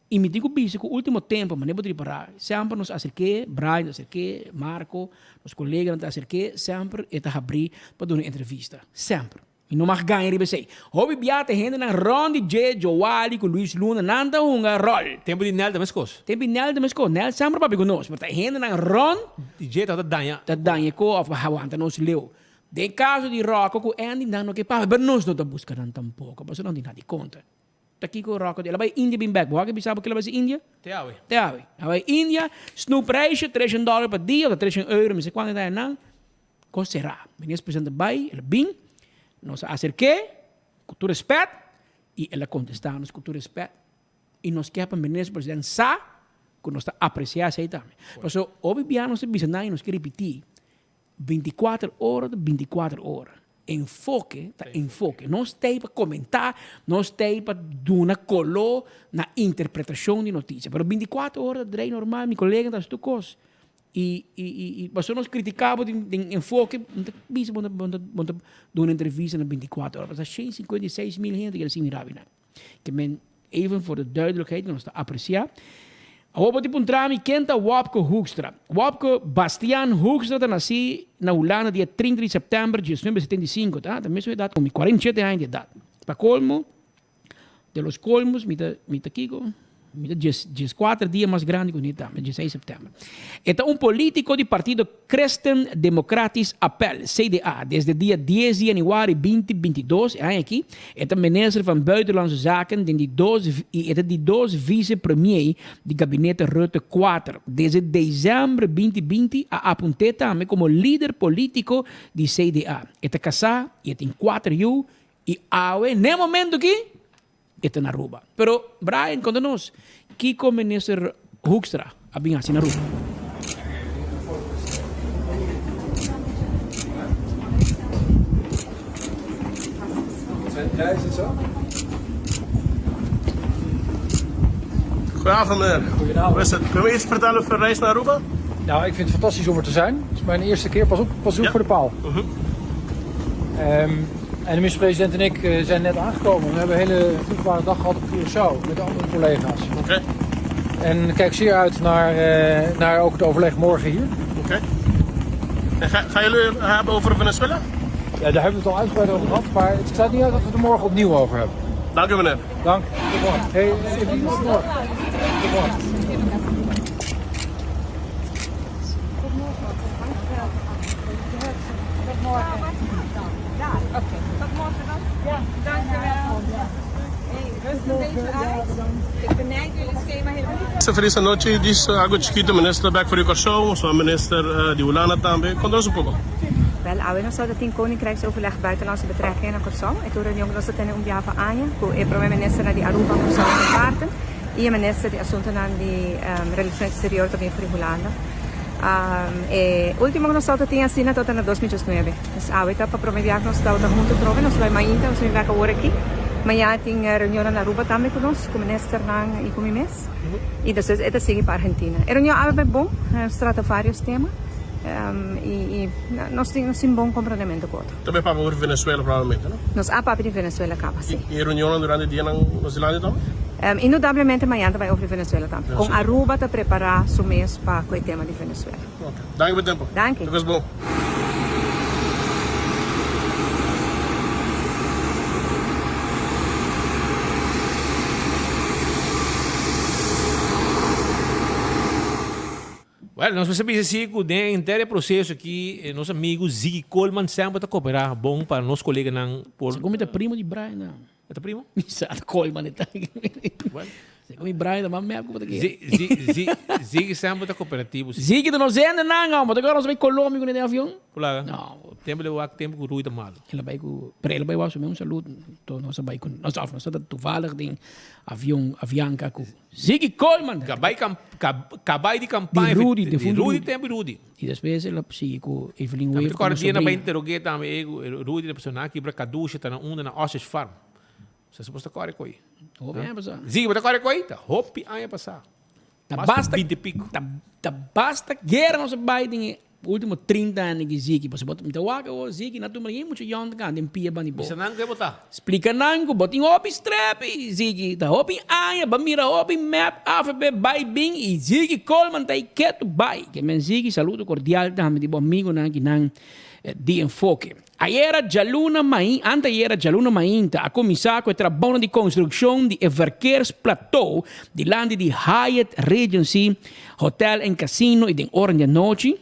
S19: I mi tin ku bisa ku último tempu, manera bo ta ripará, semper nos aserk'é, Brian ta aserk'é, Marco, nos koleganan ta aserk'é, semper e ta habrí pa duna entrevista. Semper. Mi no mag gaña riba esei. Hopi bia ta hendenan rond di dje, Joali ku Luis Luna, nan ta hunga ròl.
S18: Tempu di Nel ta meskos.
S19: Tempu di Nel ta meskos. Nel semper papia ku nos, pero ta hendenan rond.
S18: Di dje tabata daña.
S19: Ta daña ko òf hawanta nos leu. Den kaso di Rocco ku Andy, nan no ke papia, pero nos no ta buska nan tampoko, pasobra nan tin nada di konta. Ta kiko Rocco di? El a bai India bin bek. Bo wak a bisa bo ke el a bai si India?
S18: Te awe.
S19: Te awe. El a bai India, snoepreisje, treshen dòler pa dia, òf ta treshen euro, mi sa kuantu e ta nan. Kos será. Minister presidente bai, el a bin, nos a aserk'é ku tur respèt i el a kontestá nos ku tur respèt i nos ke pa minister presidente sa ku nos ta apresiá esei tambe. Pasobra hopi bia nos ta bisa nan i nos ke ripití, bintikuater ora ta bintikuater ora. Enfoke ta enfoke. Nos t'ei pa komentá, nos t'ei pa duna koló na interpretashon di notisia. Pero bintikuater ora ta drei normal, mi kolega ta hasi tur kos. I i i i pasobra nos critica bo den den enfoke, bo ta bisa bo ta bo ta bo ta duna entrevista na 24 ora, pasobra 156 mil hende keda sin mira abinan. Ke men even voor de duidelijkheid nos ta aprecia. Awor bo tin puntra mi ken ta Wopke Hoekstra. Wopke Bastiaan Hoekstra ta naci na Hulanda dia 30 di september 1975, ta ta mesun edad ku mi, 47 aña di edad. Pa colmo De los colmos, mi ta, mi ta kiko? Mi ta dies, dies kuater dia mas grandi ku Nita, mi dieseis september. E ta un politico di partido Christen Democratisch Appel, CDA, desde dia dies di januari binti bintidos, e aña aki, e ta minister van Buitenlandse Zaken den di dos i e ta di dos vice-premier di gabinete Rutte kuater. Desde december binti binti a apunt'é tambe komo lider politico di CDA. E ta kasá i e tin kuater yu I awe, n'e momento aki, e ta na Aruba. Pero Brian, konta nos, kiko Minister Hoekstra a bin hasi na Aruba?
S20: Goedenavond meneer. Goedenavond. Hoe is het? Kunnen we iets vertellen over de reis naar Aruba?
S21: Nou, ik vind het fantastisch om er te zijn. Het is mijn eerste keer. Pas op, pas op ja. voor de paal. Uh -huh. um, en de minister-president en ik eh, zijn net aangekomen. We hebben een hele vruchtbare dag gehad op Curaçao met de andere collega's.
S20: Oké.
S21: En kijk zeer uit naar, eh, naar ook het overleg morgen hier.
S20: Oké. En ga, gaan jullie het hebben over Venezuela?
S21: Ja, daar hebben we het al uitgebreid over gehad, maar het staat niet uit dat we het er morgen opnieuw over hebben.
S20: Dank u meneer.
S21: Dank. Tot morgen. Hey, Evelien, tot morgen. Tot morgen.
S3: Tot morgen. Ja, oké. Tot morgen dan. Ja, dankjewel. Hey, rust een beetje uit. Ik benijd jullie schema helemaal niet.
S20: Feliz anochi, dis algo chikito, minister bek for di Kòrsou, so minister di Hulanda tambe. Konta nos un poko.
S3: Wel, awe nos tabata tin Koninkrijksoverleg Buitenlandse Betrekkingen na Kòrsou. E tur reunion ku nos ta tene un biaha pa aña ku e Prome Ministernan di Aruba, Kòrsou i Sint Maarten i e Minister di Asuntunan di Relacion Exterior ta bin for di Hulanda. E ultimo ku nos tabata tin asina tabata na 2019. Pues awe ta pa prome biaha ku nos tabata huntu atrobe. Nos bai mainta, nos a bin bek awor aki. Mañana tin reunionnan na Aruba tambe ku nos, ku ministernan i ku mi mes. I despues e ta sigui pa Argentina. E reunion awe bai bon, nos trata varios tema i nos tin nos tin bon komprendementu ku otro.
S20: Ta bai papia over Venezuela probablemente, no?
S3: Nos a papia di Venezuela kaba, si.
S20: I e reunionnan durante dianan nos dilanti tambe?
S3: Indudablemente mañana ta bai over Venezuela tambe. Kon Aruba ta prepará su mes pa ku e tema di Venezuela.
S20: Ok. Danki pa e tempo.
S3: Danki.
S20: Tur kos bon.
S18: Well, nos mester bisa si ku den henter e proseso aki nos amigu Ziggy Koolman semper ta koperá bon pa nos koleganan por.
S19: Segun mi ta primo di Brian nan.
S18: E ta primo?
S19: Mi sa ta Koolman e ta.
S18: Well.
S19: Segun mi Brian ta mas mep ku bo ta kere.
S18: Ziggy semper ta koperativo.
S19: Ziggy ta nos hende nan amo. Ta kora nos bai Colombia ku den avion?
S18: Pulaga.
S19: No.
S18: Tempu le wak tempu ku Rui ta malo.
S19: El a bai ku, pero el a bai wak su mes un salud. Enton nos a bai ku, nos of nos ta toevallig den avion Avianca ku. Ziggy Koolman.
S18: Kabay kabay di kampaña.
S19: Di Rudy,
S18: di Rudy tempu Rudy.
S19: Y despues el a sigui cu Evelyn Wever
S18: como sobrina. Bai interrogué tambe e Rudy na persona a kibra kadusha ta na unda na Ostrich Farm. Sa supos ta kore koy.
S19: Hopi aña pasá.
S18: Ziggy bo ta kore koy? Ta hopi aña pasá.
S19: Ta basta,
S18: 20 pico.
S19: Ta, ta basta guera nos a bai den e ultimo 30 aña di Ziggy. Pasobra bo ta, mi ta wak awor Ziggy na tuma yen mucho yòn ta kanta den pia banda di bo.
S18: Bisa nan ku e bo ta.
S19: Splika nan ku bo tin hopi strepi, Ziggy. Ta hopi aña, bo a mira hopi map, AFP bai bin i Ziggy Koolman ta ei ketu bai. Ke men Ziggy, saludo kordial tambe di bo amigonan ki nan di Enfoke. Ayera djaluna main, antayera djaluna mainta a kuminsá ku e trabounan di konstrukshon di e verkeersplateau dilanti di Hyatt Regency Hotel en Casino i den ora di anochi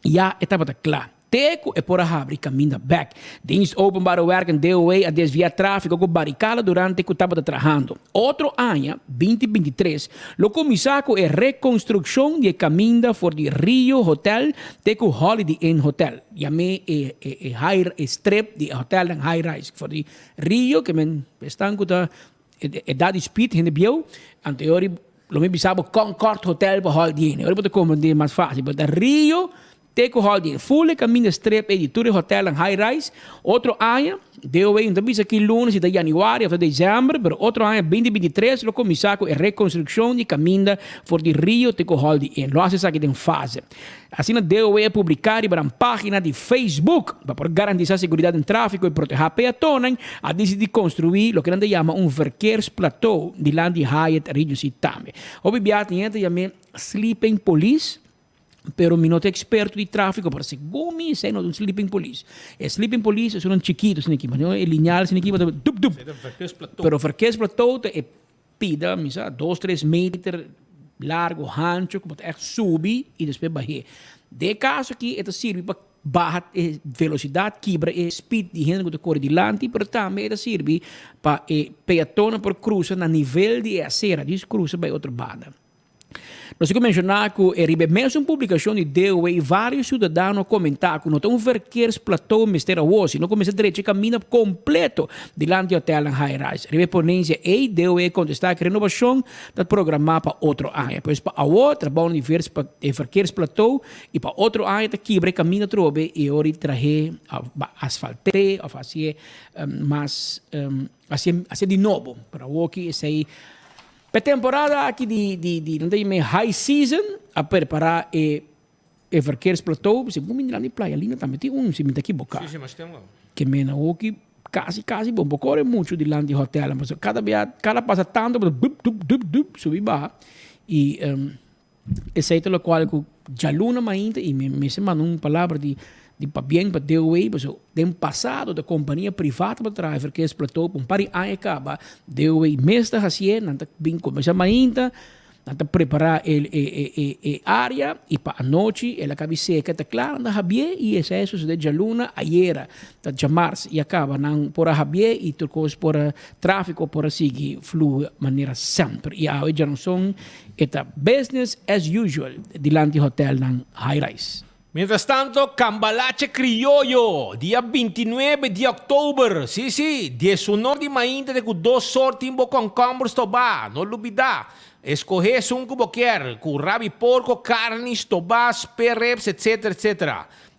S19: ya e tabata kla. Te ku e por a habri kaminda bèk. Dienst Openbare Werken, DOW, a desviá tráfiko ku barikada durante ku tabata trahando. Otro aña, 2023, lo kuminsá ku e rekonstrukshon di e kaminda for di Rio Hotel te ku Holiday Inn Hotel. Yam'é e e e high e strip di e hotelnan high rise for di Rio ke men esnan ku ta edat di speed hende bieu anto e ora lo mi bisa bo Concord Hotel pa Holiday Inn e ora bo ta komprende mas fácil pero ta Rio Te ku Holiday Inn full e kaminda strip ei di tur e hotelnan high rise. Otro aña, DOW no ta bisa ki luna, si ta januari of ta december, pero otro aña 2023 lo kuminsá ku e rekonstrukshon di kaminda for di Rio te ku Holiday Inn. Lo hasi esaki den fase. Asina DOW a publiká riba nan página di Facebook. Pa por garantisá seguridat den tráfiko i protehá peatonnan, a disidí konstruí loke nan ta yama un verkeersplateau dilanti Hyatt Regency tambe. Hopi biaha tin hende ta yam'é sleeping police. Pero mi no ta experto di trafico, pero segun mi esei no ta un sleeping police. E sleeping police es uno chikito asina aki, manera e lineal asina aki, dup dup. Pero verkeersplateau ta e pida, mi sa, dos tres meter largo, hancho, ku bo ta echt subi i despues bah'é. Den e kaso aki e ta sirbi pa baha e velosidat, kibra e speed di hende ku ta kore dilanti, pero tambe e ta sirbi pa e peatonnan por krusa na nivel di e asera, djis krusa bai otro banda. Nos tin ku menshoná ku e riba e mesun publikashon di DOW vários siudadano a komentá ku no ta un verkeersplateau mester awor, sino ku mester drecha e kaminda kompleto dilanti hotelnan high rise. Riba e ponensia ei, DOW a kontestá ku renobashon ta programá pa otro aña. Pues pa awor trabounan di e verkeersplateau i pa otro aña ta kibra e kaminda atrobe i ora di trah'é asfalt'é òf hasié mas hasié di nobo. Pero awor ki esei P'e temporada aki di di di nan ta yama e high season a prepara e e verkeersplateau segun mi nan di Playa Linda tambe tin un si mi ta ekiboka.
S18: Si si mas tin un.
S19: Ke mena hoki kasi kasi bo bo kore muchu dilanti hotelnan pasobra kada bia kada pasa tantu bo ta dup dup dup dup subi baha. Y esey ta locual cu djaluna mainta y mi mester manda un palabra di di pabien pa DOW pasobra den pasado ta compania priva tabata traha e verkeersplateau pa un par di aña caba DOW mes ta hacié nan ta bin cuminsa mainta Nan ta prepará e e e área i pa anochi el a kabi seka ta kla nan ta habié i esei a sosodé djaluna ayera ta djamars i a kaba nan por a habié i tur kos por a tráfiko por a sigui flui manera semper i awe djaranson e ta business as usual dilanti hotèlnan high rise.
S18: Mientras tanto, Cambalache Crioyo, dia 29 di october, si si, diesunor di mainta te cu dos or tin bo concomber stobá, no lubida, escoge esun cu bo kier, cu rabi porco, carni, stobá, spare ribs, etc. Etc.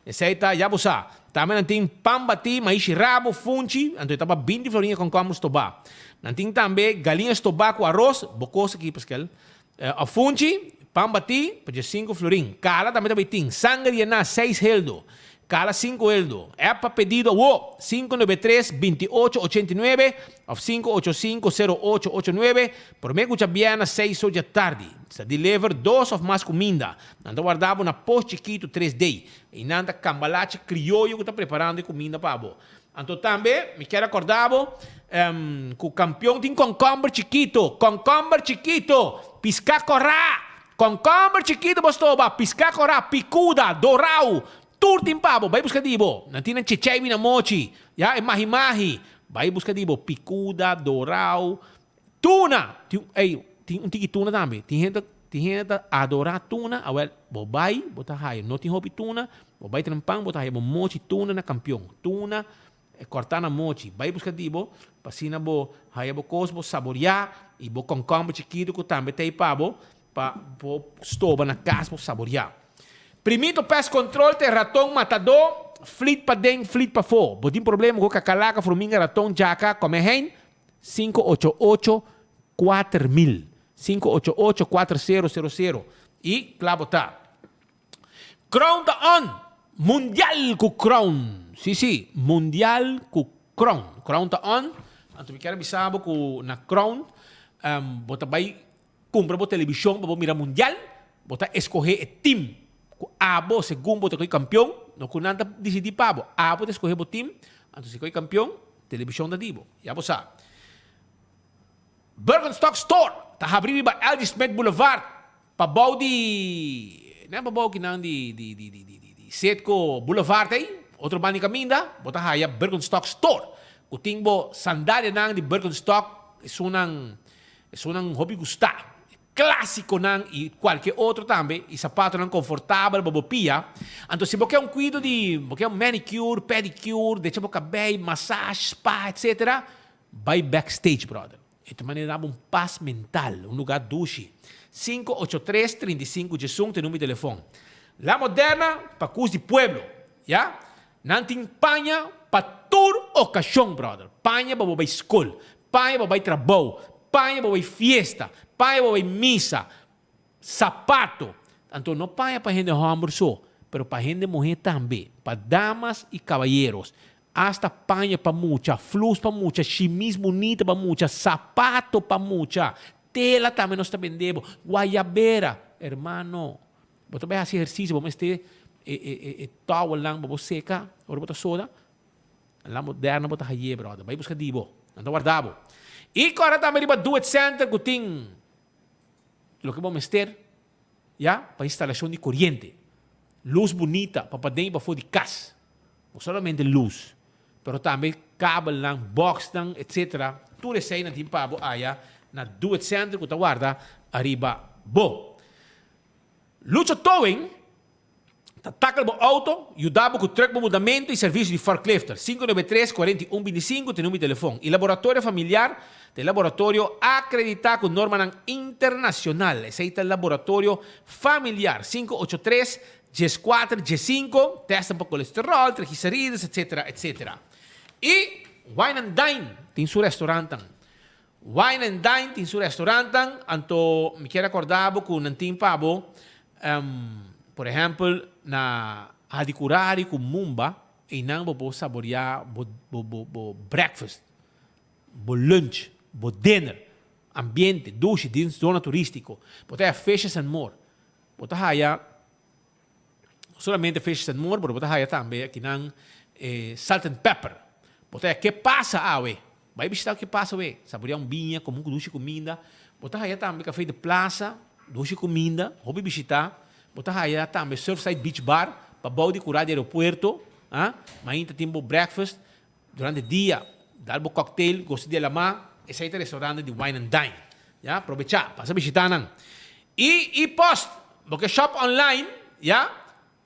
S18: Esey ta, ya bo sa. Tambe nan tin pan batí, maishi rabo, funchi, anto e ta pa 20 florin e concomber stobá. Nan tin tambe galiña stobá cu aros, bo cos aki, Pascal, Of funchi, pan batí, pa dje sinku florin. Kala tambe ta bay tin. Sanger yená, seis heldo. Kala sinku heldo. App pa pedido awo, 593 28 89 of 585 08 89. Promé ku djabièrnè seis or dja tardi. Sa deliver dos of mas kuminda. Nan ta warda bo na Pos Chikitu tres day. Einan ta kambalache krioyo ku ta preparando e kuminda pa bo. Anto tambe mi kier acorda bo cu campeon tin concomber chikito, concomber chikito, pisca cora, concomber chikito bo stoba, pisca cora, picuda, dorao, tur tin pa bo, bay busca di bo. Nan tin nan chechey bina mochi, ya, e mahi mahi, bay busca di bo, picuda, dorao, tuna, tin, ey, tin un tiki tuna tambe, tin hende, tin hende ta adora tuna, awel, bo bay, bo ta haya, no tin hopi tuna, Bo bai tren pan bo ta haya bo mochi tuna na kampion. Tuna kòrtá na mochi. Bai buska di bo pa asina bo haya bo kos bo saboriá i bo kònkòmber chikitu ku tambe ta ei pa bo pa bo stoba na kas bo saboriá. Primito Pest Control ta e raton matadó, flit paden flit pafó. Bo tin problema ku kakalaka, fruminga, raton, djaka, kòm'e hein? 588 4000, 588 4000 i kla bo ta. Crown ta on! Mundial ku Crown! Si si, Mundial ku Crown. Crown ta on. Anto mi kier a bisa bo ku na Crown bo ta bai kumpra bo telebishon pa bo mira Mundial. Bo ta eskohe e team ku abo segun bo ta koe kampion. No ku nan ta disidí pa bo. Abo ta eskohe bo team. Anto si koe kampion, telebishon ta di bo. Ya bo sa. Birkenstock Store ta habri riba LG Smith Boulevard. Pa bou di, nan pa bou kinan di di di di di di Citgo Boulevard ei, otro banda di caminda, bo ta haya Birkenstock Store, cu tin bo sandalianan di Birkenstock, esunnan, esunnan hopi gusta, clasiconan y cualkier otro tambe, y zapatonan confortabel pa bo pia. Anto si bo ke un cuido di, bo ke un manicure, pedicure, decha bo cabey, massage, spa, etc. Bai backstage brother. E ta manera dabo un pas mental, un lugar dushi. 583 35 diesun ta e number di telefon. La Moderna pa cus di pueblo, ya. Nan tin paña pa tur ocasion, brother. Paña pa bo bay scol, paña pa bo bay trabou, paña pa bo bay fiesta, paña pa bo bay misa, Sapato. Anto no paña pa hende homber so, pero pa hende muhe tambe, pa damas y caballeros. Hasta paña pa mucha, flus pa mucha, shimis bunita pa mucha, sapato pa mucha, tela tambe nos ta bende bo, guayabera. Hermano, bo ta bay haci ehercicio, bo mester e e e towelnan pa bo seca ora bo ta soda. La moderna bo ta haye, brother. Bay busca di bo. Nan ta warda bo. Y cora tambe riba Do It Center cu tin. Loke bo mester ya pa instalashon di koriente, lus bunita pa paden i pafó di kas. No solamente lus, pero tambe kabelnan, bòksnan, etsetera. Tur esei nan tin pa bo aya na Do It Center ku ta warda ariba bo. Lucho Towing Ta tackle bo auto, yuda bo cu truck bo mudamento y servicio di forklifter. 593 41 25 ta e numero di telefon. Y Laboratorio Familiar ta e laboratorio acredita cu normanan internacional. Esey ta Laboratorio Familiar. 583 14 15, testen pa colesterol, triglicerides, etc. Etc. Y Wine and Dine tin su restaurantan. Wine and Dine tin su restaurantan, anto mi kier acorda bo cu nan tin pa bo, por ehempel, na Hadicurari cu Mumba, eynan bo por saborea bo bo bo breakfast, bo lunch, bo dinner. Ambiente, dushi, den zona turistico. Bo ta haya Fishes and More. Bo ta haya no solamente Fishes and More, pero bo ta haya tambe akinan Salt and Pepper. Bo ta haya Ke Pasa Awe. Bai bishita Ke Pasa Awe. Saborea un biña, come un dushi cuminda. Bo ta haya tambe Café de Plaza, dushi cuminda, hopi bishita. Bo ta haya tambe Surfside Beach Bar, pabou di cura di aeropuerto. Mainta tin bo breakfast. Durante dia, dal bo cocktail, gosta di alamá, esei ta restaurante di Wine and Dine. Ya, probechá, pasa bishitá nan. I e-post, bo ke shop online, ya,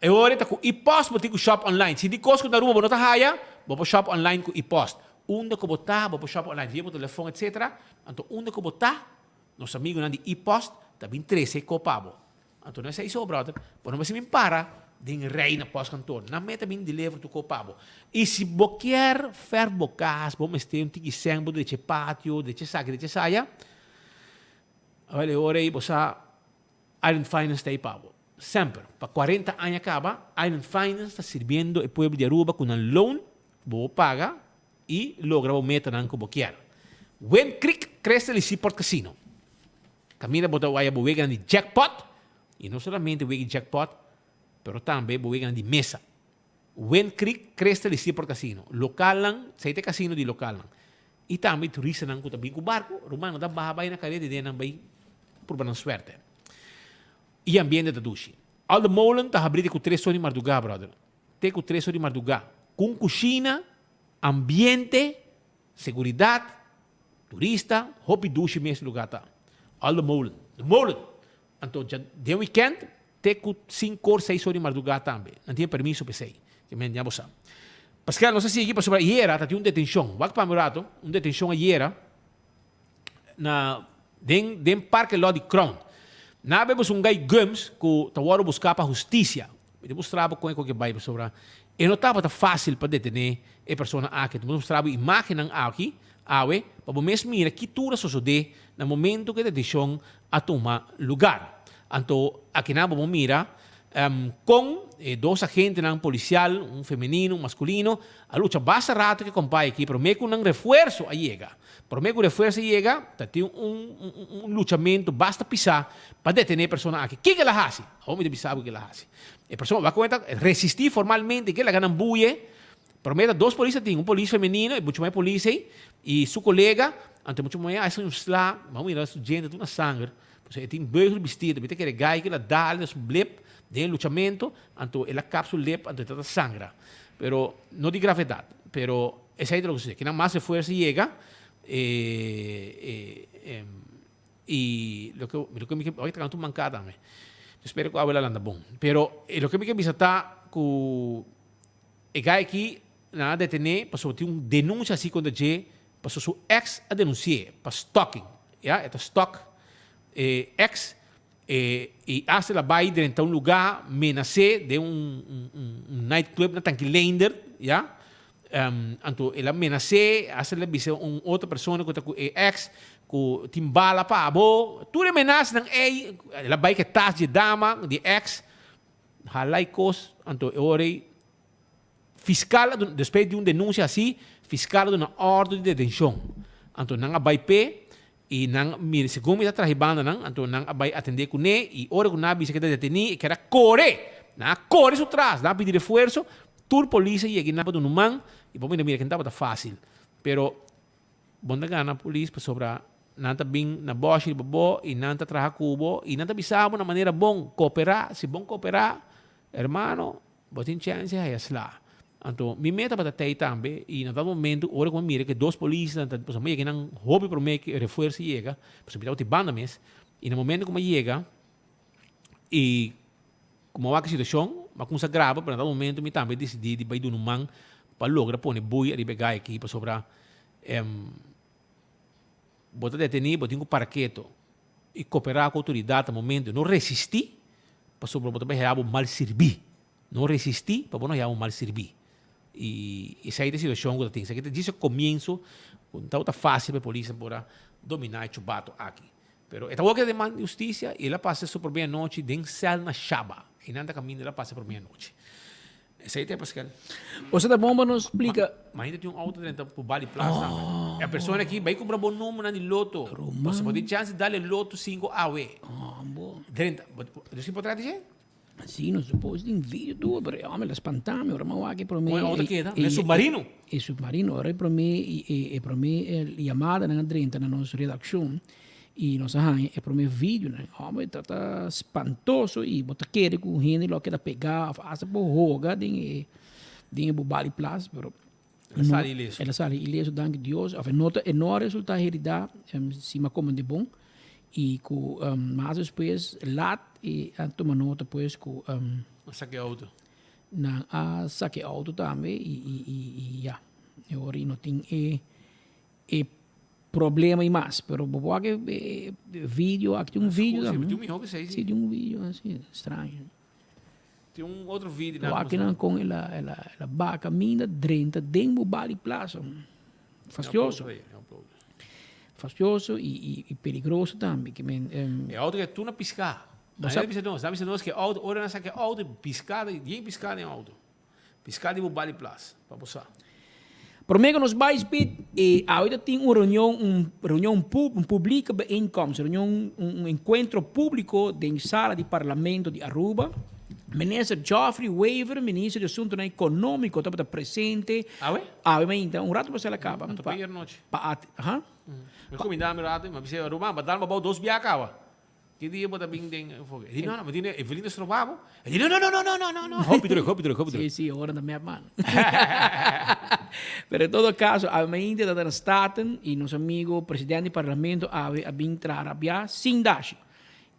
S18: e ora ta ku e-post bo tin ku shop online. Si di kos ku na Aruba bo no ta haya, bo por shop online ku e-post. Unda ku bo ta, bo por shop online via bo telefon etcetera. Anto unda ku bo ta, nos amigunan di e-post ta bin trese e kos pa bo. Anto no esei so, brother. Bo no mester bin para den rei na postkantoor. Nan meta bin deliver tur kos pa bo. I si bo kier verf bo kas, bo mester un tiki sèn, bo drecha e patio, drecha esaki, drecha esaya, awel e ora ei bo sa Island Finance ta ei pa bo. Semper. Pa cuarenta aña caba, Island Finance ta sirbiendo e pueblo di Aruba cu nan loan cu bo por paga i logra bo metanan cu bo kier. Wind Creek Crystal i Seaport Casino. Caminda bo ta waya bo weganan di jackpot, y no solamente wega di jackpot, pero tambe bo weganan di mesa. Wind Creek, Crystal y Seaport Casino. Localnan, esey ta e casino di localnan. Y tambe turistanan cu ta bin cu barco, ruman nan ta baha bay na careta y den nan bay purba nan suerte. Y ambiente ta dushi. Alde Molen ta habri te cu tres or di marduga, brother. Te cu tres or di marduga. Cu un cushina, ambiente, Seguridad, turista, hopi dushi mes lugar ta. Al de molen. De molen! Anto dja den weekend te cu cincor, seis or di marduga tambe. Nan tin e permiso p'esey. Ke men ya bo sa. Paskel nos a sigui pasobra ayera ta tin un detencion. Wak pa mi un rato. Un detencion ayera na den den parke lot di Crown. Na bebos un guy Gumbs cu ta worde busca pa husticia. Mi ta mustra bo con e con ke bay pasobra e no tabata facil pa detene e persona aki. Mi ta mustra bo imagennan aki awe pa bo mes mira ki tur a sosode na momento cu e detencion a tuma lugar. Anto akinan bo por mira Con e dos agentenan policial, un femenino, un masculino, a lucha basta rato cu e compay aki prome cu nan refuerzo a yega. Prome cu refuerzo a yega, ta tin un un luchamento basta pisa pa detene e persona aki. Kico el a haci? Awor mi ta bisa bo kico el a haci. E persona, wak cuenta, resisti formalmente, ke laga nan buye. Prome ta dos polis a tin, un polis femenino, e mucho mai polis ey, y su colega, anto e mucho mai a haci un sla, bo a mira su djente tur na sanger. Pasobra e tin beugel bistí, mi ta kere gai ku el a dal na su lep den e luchamento, anto el a kap su lep, anto e ta ta sangra. Pero no di gravedat, pero esei ta loke sucede. Kinan mas refuerzo yega, e i loke loke mi ke, oi ta kanta un manká tambe. Mi spera ku awe lo a landa bon. Pero e loke mi ke bisa ta ku e gai aki nan a detené pasobra tin un denuncia hasi kontra dje Pasobra su ex a denunsi'é pa stalking. Ya, e ta stalk e ex e i hasta el a bai drenta un lugá menas'é den un un night club na Tanki Leendert, ya. Anto el a menas'é, hasta el a bisa un otro persona ku ta ku e ex ku tin bala pa abo. Tur e menasnan ei, el a bai ku e tas di e dama, di e ex, hala e kos, anto e ora ei Fiscal a duna, despues di un denuncia asi, fiscal a duna ordo di detencion. Anto nan a bay p'e y nan mira, segun mi ta traha e bandanan, anto nan a bay atende cune y ora cu nan a bisa cu e ta deteni, e keda core! Nan a core su tras, nan a pidi refuerzo, tur polis a yega y nan a duna un man y bo mira mira cu no tabata facil. Pero bo no ta gana polis pasobra nan ta bin na boshi riba bo y nan ta traha cu bo y nan ta bisa bo na manera bon, coopera, si bon coopera, hermano, Bo tin chèns di haya sla. Anto, mi meta tabata tei tambe i na dat momento ora ku mi mira ku e dos polisnan ta, pasobra mi yega nan hopi promé ku e refuerso yega, pasobra mi tabata di banda mes, i na momento ku mi a yega i ku mi a wak e situashon, mi a kuminsá graba, pero na dat momento mi tambe disidí di bai duna un man pa logra pone bui ariba e gai aki, pasobra bo ta detení, bo tin ku para keto i koperá ku outoridat na momento, no resistí. Pasobra bo ta bai haya bo mal sirbí. No resistí pa bo no haya bo mal sirbí. I esei ta e situashon ku ta tin. Esaki ta djis e komienso ku no tabata fásil pa e polisnan por a dominá e chubato aki. Pero e ta wòrdu den man di hustisia i el a pasa su promé anochi den sèl na Shaba. Einan ta kaminda el a pasa e promé anochi. Esei ta e Paskel.
S19: Ose ta bon pa nos splika.
S18: Ma ainda tin un outo drenta por Bali Plaza tambe. E persona aki bai kumpra bo numbernan di loto. Pasobra bo tin chance di dal e loto sinku awe. Drenta. Nos tin portret di dje?
S19: Si, nos a post den video tur, pero e homber a spanta mi ora mi a wak e prome.
S18: Con e auto keda? E submarino?
S19: E submarino. Ora e prome, e prome yamadanan a drenta na nos redaccion y nos a haña e prome videonan. Homber ta ta spantoso y bo ta kere cu hende lo a keda pega of hasta por hoga den e den e Bubali Plas, pero
S18: El a sali ileso.
S19: El a sali ileso, danki Dios. Of e no ta, e no a resulta herida, si mi a komende bon. I ku mas despues lat e a tuma nota pues ku
S18: A saka e outo.
S19: Nan a saka e outo tambe i i i i ya. E ora i no tin e e problema i mas. Pero bo por wak e video aki tin un video
S18: tambe. Tin un mihó ku esei
S19: si. Si tin un video asi straño.
S18: Tin un otro video
S19: nan. Wak nan kon el a el a el a baha kaminda drenta den Bubali Plaza. Fastioso. Fastioso y y peligroso tambe. Ke men.
S18: E auto ke tur na piská.
S19: Bo sa.
S18: Nan bisa nos, nan bisa nos ke auto ora nan saka e auto piská yen piská den auto. Piská di Bubali Plaza pa bo sa.
S19: Prome ku nos bai Speed e awe ta tin un reunion un reunion un publike bijeenkomst reunion un enkuentro publiko den sala di parlamento di Aruba. Minister Geoffrey Wever, minister di asuntonan economico tabata presente.
S18: Awe?
S19: Awe mainta, un rato pasá el a caba.
S18: Anto pa ayer nochi.
S19: Pa at, ha?
S18: Mi cuminda mi rato, mi a bisa Ruman, bo dal bo dos bia caba. Ki dia bo ta bin den enfoke? E di, no, no, mi di, Evelyn ta stroba bo? E di, no, no, no, no, no, no, no. Hopi druk, hopi druk, hopi druk.
S19: Si, si, ora ta mep man. Pero en todo caso, awe mainta tabata na Staten y nos amigo presidente di parlamento awe a bin traha rabia sin dashi.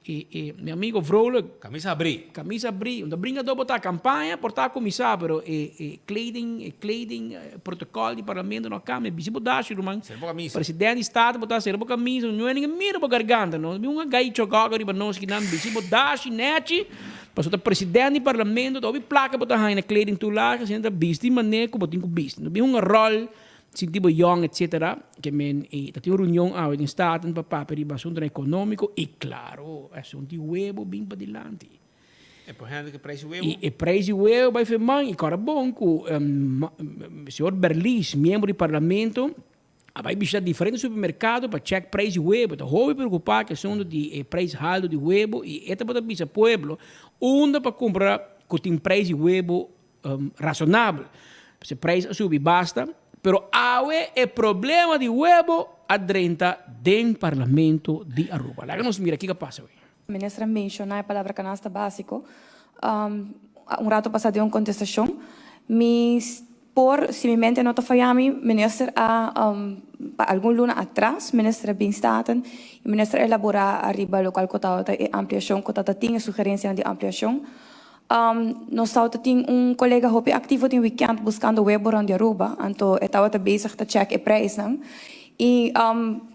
S19: E e mi amigo Vrolijk.
S18: Camisa abrí.
S19: Camisa abrí. Un ta brinca dor bo ta campaña por ta cuminsa pero e e kleding e kleding protocol di parlamento no a cambia. Bisti bo dashi ruman.
S18: Cera bo camisa.
S19: Presidente di Staten bo ta cera bo camisa. No ningun mira bo garganta no. Bin un gai chogogo riba nos kinan bisti bo dashi nechi. Pasobra ta presidente di parlamento ta hopi placa bo ta haña na kleding toelage asina ta bisti mane cu bo tin cu bisti. No bin hunga rol. Sinti bo yong etc. Ke men e ta tin un reunion awe den Staten pa papia riba asuntonan economico y claro asunto di webo bin padilanti.
S18: E por hende ke prijs di webo?
S19: Y e prijs di webo bai firman y kòrda bon ku señor Berlies miembro di parlamento a bai bishita diferente supermercado pa check prijs di webo. Ta hopi preocupa ku asunto di e prijs halto di webo y e tabata bisa pueblo unda pa cumpra ku tin prijs di webo Rasonabel. Pues e prijs a subi basta, pero awe e problema di webo a drenta den Parlamento di Aruba. Laga nos mira kiko a pasa awe.
S4: Minister a menciona e palabra canasta basico un rato pasa den un contestacion. Mi por, si mi mente no ta faya mi, Minister a pa algun luna atras Minister a bin Staten y Minister a elabora ariba locual cu tabata e ampliacion cu tabata tin e sugerencianan di ampliacion. Nos tabata tin un colega hopi activo den weekend buscando webo rond di Aruba, anto e tabata bezig ta check e prijsnan. Y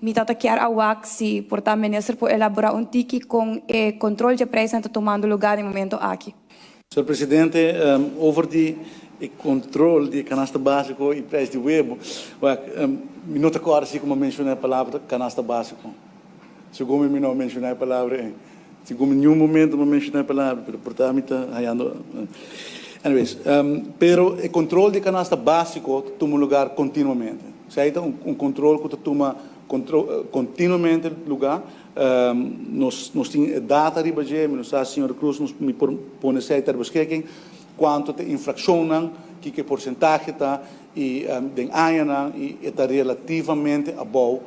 S4: mi tata kier a wak si por ta minister por elabora un tiki con e control dje prijsnan ta tumando lugar den momento aki.
S22: Señor Presidente, over di e control di e canasta basico y prijs di webo, wak, mi no ta corda si como a menciona e palabra canasta basico. Segun mi, mi no a menciona e palabra ei. Segun mi, niun momento mi a menciona e palabra, pero por ta mi ta hayando. Anyways, pero e control di e canasta basico ta tuma lugar continuamente. Esei ta un control cu ta tuma continuamente lugar. Nos nos tin e data riba dje, mi no sa señor Cruz nos mi por pone esei ter beschikking, cuanto ta e infraccionnan, kiko e porcentahe ta y den añanan y e ta relativamente abou.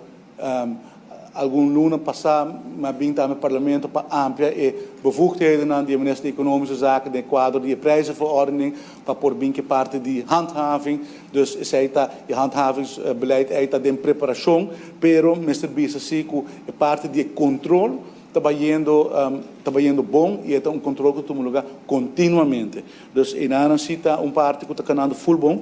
S22: Algun luna pasá mi a bin tambe Parlamento pa amplia e bevoegdhedennan di e Minister di Economische Zaken den e kuadro di e prijzenverordening pa por bin ku e parti di handhaving. Dus esei ta e handhavingsbeleid ei ta den preparashon, pero mester bisa si ku e parti di e kontrol ta bayendo ta bayendo bon i e ta un kontrol ku ta tuma lugá kontinuamente. Dus einanan si ta un parti ku ta kanando ful bon.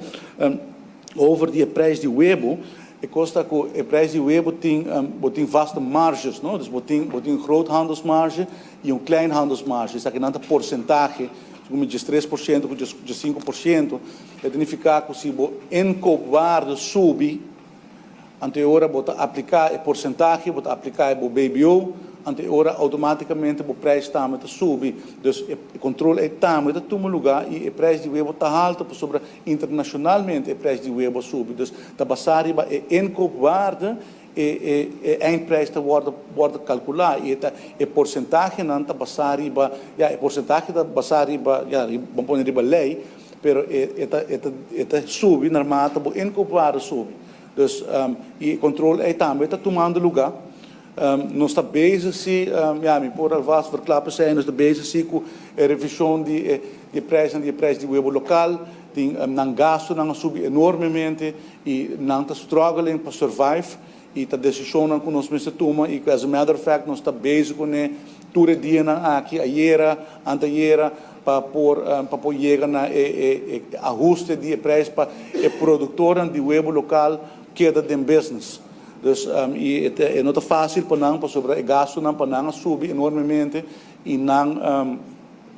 S22: Over di e prijs di webo, e kos ta ku e prijs di webo tin, bo tin vaste marges, no? Dus bo tin, bo tin groothandelsmarge i un kleinhandelsmarge. Esakinan ta porsentahe, segun mi 13% ku 15%. E ta nifiká ku si bo inkoopwaarde subi, anto e ora bo ta apliká e porsentahe, bo ta apliká e bo BBO. anto e ora automaticamente bo prijs tambe ta subi. Dus e control ey tambe ta tuma luga y e prijs di webo ta halto pasobra internacionalmente e prijs di webo a subi. Dus ta basa riba e inkoopwaarde e e e eindprijs ta wordo wordo calcula y e ta e porcentahenan ta basa riba ya e porcentahe ta basa riba ya bo pone riba ley pero e e ta e ta e ta subi naarmate bo inkoopwaarde subi. Dus y e control ey tambe ta tumando luga. Nos ta bezig si, ya mi por alvast verklappen esei, nos ta bezig si cu e revision di e di e prijsnan di e prijs di webo local. Tin nan gastonan a subi enormemente y nan ta struggling pa survive y ta decisionnan cu nos mester tuma y cu as a matter of fact nos ta bezig cune tur e dianan aki, ayera, antayera, pa por pa por yega na e e e ahuste di e prijs pa e productornan di webo local keda den business. Dus y e no ta facil pa nan pasobra e gastonan pa nan a subi enormemente y nan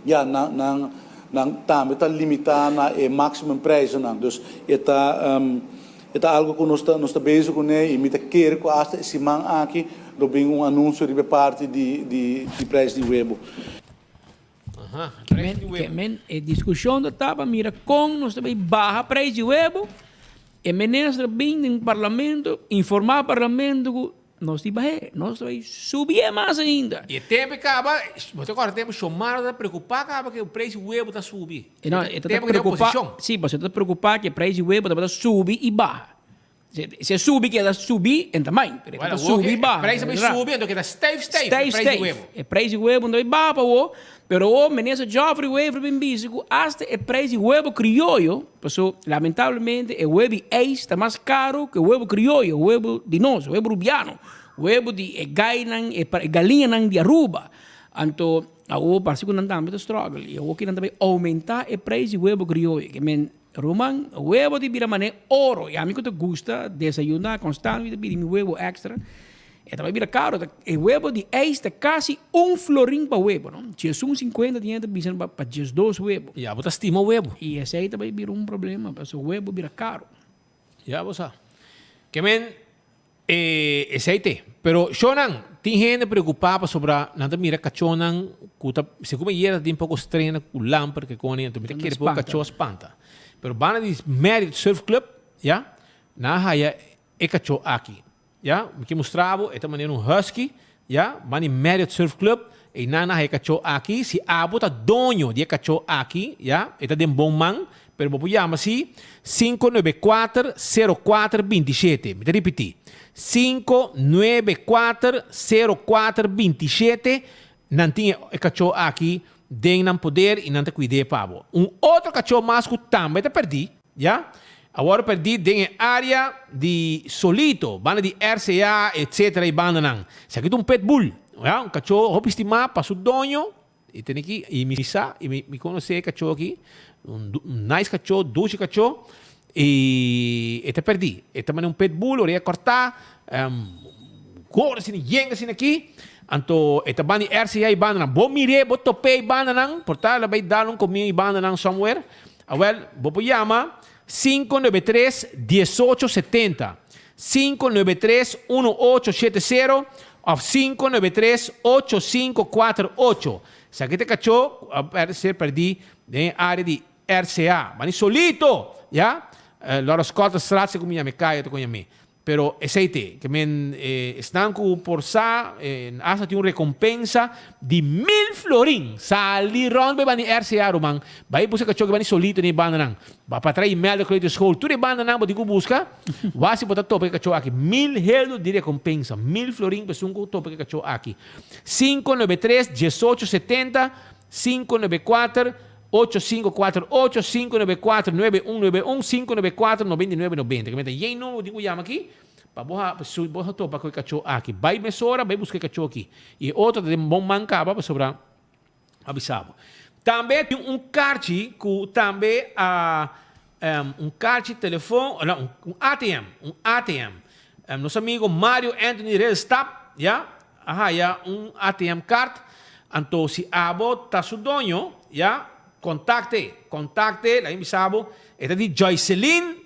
S22: ya nan nan nan tambe ta limita na e maximum prijzennan. Dus e ta e ta algo cu nos ta nos ta bezig cune y mi ta kere cu hasta e siman aki lo bin un anuncio riba e parti di di di prijs di webo.
S19: Ke men, ke men, e diskushon ta taba mira kon nos ta bay baha prijs di webo. E minister bin den parlamento, informa parlamento ku nos di bah'é, nos ta bay subié mas ainda.
S18: E tempo e kaba, bo ta kòrda tempo Xiomara ta preokupá kaba ku e prijs di webo ta subi.
S19: E no, e ta preokupá, si, pasobra e ta preokupá ku e prijs di webo tabata subi i baha. Si e subi keda subi en ta mai, pero e ta subi baha.
S18: E prijs a bay subi enton keda stijf stijf e prijs di webo.
S19: E prijs di webo no ta bay baha pa awo, pero awo minister Geoffrey Wever bin bisa cu hasta e prijs di webo crioyo, paso lamentablemente e webo di ijs ta mas caro cu e webo crioyo, webo di nos, webo rubiano, webo di e gainan, e galiñanan di Aruba. Anto awo parse cu nan tambe ta struggle y awo kinan ta bay aumenta e prijs di webo crioyo. Ruman, webo di bira manera oro. I ami ku ta gusta desayuná konstant, mi ta pidi mi webo èkstra. E ta bai bira karo. E webo di eis ta kasi un florin pa webo, no? Diesun sinkuenta tin hende ta bisa pa diesdos webo.
S18: Ya bo ta stima webo.
S19: I esei ta bai bira un problema, pasobra webo bira karo.
S18: Ya bo sa. Ke men E esei te. Pero shownan, tin hende preocupa pasobra nan ta mira cachonnan cu ta, segun mi yera ta tin poco strena cu lamper ke coni, anto mi ta kere poco cacho a spanta. Pero banda di Marriott Surf Club, ya, nan a haya e cacho aki. Ya, mi ke mustra bo, e ta manera un husky, ya, banda di Marriott Surf Club, einan nan a haya e cacho aki. Si abo ta doño di e cacho aki, ya, e ta den bon man, Pero bo por yama si 594 04 27. Mi ta ripití, 594 04 27. Nan tin e kachó aki den nan poder i nan ta kuid'é pa bo. Un otro kachó mas ku tambe ta pèrdí, ya, a wòrdu pèrdí den e área di Solito, banda di RCA, etcétera i bandanan. Esaki ta un pitbull, ya, un kachó hopi stimá pa su doño. E tene ki y mi sa y mi conoce e cacho aki, un nice cacho, dushi cacho y e ta perdi. E ta mane un pitbull, orea corta, gordo asina, yen asina aki. Anto e ta banda di RCA y bandanan. Bo mir'é, bo top'é y bandanan, por ta el a bay dal un comida y bandanan somewhere. Awel, bo por yama 593 1870. 593 1870 òf 593 8548. Esaki ta e kachó ku a ser pèrdí den e área di RCA. Bani solito, ya. Laura Scotterstraat segun mi yama e kaya ta kon yam'é. Pero esei te. Ke men esnan ku por sa hasta tin un rekompensa di mil florin. Sali rònt bai bani RCA ruman. Bai buska kachó ke bani solito den e bandanan. Ba pa trae Imelda Kleuterschool. Tur e bandanan bo tin ku buska. Wak si bo ta topa e kachó aki. Mil heldo di rekompensa. Mil florin pa esun ku topa e kachó aki. 593 1870 594 8548 594 9191 594 9990. Ke meta yen numero bo tin ku yama aki pa bo ha pa bo topa ku e kachó aki. Bai mesora bai buska e kachó aki. I e otro ta den bon man kaba pasobra a bisa bo. Tambe tin un karchi ku tambe a un karchi telefon, no, un ATM, un ATM. Nos amigo Mario Anthony Ridderstap, ya, a haya un ATM card. Anto si abo ta su doño, ya, kontakte, kontakte, laga mi bisa bo, e ta di Joyceline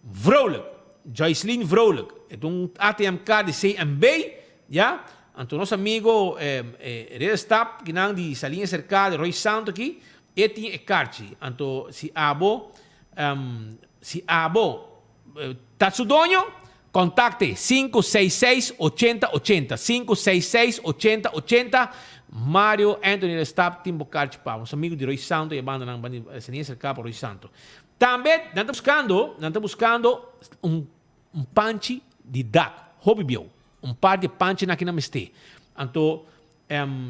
S18: Vrolijk, Joyceline Vrolijk. E ta un ATM card di CMB, ya. Anto nos amigo Ridderstap kinan di Saliña Serka di Roy Santo aki e tin e karchi. Anto si abo si abo ta su doño kontakte 566 80 80 566 80 80 Mario Anthony Ridderstap tin bo karchi pa bo. Nos amigo di Roy Santo e bandanan banda di Saliña Serka pa Roy Santo. Tambe nan ta buskando nan ta buskando un Un panchi di dak hopi bieu. Un par di e panchinan aki nan mester. Anto,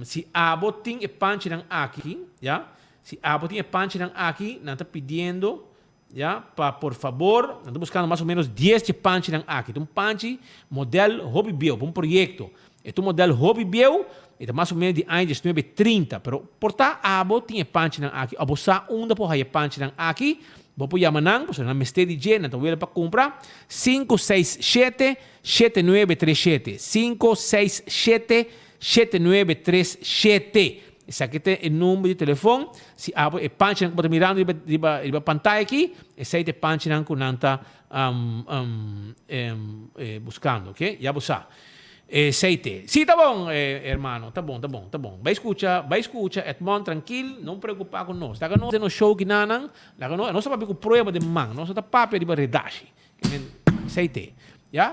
S18: si abo tin e panchinan aki, ya, si abo tin e panchinan aki, nan ta pidiendo, ya, pa por fabor, nan ta buskando mas o menos dies di e panchinan aki. Ta un panchi model hopi bieu, pa un proyekto. E ta un model hopi bieu, e ta mas o menos di aña diesnuebe trinta, pero por ta abo tin e panchinan aki, abo sa unda por haya e panchinan aki, bo por yama nan, pasobra nan mester di dje, nan ta wele pa kumpra, sinku seis shete, shete nuebe tres shete, sinku seis shete, shete nuebe tres shete. Esaki ta e number di telefon, si abo e panchinan ku bo ta mirando riba riba riba pantaya aki, esei ta e panchinan ku nan ta Buscando, ok? Ya bo sa. Esey te. Sí, ta bon, hermano. Ta bon, ta bon, ta bon. Bay scucha, bay scucha Edmond trankil, no preocupa cu nos. Laga nos den nos show kinanan, laga nos, nos ta papia cu prueba den man, nos no ta papia riba redashi. Esey te. Ya?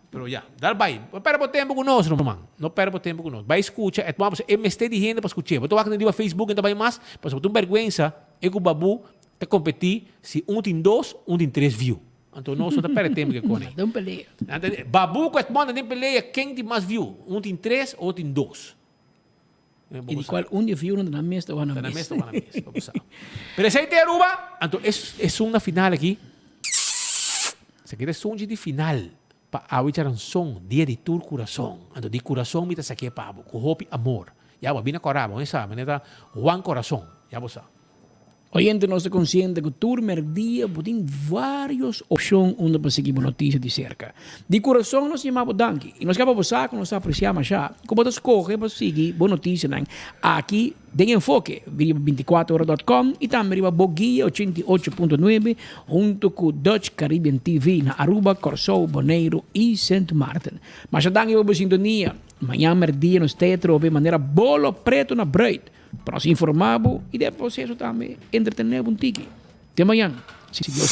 S18: Pero ya, dal bay. No perde bo tempo cu nos, ruman. No perde bo tempo cu nos. Bay scucha Edmond, pasobra e mester di hende pa scuch'é. Bo ta wak riba Facebook, e ta bay mas, pasobra ta un berguensa e cu Babu Ta competi si un tin dos, un tin tres view. Anto nos no ta perde tempo ke kone.
S19: Den pelea.
S18: Babu ku Edmond den pelea ken tin mas view. Un tin tres, otro tin dos.
S19: I di kual un di view nan ta na mes ta wana mes.
S18: Ta na mes ta wana mes. Pa bo sa. Pero esei te Aruba. Anto es esun na final aki. Esaki ta esun di final. Pa awe djaranson, dia di tur kurason. Anto di kurason mi ta sakié pa bo, ku hopi amor. Ya bo a bini kòrda bo, sa, manera ta Juan Corazon. Ya bo sa.
S19: Oyente nos ta konsiente ku tur merdia bo tin vários opshon unda pa sigui bo notisia di serka. Di kurason nos yama bo danki i nos ke pa bo sa ku nos ta apresiá mashá ku bo ta skohe pa sigui bo notisianan aki den Enfoke riba bintikuater ora dòt kòm i tambe riba Boguia 88.9 huntu ku Dutch Caribbean TV na Aruba, Kòrsou, Boneiru i Sint Maarten. Masha danki pa bo sintonia. Mañan merdia nos ta atrobe manera bolo pretu na bruid. Pa nos informá bo i den proseso tambe entretené bo un tiki. Te mañan, si Dios.